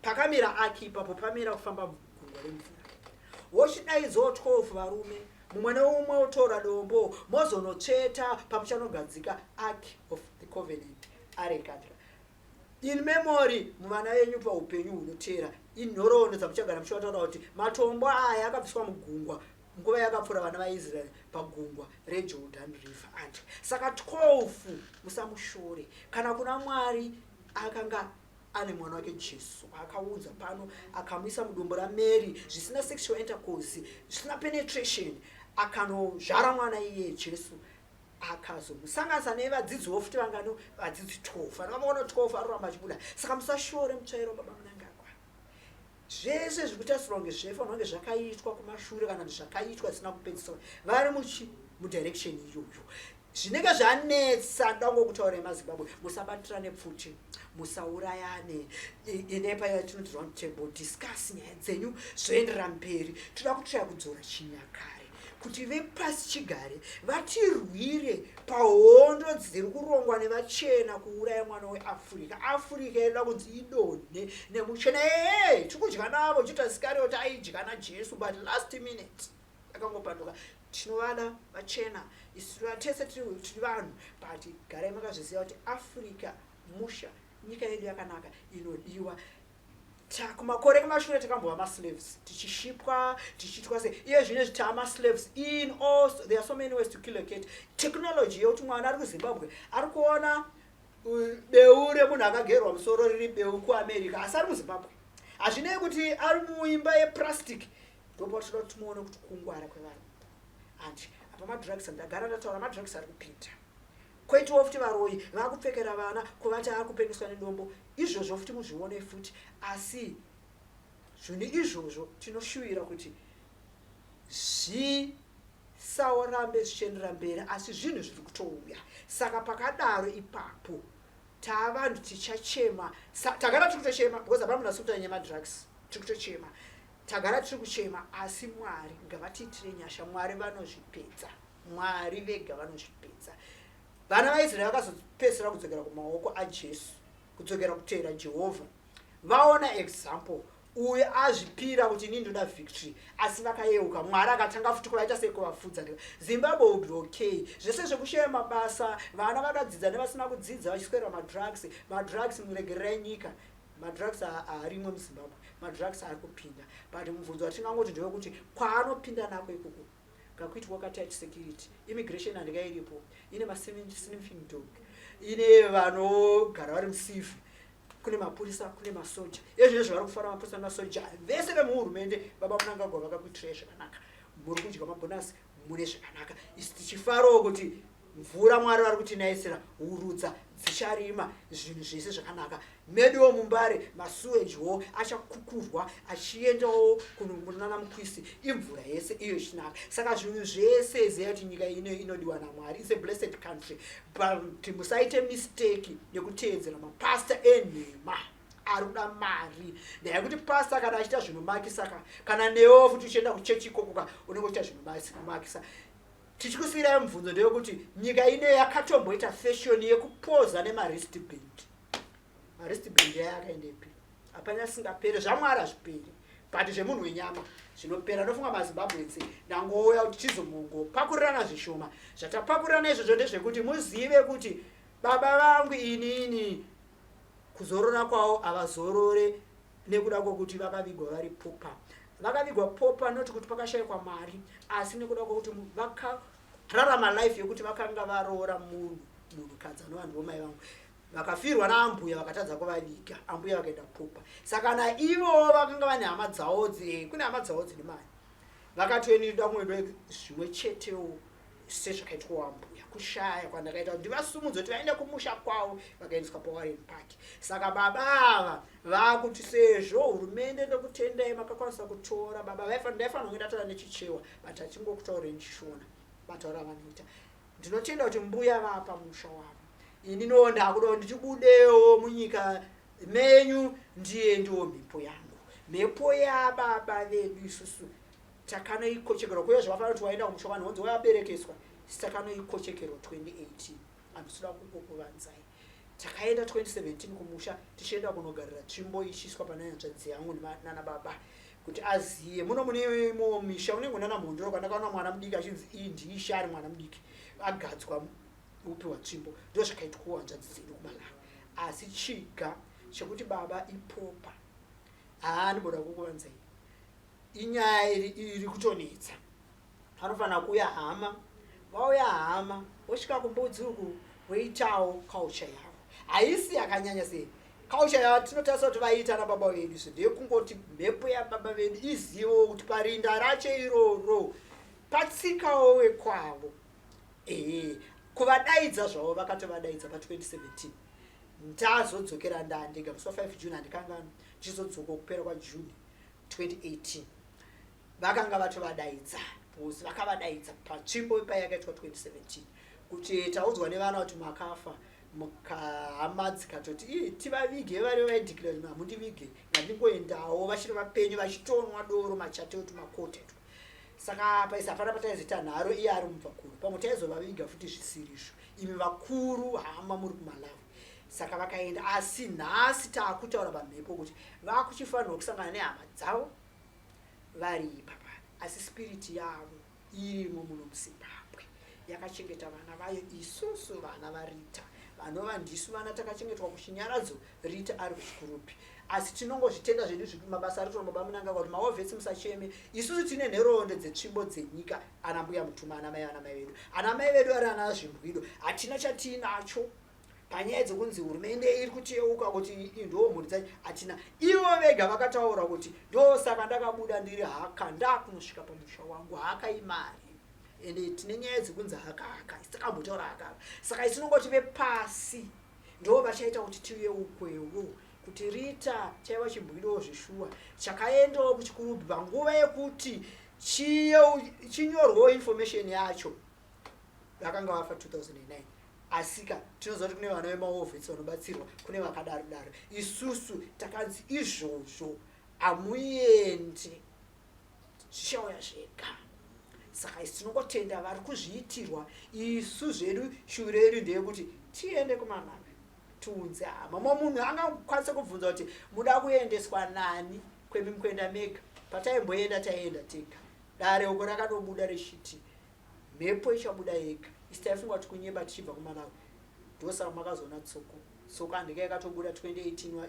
pakamira ark ipapo, pamira kufamba gungwa remvura, wochidaidzawo 12 varume, mumwe neumwe otora dombo, mozonotsveta pamuchanogadzika Ark of the Covenant, areka in memory muvana venyu paupenyu hunoteera, inhoroondo dzamuchagara muchivataura kuti matombo aya akabviswa mugungwa nguva yakapfuura vana vaIsraeri pagungwa reJordan River. And saka 12, musamushore kana kuna Mwari. Akanga ane mwana wake Jesu, akaunza pano, akamuisa mudumbu raMary zvisina sexual intercourse, zvisina penetration, akanozvara mwana iye Jesu, akazomusanganisa nevadzidziwo futi vangano, vadzidzi 12. Anokamaona 12 aroramba achibuda. Saka musashore mutsvairo baba Munangagwa. Zvese zviri kutarisirwa kunge zvaifanirwa kunge zvakaitwa kumashure kana kuti zvakaitwa zvisina kupedziswa, vari muchi mudirection iyoyo. Zvinenge zvanetsa, ndangokutaura emaZimbabwe, musabatirane pfuti, musaurayane. Ine paya tinoti round table, discuss nyaya dzenyu, zvoenderera mberi. Toda kutraya kudzora chinyakare kuti vepasi chigare vatirwire pahondo dziri kurongwa nevachena kuuraya mwana weAfrica. Africa inoda kunzi idonhe nemuchena. Ee, tiri kudya navo. Judas Iscariot aidya naJesu, but last minute akangopanduka. Tinovada vachena isu tese, tiri vanhu, but garai makazviziva kuti Africa musha, nyika yedu yakanaka, inodiwa. Kumakore kumashure takambova maslaves, tichishipwa, tichiitwa sei. Iye zvino taa maslaves in all. There are so many ways to kill a cat. Technology yekuti mwana ari kuZimbabwe ari kuona beu remunhu akagerwa musoro riri beu kuAmerica, asi ari muZimbabwe, hazvinei kuti ari muimba yeplastic. Ndopatinoda kuti timuone kuti kungwara kwevarungu. Handi apa madrugs, ndagara ndataura, madrugs ari kupinda. Kwoitiwo futi varoyi vakupfekera vana kuvati akupengeswa nedombo. Izvozvo futi muzvione futi. Asi zvinhu izvozvo tinoshuvira kuti zvisarambe zvichiendera mberi, asi zvinhu zviri kutouya. Saka pakadaro ipapo taavanhu tichachema. Tagara tiri kutochema because hapana munhu asi kuita nyemadrugs. Tiri kutochema, tagara tiri kuchema, asi Mwari ngavatiitire nyasha. Mwari vanozvipedza, Mwari vega vanozvipedza. Vana vaIsraeri vakazopedzisira kudzokera kumaoko aJesu, kudzokera kuteera Jehovha, vaona example uyu azvipira kuti ini ndoda victory. Asi vakayeuka Mwari akatanga futi kuvaita sei, kuvafudza. Zimbabwe will be okay. Zvese zvekushaya mabasa, vana vakadzidza nevasina kudzidza vachiswera madrugs, madrugs, muregererai nyika. Madrugs haarimwe muZimbabwe, madrugs ari kupinda, but mubvunzo watingangoti ndewekuti kwaanopinda nako ikoko kakuitwa katight security. Immigration handika iripo, ine masniffing dog, ine vanogara vari musifi, kune mapurisa, kune masoja. Ezvinezvi vari kufara mapurisa nemasoja vese vemuhurumende. Baba Munangagwa vakakuitirai zvakanaka, muri kudya mabhonasi, mune zvakanaka. Isi tichifarawo kuti mvura Mwari vari kutinayisira, hurudza dzicharima, zvinhu zvese zvakanaka. Meduwo muMbare masuwejiwo achakukurwa achiendawo kunana Mukwisi, imvura yese iyo ichinaka. Saka zvinhu zvese, ziva kuti nyika ino inodiwa naMwari. It's a blessed country, but musaite mistake yekuteedzera mapasta enhema ari kuda mari. Ndaya kuti pasta kana achiita zvinomakisa ka, kana newo futi uchienda kuchechi ikoko ka, unenge uchiita zvinomakisa. Tichikusiyirai mubvunzo ndeyekuti nyika ino yakatomboita fashion yekupoza nemawristband. Mawristband aya akaendepi? Hapana asingapere. ZvaMwari hazviperi, but zvemunhu wenyama zvinopera. Ndofunga maZimbabweans, ndangouya kuti tizomongopakurirana zvishoma. Zvatapakurirana izvozvo ndezvekuti muzive kuti baba vangu inini kuzorora kwavo havazorore nekuda kwokuti vakavigwa vari pauper. Vakavigwa pauper noti kuti pakashayikwa mari, asi nekuda kwokuti vakararama life yekuti vakanga varoora munhu, munhukadzi anova ndivo mai vangu. Vakafirwa naambuya, vakatadza kuvaviga, ambuya vakaenda pauper. Saka na ivowo vakanga vane hama dzavo, kune hama dzavo dzine mari, vakatoenida kumwe zvimwe chetewo sezvakaitwa ambuya. Kushaya kwandakaita kuti ndivasumudze kuti vaende kumusha kwavo, vakaendeswa paWarren Park. Saka baba ava vakuti sezvo hurumende, ndokutendai makakwanisa kutora baba, ndaifanira kunge ndatora nechichewa, but hachingokutaurei nichishona mataura avanoita. Ndinotenda kuti mbuya vapa musha wavo. Ini no ndakuda kuti ndichibudewo munyika menyu, ndiendewo mhepo yangu, mhepo yababa vedu. Isusu takanoikochekerwa kuye zvakafanira kuti waenda kumusha, vanhu vonzi waberekeswa. Takanoikochekerwa 2018, handisida kukukuvanzai. Takaenda 2017 kumusha, tichienda kunogarira tsvimbo ichiiswa pana hanzvadzi yangu nana baba kuti aziye. Muno mune imo misha unenge unana mhondoro, kwandakaona mwana mudiki achinzi iyi ndiishe, ari mwana mudiki agadzwa upiwa tsvimbo. Ndo zvakaitwawo hanzvadzi dzedu kuMalawi. Asi chiga chekuti baba ipopa, haandimboda kukuvanzai, inyaya iri kutonetsa. Panofanira kuuya hama, vauya hama, vosvika kumbudzi uku, voitawo culture yavo. Haisi yakanyanya sei culture yavo tinotarisa kuti vaiita nababa vedu. So ndeyekungoti mhepo yababa vedu izivo kuti parinda racho iroro patsikawo wekwavo. Ehe, kuvadaidza zvavo vakatovadaidza pa2017. Ndazodzokera ndandega musi wa5 June, handikangano, ndichizodzoka kupera kwaJune 2018, vakanga vatovadaidza, because vakavadaidza patsvimbo payakaitwa 2017 kuti taudzwa nevana kuti makafa. Hama dzikatoti, "Ii, tivavige." Vari vaidhikira kuti hamundivige, ngandingoendawo vachiri vapenyu, vachitonwa doro, machate tumakoteto. Saka paisa hapana pataizoita nharo, iye ari mubvakuru, pamwe taizovaviga futi zvisirizvo, imi vakuru hama muri kuMalawi. Saka vakaenda, asi nhasi taakutaura pamhepo kuti vakuchifanirwa kusangana nehama dzavo vari ipapa, asi spiriti yavo irimo muno muZimbabwe yakachengeta vana vayo. Isusu vana vaRita, vanova ndisu vana takachengetwa kuChinyaradzo, Rita ari kuChikurubi, asi tinongozvitenda zvedu zvipi mabasa ari kutora baba Munangagwa kuti mawar vets musacheme. Isusu tine nhoroondo dzetsvimbo dzenyika, ana mbuya Mutuma, ana mai, ana mai vedu, ana mai vedu ari ana Zvimbwido. Hatina chatiinacho panyaya dzekunzi hurumende iri kutiyeuka kuti ndo mhuri dzacho, hatina. Ivo vega vakataura kuti ndosaka ndakabuda ndiri haka, ndakunosvika pamusha wangu. Haka imari, ende tine nyaya dzekunzi haka haka, takambotaura haka haka. Saka isinongoti vepasi ndo vachaita kuti tiyeukwewo kuti Rita chaiva chimbwidowo zveshuwa, chakaendawo kuChikurubhi panguva yekuti chinyorwewo information yacho. Vakanga vafa 2009, asika tinoziva kuti kune vana vemawar vets vanobatsirwa, kune vakadaro daro. Isusu takanzi izvozvo hamuendi, zvichauya zvega. Saka isu tinongotenda vari kuzviitirwa. Isu zvedu shuviro yedu ndeyekuti tiende kuMalawi, tiunze hama. Mumwe munhu angakwanisa kubvunza kuti muda kuendeswa nani kwemi mukuenda mega? Pataimboenda, taienda tega. Dare uko rakanobuda richiti mhepo ichabuda yega. Isi taifunga kuti kunyeba tichibva kuMalawi. Ndosaka makazoona tsoko tsoko handika yakatobuda 2018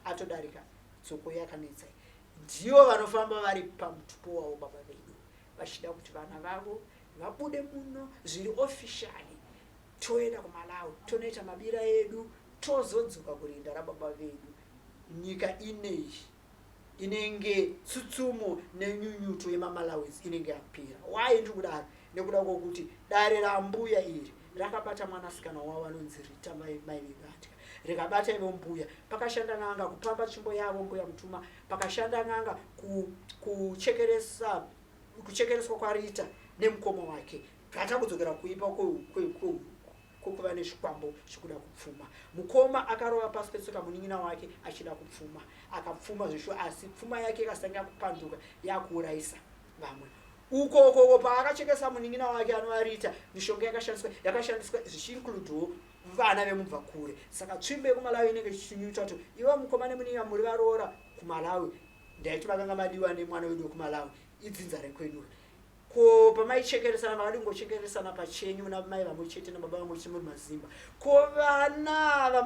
atodarika. Tsoko yakanetsa. Ndivo vanofamba vari pamutupo wavo baba vedu, vachida kuti vana vavo vabude muno zviri officially, toenda kuMalawi, tonoita mabira edu, tozodzoka kurinda rababa vedu. Nyika inei inenge tsutsumo nenyunyuto yemaMalawis inenge yapera. Why ndiri kudaro? Nekuda kwokuti dare rambuya iri rakabata mwanasikana wavo anonzi Rita, mai vedu atya, rikabata ivo mbuya. Pakashanda n'anga kupamba tsvimbo yavo mbuya Mutuma, pakashanda n'anga kuchekeresa, kuchekereswa kwaRita nemukoma wake. Rata kudzokera kuipa kwokuva nezvikwambo zvekuda kupfuma. Mukoma akarova pasi petsoka munin'ina wake achida kupfuma, akapfuma zvishuwa, asi pfuma yake ikasanga kupanduka yakuurayisa vamwe. Ukokoko paakachekesa munin'ina wake anovarita, mishonga yakashandiswa zvichiincludewo vana vemubva kure. Saka tsvimbo yekuMalawi inenge ichinyuta kuti ivo mukoma nemunin'ina muri varoora kuMalawi, ndaiti vakanga madiwa nemwana wedu wekuMalawi, idzinza rekwedu. Ko pamaichekeresana, makadi kungochekeresana pachenyu namai vamwe chete nababa vamwe chete muri mazimba? Ko vana ava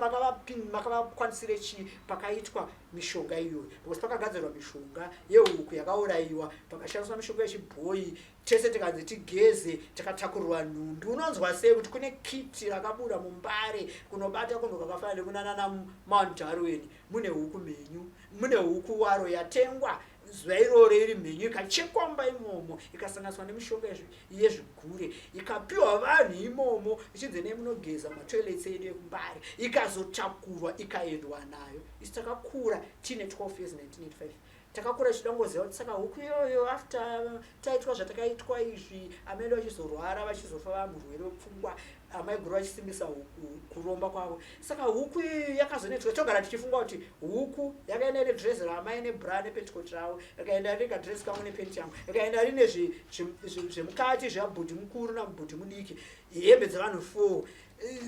makavakwanisire chii pakaitwa mishonga iyoyo? Because pakagadzirwa mishonga yehuku yakaurayiwa, pakashandiswa mishonga yechibhoyi, tese tikanzi tigeze, takatakurirwa nhumbi. Unonzwa sei kuti kune kiti rakabuda muMbare kunobata kunhu kwakafanana nekunanana Mount Darwin, mune huku mhenyu, mune huku waro yatengwa zuva iroro iri mhenyu, ikachekwamba imomo, ikasanganiswa nemishonga yezvigure, ikapiwa vanhu imomo, ichinzi nei munogeza matoilets edu ekuMbare, ikazotakurwa ikaendwa nayo? Isi takakura tiine 12 years, 1985, takakura tichida kungoziva kuti saka huku iyoyo, after taitwa zvatakaitwa izvi, amene vachizorwara, vachizofa vamurwere wepfungwa. Amaiguru vachisimbisa kuromba kwavo. Saka huku iyi yakazonetswa, togara tichifunga kuti huku yakaenda ine dress raamai nebra nepetcot ravo, yakaenda rine kadress kangu nepenti yangu, yakaenda rine zvemukati zvabhudhi mukuru namubhudhi mudiki, hembe dzevanhu four,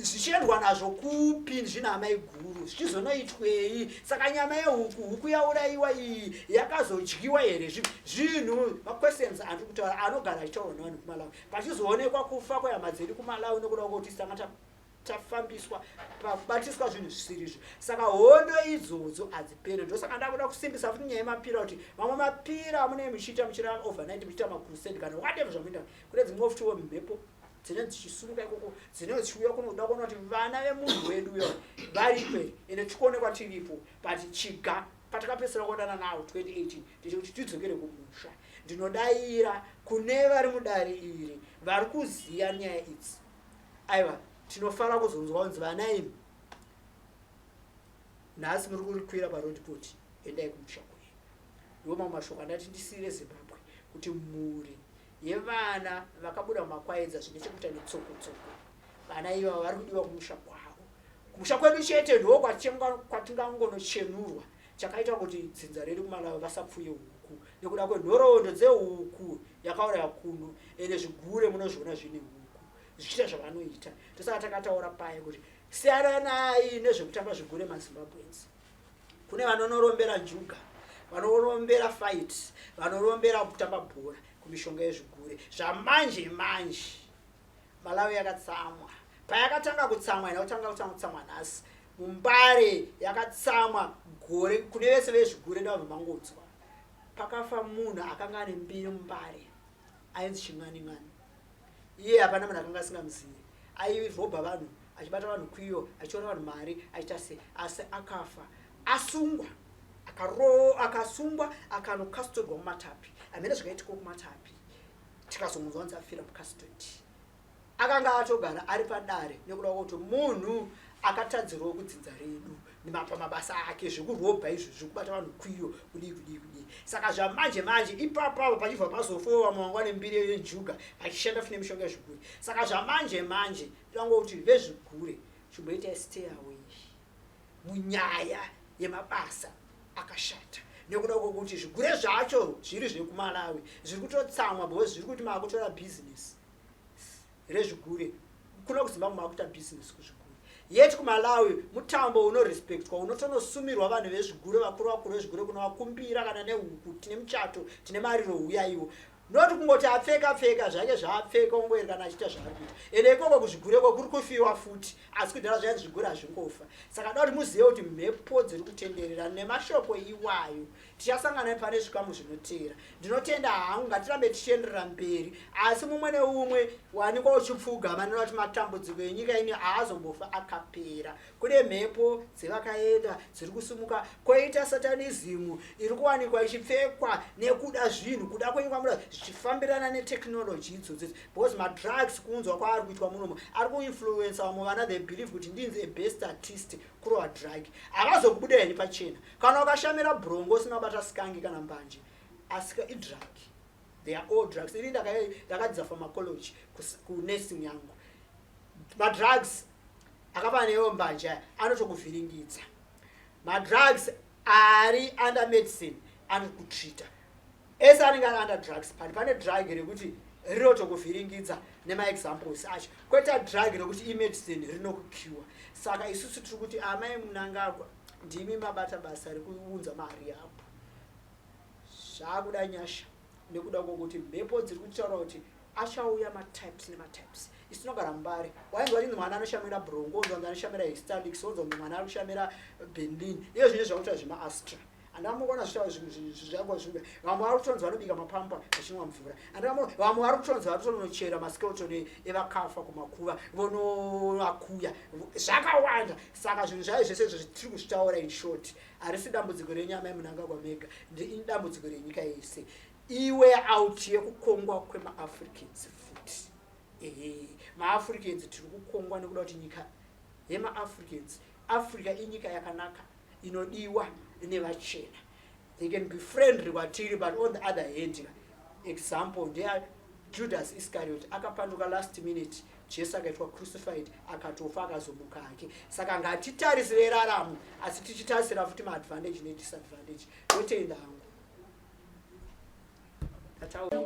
zvichiendwa nazvo kupi zvina amai guru, zvichizonoitwei? Saka nyama yehuku, huku yaurayiwa iyi, yakazodyiwa here? Zvinhu, maquestions andiri kutaura anogara achitaurwa nevanhu kuMalawi, pachizoonekwa kufa kwehama dzedu kuMalawi nokuda kwekuti tanga tafambiswa pakubatiswa zvinhu zvisiri izvo. Saka hondo idzodzo hadzipere. Ndosaka ndakuda kusimbisa futi nyaya yemapira, kuti mamwe mapira amunee muchiita, muchira overnight, muchiita macrusade kana whatever zvamuita, kune dzimwe futiwo mhepo dzinenge dzichisumuka ikoko, dzinenge dzichiuya kunoda kuona kuti vana vemunhu wedu uyo variko here. Ende tikuonekwa tiripo, but chiga patakapedzisira kuonana nawo 2018 ndechekuti tidzokere kumusha. Ndinodayira kune vari mudare iri vari kuziva nyaya idzi. Aiwa, tinofara kuzonzwa kunzi vana imi nhasi muri kurikwira paroad poti, endai kumusha kwenyu. Ndiwo mamwe mashoko andati ndisiyire Zimbabwe, kuti mhuri yevana vakabuda mumakwaedza zvine chekuita netsokotsoko, vana ivava vari kudiwa kumusha kwavo. Kumusha kwedu chete ndo kwatingangonochenurwa. Chakaita kuti dzinza redu kuMalawi vasapfuye huku nekuda kwenhoroondo dzehuku yakauraya kuno. Ende zvigure munozviona zvine huku zvichiita zvavanoita. Tosaka takataura paya kuti siyananai nezvekutamba zvigure, maZimbabweans. Kune vanonorombera njuga, vanorombera fight, vanorombera kutamba bhora, kumishonga yezvigure zvamanje manje. Malawi yakatsamwa. Payakatanga kutsamwa, ina kutanga kutsamwa nhasi muMbare, yakatsamwa gore kune vese vezvigure. Ndavabva mangodzwa pakafa munhu akanga ane mbiri muMbare ainzi Ching'aning'ani. Iye hapana munhu akanga asingamuzivi. Airobha vanhu, achibata vanhu kwiyo, achitora vanhu mari, achiita sei, asi akafa asungwa, akasungwa, akanokastodwa muMatapi. Hamene zvakaitikawo kuMatapi, tikazomunzwa kunzi afira mucustody. Akanga atogara ari padare nekuda kwekuti munhu akatadzirawo kudzinza redu pamabasa ake zvekurobha izvo, zvekubata vanhu kwiyo, kudii kudii kudii. Saka zvamanje manje ipapo pachibva pazofowo vamwe vanga vane mbiri yenjuga vachishanda futi nemishonga yezvigure. Saka zvamanje manje tingangokuti vezvigure, chimboitai stay away munyaya yemabasa akashata, nekuda kwokuti zvigure zvacho zviri zvekuMalawi zviri kutotsamwa because zviri kuti maakutora bhizinesi rezvigure kuno kuZimbabwe, maakuita bhizinesi kuzvigure. Yet kuMalawi mutambo unorespektwa, unotonosumirwa vanhu vezvigure, vakuru vakuru vezvigure, kunovakumbira kana nehuku, tine muchato, tine mariro, huyaiwo. Noti kungoti apfeka pfeka zvake zvaapfeka, ongoeri kana achiita zvaari kuita. Ende ikoko kuzvigureko kuri kufiwa futi, asi kudhara zvainzi zvigure hazvingofa. Saka da kuti muzive kuti mhepo dziri kutenderera. Nemashoko iwayo, tichasangana pane zvikamu zvinoteera. Ndinotenda hangu. Ngatirambe tichienderera mberi, asi mumwe neumwe wanikwa uchipfugama, nona kuti matambudziko enyika ino haazombofa akapera. Kune mhepo dzevakaenda dziri kusumuka, kwoita satanism iri kuwanikwa ichipfekwa nekuda zvinhu, kuda kwenyika muda zvichifambirana netechnology idzodzo, because madrugs kuunzwa kwaari kuitwa munomo ari kuinfluensa vamwe vana. They believe kuti ndinzi a best artist kurova drug. Havazokubuda henyu pachena kana ukashamira brongo usina kubata skangi kana mbanje, asi idrug. They are all drugs. Ini ndakadzidza pharmacology kunursing yangu. Madrugs akafanana neyo mbanje anotokuvhiringidza. Madrugs ari under medicine anokutreata. Ese anenge ari under drugs, but pane drug rekuti rinotokuvhiringidza nemaexamples acho, kweta drug rekuti imedicine rinokucure. Saka isusu tiri kuti amai Munangagwa, ndimi mabata basa rekuunza mari yapo. Zvaakuda nyasha nekuda kwokuti mhepo dziri kutaura kuti achauya matypes nematypes. Isu tinogara muMbare, wainzwa chinzi mwana anoshamira brongo, onzwa kunzi anoshamira histalix, onzwa kunzi mwana ari kushamira Benlin. Iyo zvine zvakuita zvemaastra, andamboona zvakwa zvimwe. Vamwe vari kutonzi vanobika mapamba vachinwa mvura. Vamwe vari kutonzi vari kutonochera maskeleton evakafa kumakuva, vonovakuya. Zvakawanda. Saka zvinhu zvayo zvese izvo tiri kuzvitaura. In short, harisi dambudziko renyama yeMunangagwa mega, idambudziko renyika yese. Iwe out yekukongwa kwemaAfricans futi. Ehe, maAfricans tiri kukongwa nekuda kuti nyika yemaAfricans, Africa, inyika yakanaka inodiwa nevachena. They can be friendly kwatiri, but on the other hand, example ndeya Judas Iscariot akapanduka last minute, Jesu akaitwa crucified, akatofa, akazomuka hake. Saka ngatitarisire raramo, asi tichitarisira futi maadvantage nedisadvantage. Ndotenda hangu. Ndataura.